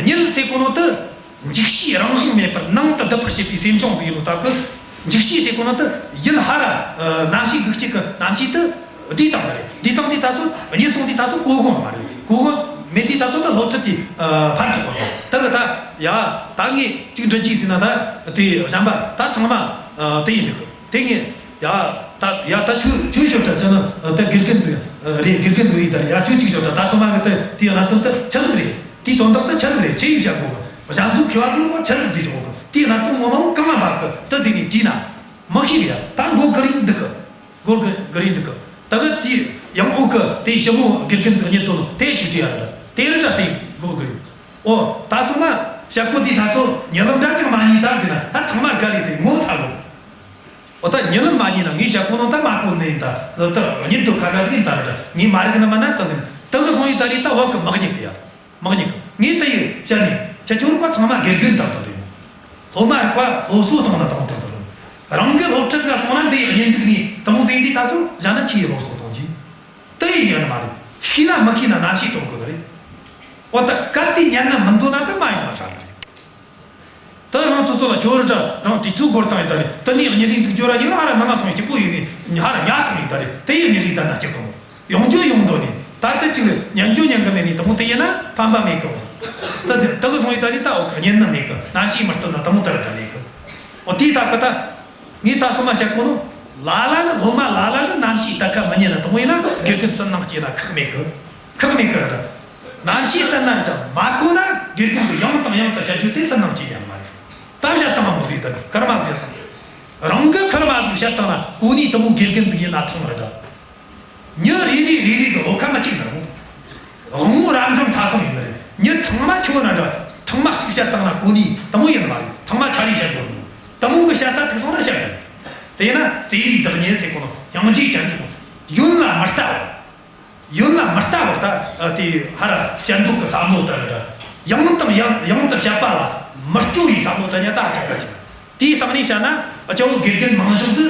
གཉིད་ཟེར་གོ་ནོ་དུ། འཇིགས་བྱེད་རང་དབང་མེད་པར་ནང་དུ་སྡུད་པར་བྱེད་པའི་སེམས་བྱུང་ཟིག་ཡིན་ནོ་ལྟ་གི། འཇིགས་བྱེད་ཟེར་གོ་ནོ་དུ་ཡིད་ཧ་ར་རྣམ་ཤེས་འགུག་བྱེད་ཀྱི་རྣམ་ཤེས་དུ་བསྡུས་བཏང་བ་རེད། བསྡུས་བཏང་དུས་ད་སོ་གཉིད་སོང་དུས་ད་སོ་གོ་གོ་མ་རེད། གོ་གོ་མེད་དུས་ད་སོ་ད་སློབ་ཁྲིད་དེ་ཕན་ཐོགས་པ་རེད། ད་གི་ད་ཡ་ད་ངས་གཅིག་འདྲི་རྒྱུ་ཟེར་ན་ད་དེ་གཞན་པ་ད་ཚང་མ་དེ་ཡིན་འདུག་གི་དེ་ངས་ཡ་ད། ཡ་ད་ཁྱོད་ཁྱོད་ཤོད་དྲ་ཟེར་ན་ད་དགེ་རྒན་ཟིག་རེད། དགེ་རྒན་ཟིག་ཡིན་ད་ཡ་ཁྱོད་གཅིག་ཤོད་དྲ། ད་སོ་མ་གི་ད་དེའི་གནད་དོན་ད་ཆི་ཟིག་རེད། དེའི་དོན་དག་ད་ཆི་ཟིག་རེད། ཆི་ཡིས་བཤད་དགོས་གི། གཞན་ཚོ་མཁས་པ་ཚོ་མ་ཆི་ཟིག་ཟིག་ཆོག་གི། དེའི་གནད་དོན་ངོ་མ་བོ་གང་ང་བབ་གི་ད་ཟིག་ནས་དྲིས་ན་མི་ཤེས་གི། ཡ་ད་མགོ་གི་རིང་འདུག་གི། མགོ་གི་གི་རིང་འདུག་གི། ད་གི་དེའི་ཡང་འོག་གི་དེའི་ཞི་མོ་དགེ་རྒན་ཟིག་གཉིས་དོན་དེ་གཅིག་དྲིས་ཡ་རེད། དེ་རེད་དྲ་དེ་མགོ་གི་རིང་། ཨོ་ད་སོ་མ་བཤད་གོ་དེའི་ད་སོ་ཉེ་ལམ་འདྲ་ཅིག་མ་ཉིས་ད་ཟིག་ན་ད་ཚང་མ་དགའ་ལས་དེ་ངོ་ཚ་གོ་གི། འོ་ད་ཉེ་ལམ་མ་ཉིན་ན་ངས་བཤད་གོ་ནོ་ད་མ་གོ་ནི་ཡིན། ད་ད་ཉིན་དུ་ཁ་ཁ་ཟིག་ཡིན་ད་ར། ངས་མ་རིག་ན་མ་ན་ད་ཟིན་ད་གི་སོང་ཡིན། ད་རེད་ད་བབ་གི་མག་ཉིག་གི་ཡ། མག་ཉིག་གི་ངས་ད་ཡི་བཤད་ནི་ཁྱེད་ཆོ་རུ་པ་ཚང་མ་དགེ་རྒན་ད་ད་རེད། སློབ་མ་རིག་པ་སློབ་གསོ་གཏོང་ན་ད་ད་ད་རེད། རང་གི་སློབ་ཁྲིད་ལ་སོང་ན་འདི་ཡི་གཉེན་སྒྲིག་ནི་དེ་མོ་ཟིག་འདི་ད་སོ་བཞག་ན་ཆི་ཡི་སློབ་གསོ་གཏོང་གི། ད་ཡི་ཉན་མ་རེད། ཤེས་ན་མི་ཤེས་ན་རྣམ་ཤེས་གཏོང་དགོས་ད་རེད། འོ་ད་གལ་ཏེ་ཉན་ན་མི་འདོད་ན་ད་མ་ཡོང་བ་ར་ད་རེད། ད་རང་ཚོ་ཚོ་ལ་ཁྱོད་ར་འདྲ་རང་དུས་ཚོད་འགོར་བཏང་ཡོད་ད་རེད། ད་ནི་གཉིད་ལྡན་དུ་སྐྱོ་ར་ཡོད། ཨ་ར་ནང་ང་སོང་སྐྱིད་པོ་ཡོད་ནི་ཧ་ར་ཉལ་བཏང་ཡོད་ད་རེད། ད་ཡི་གཉིད་ལྡན་ད་ན་སྐྱིད་པོ་ཡོང་རྒྱུ་ཡོང་འདོད་ནི་ད་ད་ཅིག་ཉན་རྒྱུ་ཉན་གི་མེད་ནི་དེ་མོ་དེ་ཡིན་ན་ཕན་པ་མེད་གི། ད་ཟེར་ད་གི་སོང་ཡོད་ད་རེད། ད་འོ་གི་གཉིད་ནི་མེད་གི། རྣམ་ཤེས་མི་སྟོན་ན་དེ་མོ་ད་ར་ད་མེད་གི། འོ་དེ་ད་གི་ད། ངས་ད་སོ་མ་བཤད་གོ་ནོ། ལ་ལ་ལ་སློབ་མ་ལ་ལ་ལ་རྣམ་ཤེས་ད་ཁ་མི་ཉན་ན་དེ་མོ་ཡིན་ན་དགེ་རྒན་སུན་སྣང་སྐྱེས་ན་ཁག་མེད་གི། ཁག་མེད་གི་ར། རྣམ་ཤེས་ལྟར་ན་འདྲ་མ་གོ་ན་དགེ་རྒན་གྱིས་ཡང་དང་ཡང་དུ་བཤད་རྒྱུ་དེ་སུན་སྣང་སྐྱེ་ཉན་མ་རེད། ད་བཤད་སྟངས་མ་མོ་ཟིག་ད་ཁར་མ་ཟིག་སོང་། རང་གི་ཁར་མ་ཟིག་བཤད་སྟངས་ན་གོ་ནི་དེ་མོ་དགེ་རྒན་ཟིག་ཡིན་ན་ཐང་ར་འདྲ། མྱི་རེ་རེ་རེ་རེ་གི་བློ་ཁ་མི་གཅིག་ན་རུང་། དབང་བོ་རབ་འབྱམས་ཐ་སང་ཡིན་ནི་རེད། མྱི་ཚང་མ་ཁྱོད་ན་འདྲ་ཐང་མ་གཅིག་བཤད་སྟངས་ན་གོ་ནི་དེ་མོ་ཡིན་མ་རེད། ཐང་མ་ཆ་རེ་བཤད་དགོས་རུང་། དེ་མོ་གི་བཤད་ས་ཐུག་སོང་ན་བཤད་དགོས། དེ་ཡིན་ན་བརྩེ་བའི་བདག་ཉིད་ཟེར་གོ་ནོ་སྙིང་རྗེ་ཅན་ཚོ་ཡོན་ལ་མི་ལྟ་བར། ཡོན་ལ་མི་ལྟ་བར་ད་དེ་ཧ་ར་བཤད་འདོད་གི་བསམ་བློ་དར་འདྲ། ཡང་དང་ཡང་ཡང་དུ་བཤད་པ་ལ་མི་སྐྱོ་བའི་བསམ་བློ་དར་ཉ་ད་ཅག་ག་ཅིག་དེའི་སྟེང་ནས་བཤད་ན་ཨ་ཅག་བོ་དགེ་རྒན་མང་ཤོས་སུ་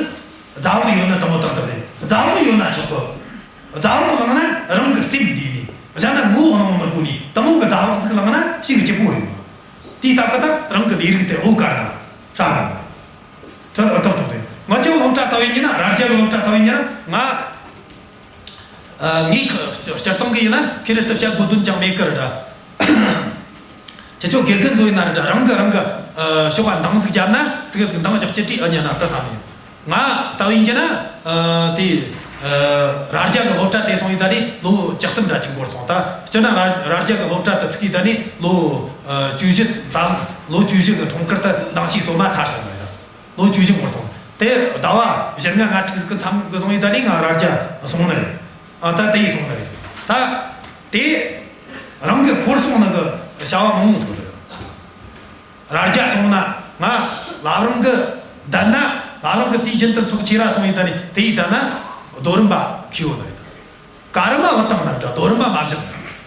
རྫ་བོ་ཡོད་ན་དེ་མོ་ཏག་ཏག་རེད། རྫ་བོ་ཡོད་ན་ཆོག་གི། རྫ་བོ་བླངས་ན་རང་གི་སེམས་བདེ་ནས་གཞན་ན་ངོ་བོ་གནོང་མི་དགོས་ནས་དེ་མོ་གི་རྫ་བོ་ཟིག་བླངས་ན་ཞེ་གི་སྐྱིད་པོ་ཡོད། དེའི་སྟབས་ཀྱི་ད་རང་གི་ལས་རིགས་དེ་བློ་དཀར་ན་ཧྲ་ར་ཐོན་ཨ་ཐོབ་ཐོབ་རེད། ང་ཚོའི་སློབ་གྲྭ་ལྟ་བུ་ཡིན་ན་རྭ་རྒྱ་གི་སློབ་གྲྭ་ལྟ་བུ་ཡིན་ན་ང་ཨ་ངའི་སྤྱིར་བཏང་གི་ཡིན་ན་ཁེ་ལས་སྟབས་བྱ་དགོས་དོན་ཅང་མེད་ཀི་ར་འདྲ། ཁྱེད་ཚོ་དགེ་རྒན་ཚོ་ཡིན་ན་ར་འདྲ་རང་གི་རང་གི་ཨ་ཤོག་པ་འདང་ཟིག་བརྒྱབ་ན་ཙི་གེ་ཟིག་འདང་རྒྱག་ཅི་ཏྲི་ཨ་ཉན་ན་ལྟ་ས་མེད། ང་ལྟ་བུ་ཡིན་གྱི་ན་ཨ་དེ་ཨ་རྭ་རྒྱ་གི་སློབ་གྲྭ་དེ་སོང་ཡིན་ད་ནི་ལོ་བཅུ་གསུམ་འདྲ་ཅིག་འགོར་སོང་། ད་སྤྱིར་ན་རྭ་རྭ་རྒྱ་གི་སློབ་གྲྭ་དུ་ཚུགས་ཡིན་ད་ནི་ལོ་ཨ་བཅུ་བཞི་དང་ལོ་བཅུ་བཞི་གི་འཁྲུངས་སྐར་དུ་འདང་ཞིག་སོ་མ་ཚར་སོང་ནི་རེད། ལོ་བཅུ་བཞི་འགོར་སོང་། དེ་ཟླ་བ་བཞི་ལྔ་ལྔ་དྲུག་ཟིག་གི་མཚམས་གི་སོང་ཡིན་ད་ནི་ང་རྭ་རྒྱ་སོང་ནི་རེད། ཨ་ད་དེ་ཡིས་སོང་ནི་རེད། ད་དེ་རང་གི་ཕོར་སོང་ནི་གི་བྱ་བ་མང་མོ་ཟིག་རེད། རྭ་རྒྱ་སོང་ན་ང་བླ་བྲང་གི་བསྡད་ན་བླ་བྲང་གི་དུས་རྒྱུན་དུ་ཚོགས་ཆེ་ར་སོང་ཡིན་ད་ནི་དེ་ཡིས་བསྡད་ན་རྡོ་རིན་པ་ཁེ་ཡོད་ནི་རེད། ཀ་ར་མ་བུད་བཏང་ན་འདྲ་རྡོ་རིན་པ་མ་བཞག་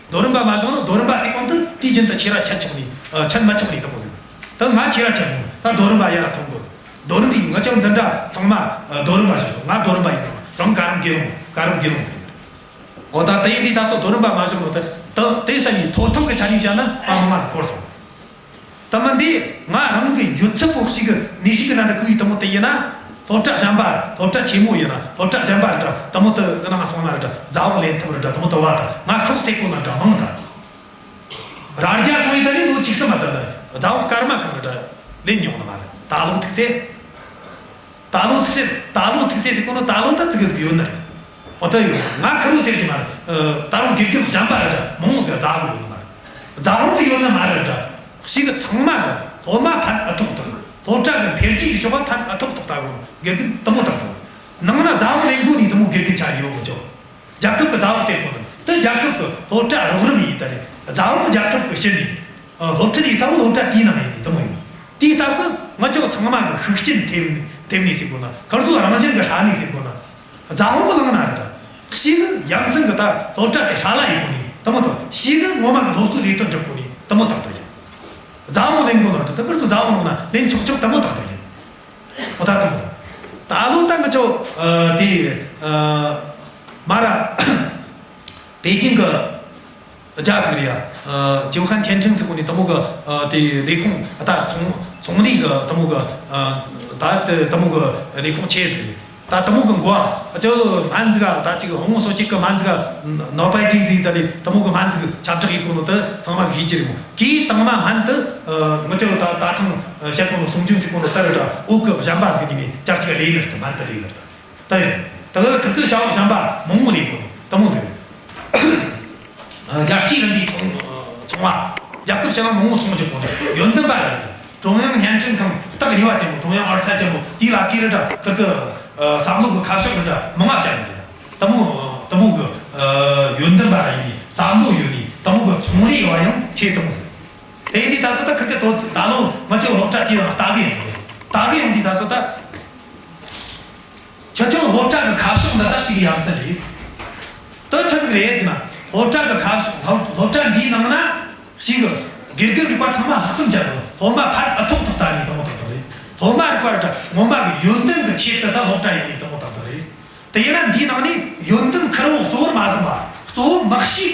རྡོ་རིན་པ་མ་བཞག་ན་རྡོ་རིན་པ་ཟེར་གོང་དུ་དུས་རྒྱུན་དུ་ཁྱེད་ར་ཆད་ཆོག་ནི་ཨ་ཆད་མ་ཆོག་ནི་དེ་མོ་ཟིག་ད་ང་ཁྱེད་ར་ཆད་མོ་ད་རྡོ་རིན་པ་ཡར་ཐོན་དགོས། རྡོ་རིན་པའི་ངི་ཅང་འཛིན་གྲྭ་ཚང་མ་ཨ་རྡོ་རིན་པ་བཞག་སོང་། ང་རྡོ་རིན་པ་ཡིན་ནོ་རང་ཀ་རམ་དགེ་རུང་ཀ་རམ་དགེ་རུང་ཟིག་འོ་ད་དེ་ཡིན་དུས་ད་སོ་རྡོ་རིན་པ་མ་བཞག་ནོ་ད་ད་དེ་ལྟ་བུའི་ཐོབ་ཐང་གི་ཆ་ནས་བཤད་ན་ཨ་མ་མ་ཟིག་འཁོར་སོང་། ད་མི་འདི་ང་རང་གི་ཡོད་ཚད་པོ་ཞིག་གི་ནུས་ཤུགས་ཀྱི་ནང་དུ་བཀུག་ཡི་དེ་མོ་དེ་ཡིན་ན། སློབ་གྲྭ་གཞན་པ་སློབ་གྲྭ་ཆེན་མོ་ཡིན་ན་སློབ་གྲྭ་གཞན་པ་རེད་དེ་མོ་དེ་གི་ནང་སོང་ན་རེད་རྫ་བོ་ལེན་ཐུབ་རེད་དེ་མོ་དེ་བ་དང་ང་ཁོག་སེ་ཁོ་ན་འདྲ་མང་དང་། རྭ་རྒྱ་སོང་ཡི་ད་ནི་ལོ་བཅུ་གསུམ་མ་དང་རྫ་བོ་སྐར་མ་གང་རེད་ལེན་མྱོང་ནི་མ་རེད། ད་ལོ་ཐུག་སེ། ད་ལོ་ཐུག་སེ་ད་ལོ་ཐུག་སེ་ཟེར་གོ་ནོ་ད་ལོ་ད་ཙི་གེ་ཟིག་ཡོད་ནི་རེད། འོ་ད་ཡོད་ང་ཁེར་རོ་ཟེར་གི་མ་རེད། ད་རུང་དགེ་རྒན་གཞན་པ་རེད་དྲ་མང་ཟེར་རྫ་བོ་ཡོད་ནི་མ་རེད། རྫ་བོ་ཡོད་ནི་མ་རེད་དྲ་ཞིག་གི་ཚང་མ་གི་སློབ་མ་ཕན་ཨ་ཐོག་ཐོག་སློབ་གྲྭ་གི་འཕེལ་རྒྱས་ཀྱི་ཕྱོགས་ཕན་ཨ་ཐོག་ཐོག་ད་གོ་དགེ་རྒན་དེ་མོ་ད་ཐོག་ནང་ན་རྫ་བོ་ལེན་དགོས་ནི་དེ་མོ་དགེ་རྒན་ཆ་ཡོད་གི་ཅོ། རྒྱལ་ཁབ་ཀྱི་རྫ་བོ་སྟེར་དགོས་དང་དེ་རྒྱལ་ཁབ་ཀྱི་སློབ་གྲྭ་རོགས་རམ་ཡིན་ད་རེད། རྫ་བོ་རྒྱལ་ཁབ་ཀྱི་ཕྱིར་ནས་སློབ་ཁྲིད་ཡིན་ས་བོ་སློབ་གྲྭ་དེའི་ནང་ཡིན་ནི་དེ་མོ་ཡིན། དེའི་སྟབས་ཀྱིས་ང་ཅག་ཚང་མ་གི་ཤུགས་རྐྱེན་ཐེབས་ནས་ཐེབས་ནས་ཟེར་དགོས་ན་ཁར་ཚོ་རང་བཞིན་གྱི་ཧྲ་ནས་ཟེར་དགོས་ན་རྫ་བོ་བླངས་ན་རེད། ཞིག་ཡང་སེང་གི་ད་སློབ་གྲྭ་དེ་ཧྲ་ལ་ཡིན་དགོས་ནས་དེ་མོ་དང་ཞིག་ངོ་མ་གི་སློབ་གསོའི་ལས་དོན་སྒྲུབ་དགོས་ནས་དེ་མོ་དང་དེ་ཡིན། རྫ་བོ་ལེན་དགོས་ན་རེད་དེ་ཁར་ཚོ་རྫ་བོ་བླངས་ན་ལེན་ཆོག་ཆོག་དེ་མོ་དང་དེ་ཡིན། འོ་ད་ཐུག་ད་ལོ་ད་ང་ཚོ་ཨ་དེ་ཨ་མ་ར་པེ་ཅིང་གི་རྒྱ་ཟིག་རེད་ཡ། ཨ་ཅིའུ་ཧན་ཐེན་ཁྲིན་ཟེར་གོ་ནི་དེ་མོ་གི་ཨ་དེ་ལས་ཁུངས་ད་ཚོང་ཚོང་ལས་གི་དེ་མོ་གི་ཨ་ད་དེ་དེ་མོ་གི་ལས་ཁུངས་ཆེ་ཟིག་རེད། ད་དེ་མོ་གི་འགོ་ཨ་ཅོ་སྨན་ཟིག་ཨ་ད་ཅིག་ཧོང་སོ་ཅིག་གི་སྨན་ཟིག་ནོ་པའི་ཅིང་ཟིག་ད་ལས་དེ་མོ་གི་སྨན་ཟིག་ཁྱབ་བསྒྲགས་ཡེད་གོ་ནོ་དེ་ཚང་མ་གིས་ཤེས་ཀྱི་རེད་མོ། གིས་དང་མ་སྨན་དེ་ཨ་ང་ཚོ་ད་ད་ཐེངས་བཤད་གོ་ནོ་སུང་ཅུན་ཟེར་གོ་ནོ་ལྟར་རེད། ད་འོག་གི་གཞན་པ་ཟིག་ཉི་མའི་ཅག་ཅིག་ལས་ནི་རེད། སྨན་དེ་ལས་ནི་རེད། ད་ཡིན་ད་གི་ཁིར་གི་བྱ་བ་བྱམས་པ་མང་བོ་རེད་གོ་ནི་དེ་མོ་ཟེར། རྒྱལ་སྤྱིའི་རིམ་པའི་ཚོང་ཚོང་བ་རྒྱལ་ཁབ་ཕྱི་ནང་མང་བོ་ཚོང་རྒྱུ་གོ་ནི་ཡོན་ཏན་པ་རེད། ཀྲུང་དབྱང་བརྙན་འཕྲིན་ཁང་སྟག་ཉི་བ་ཅན་པོ་ཀྲུང་དབྱང་ཨར་ཐ་ཅན་པོ་དེ་ལ་ཀི་རི་ད་ཁིར་གི་བསམ་བློ་གི་ཁ་ཕྱོགས་རེད་ད་མང་ང་བྱ་ནི་རེད། དེ་མོ་དེ་མོ་གི་ཡོན་ཏན་པ་ར་ཡིན་ནི་བསམ་བློ་ཡོད་ནི་དེ་མོ་གི་ཚོང་ལས་བ་ཡང་ཆེ་དེ་མོ་ཟེར། དེ་ཡིན་དུས་ད་སོ་ད་ཁིར་གི་དོ་ད་ལོ་ང་ཚོ་སློབ་གྲྭ་དེ་ཡང་ལྟ་གི་ཡོང་གི་རེད། ལྟ་གི་ཡོང་དུས་ད་སོ་ད་ཁྱེད་ཚོ་སློབ་གྲྭ་གི་ཁ་ཕྱོགས་འདི་དག་ཞིག་གི་ཡ་མཚན་རེད། དེ་ཆི་ཟིག་རེད་ཟེར་ན་སློབ་གྲྭ་གི་ཁ་ཕྱོགས་སློབ་སློབ་གྲྭ་འདིའི་ནང་ན་ཞིག་གི་དགེ་རྒན་རིག་པ་ཚང་མ་ལྷག་བསམ་བྱ་དགོས། སློབ་མ་ཕར་ཨ་ཐོག་ཐོག་ལྟ་ནས་དེ་མོ་ཐོག་ཐོག་རེད། སློབ་མ་རིག་པ་ར་ངོ་མ་གི་ཡོན་ཏན་གི་ཆེད་དུ་ད་སློབ་གྲྭ་ཡོང་ནས་དེ་མོ་ཐོག་ཐོག་རེད། དེ་ཡིན་ན་འདིའི་ནང་ནས་ཡོན་ཏན་ཁེར་བོ་གཙོ་བོར་མ་བཟུང་བ་གཙོ་བོ་དམིགས་བྱའི་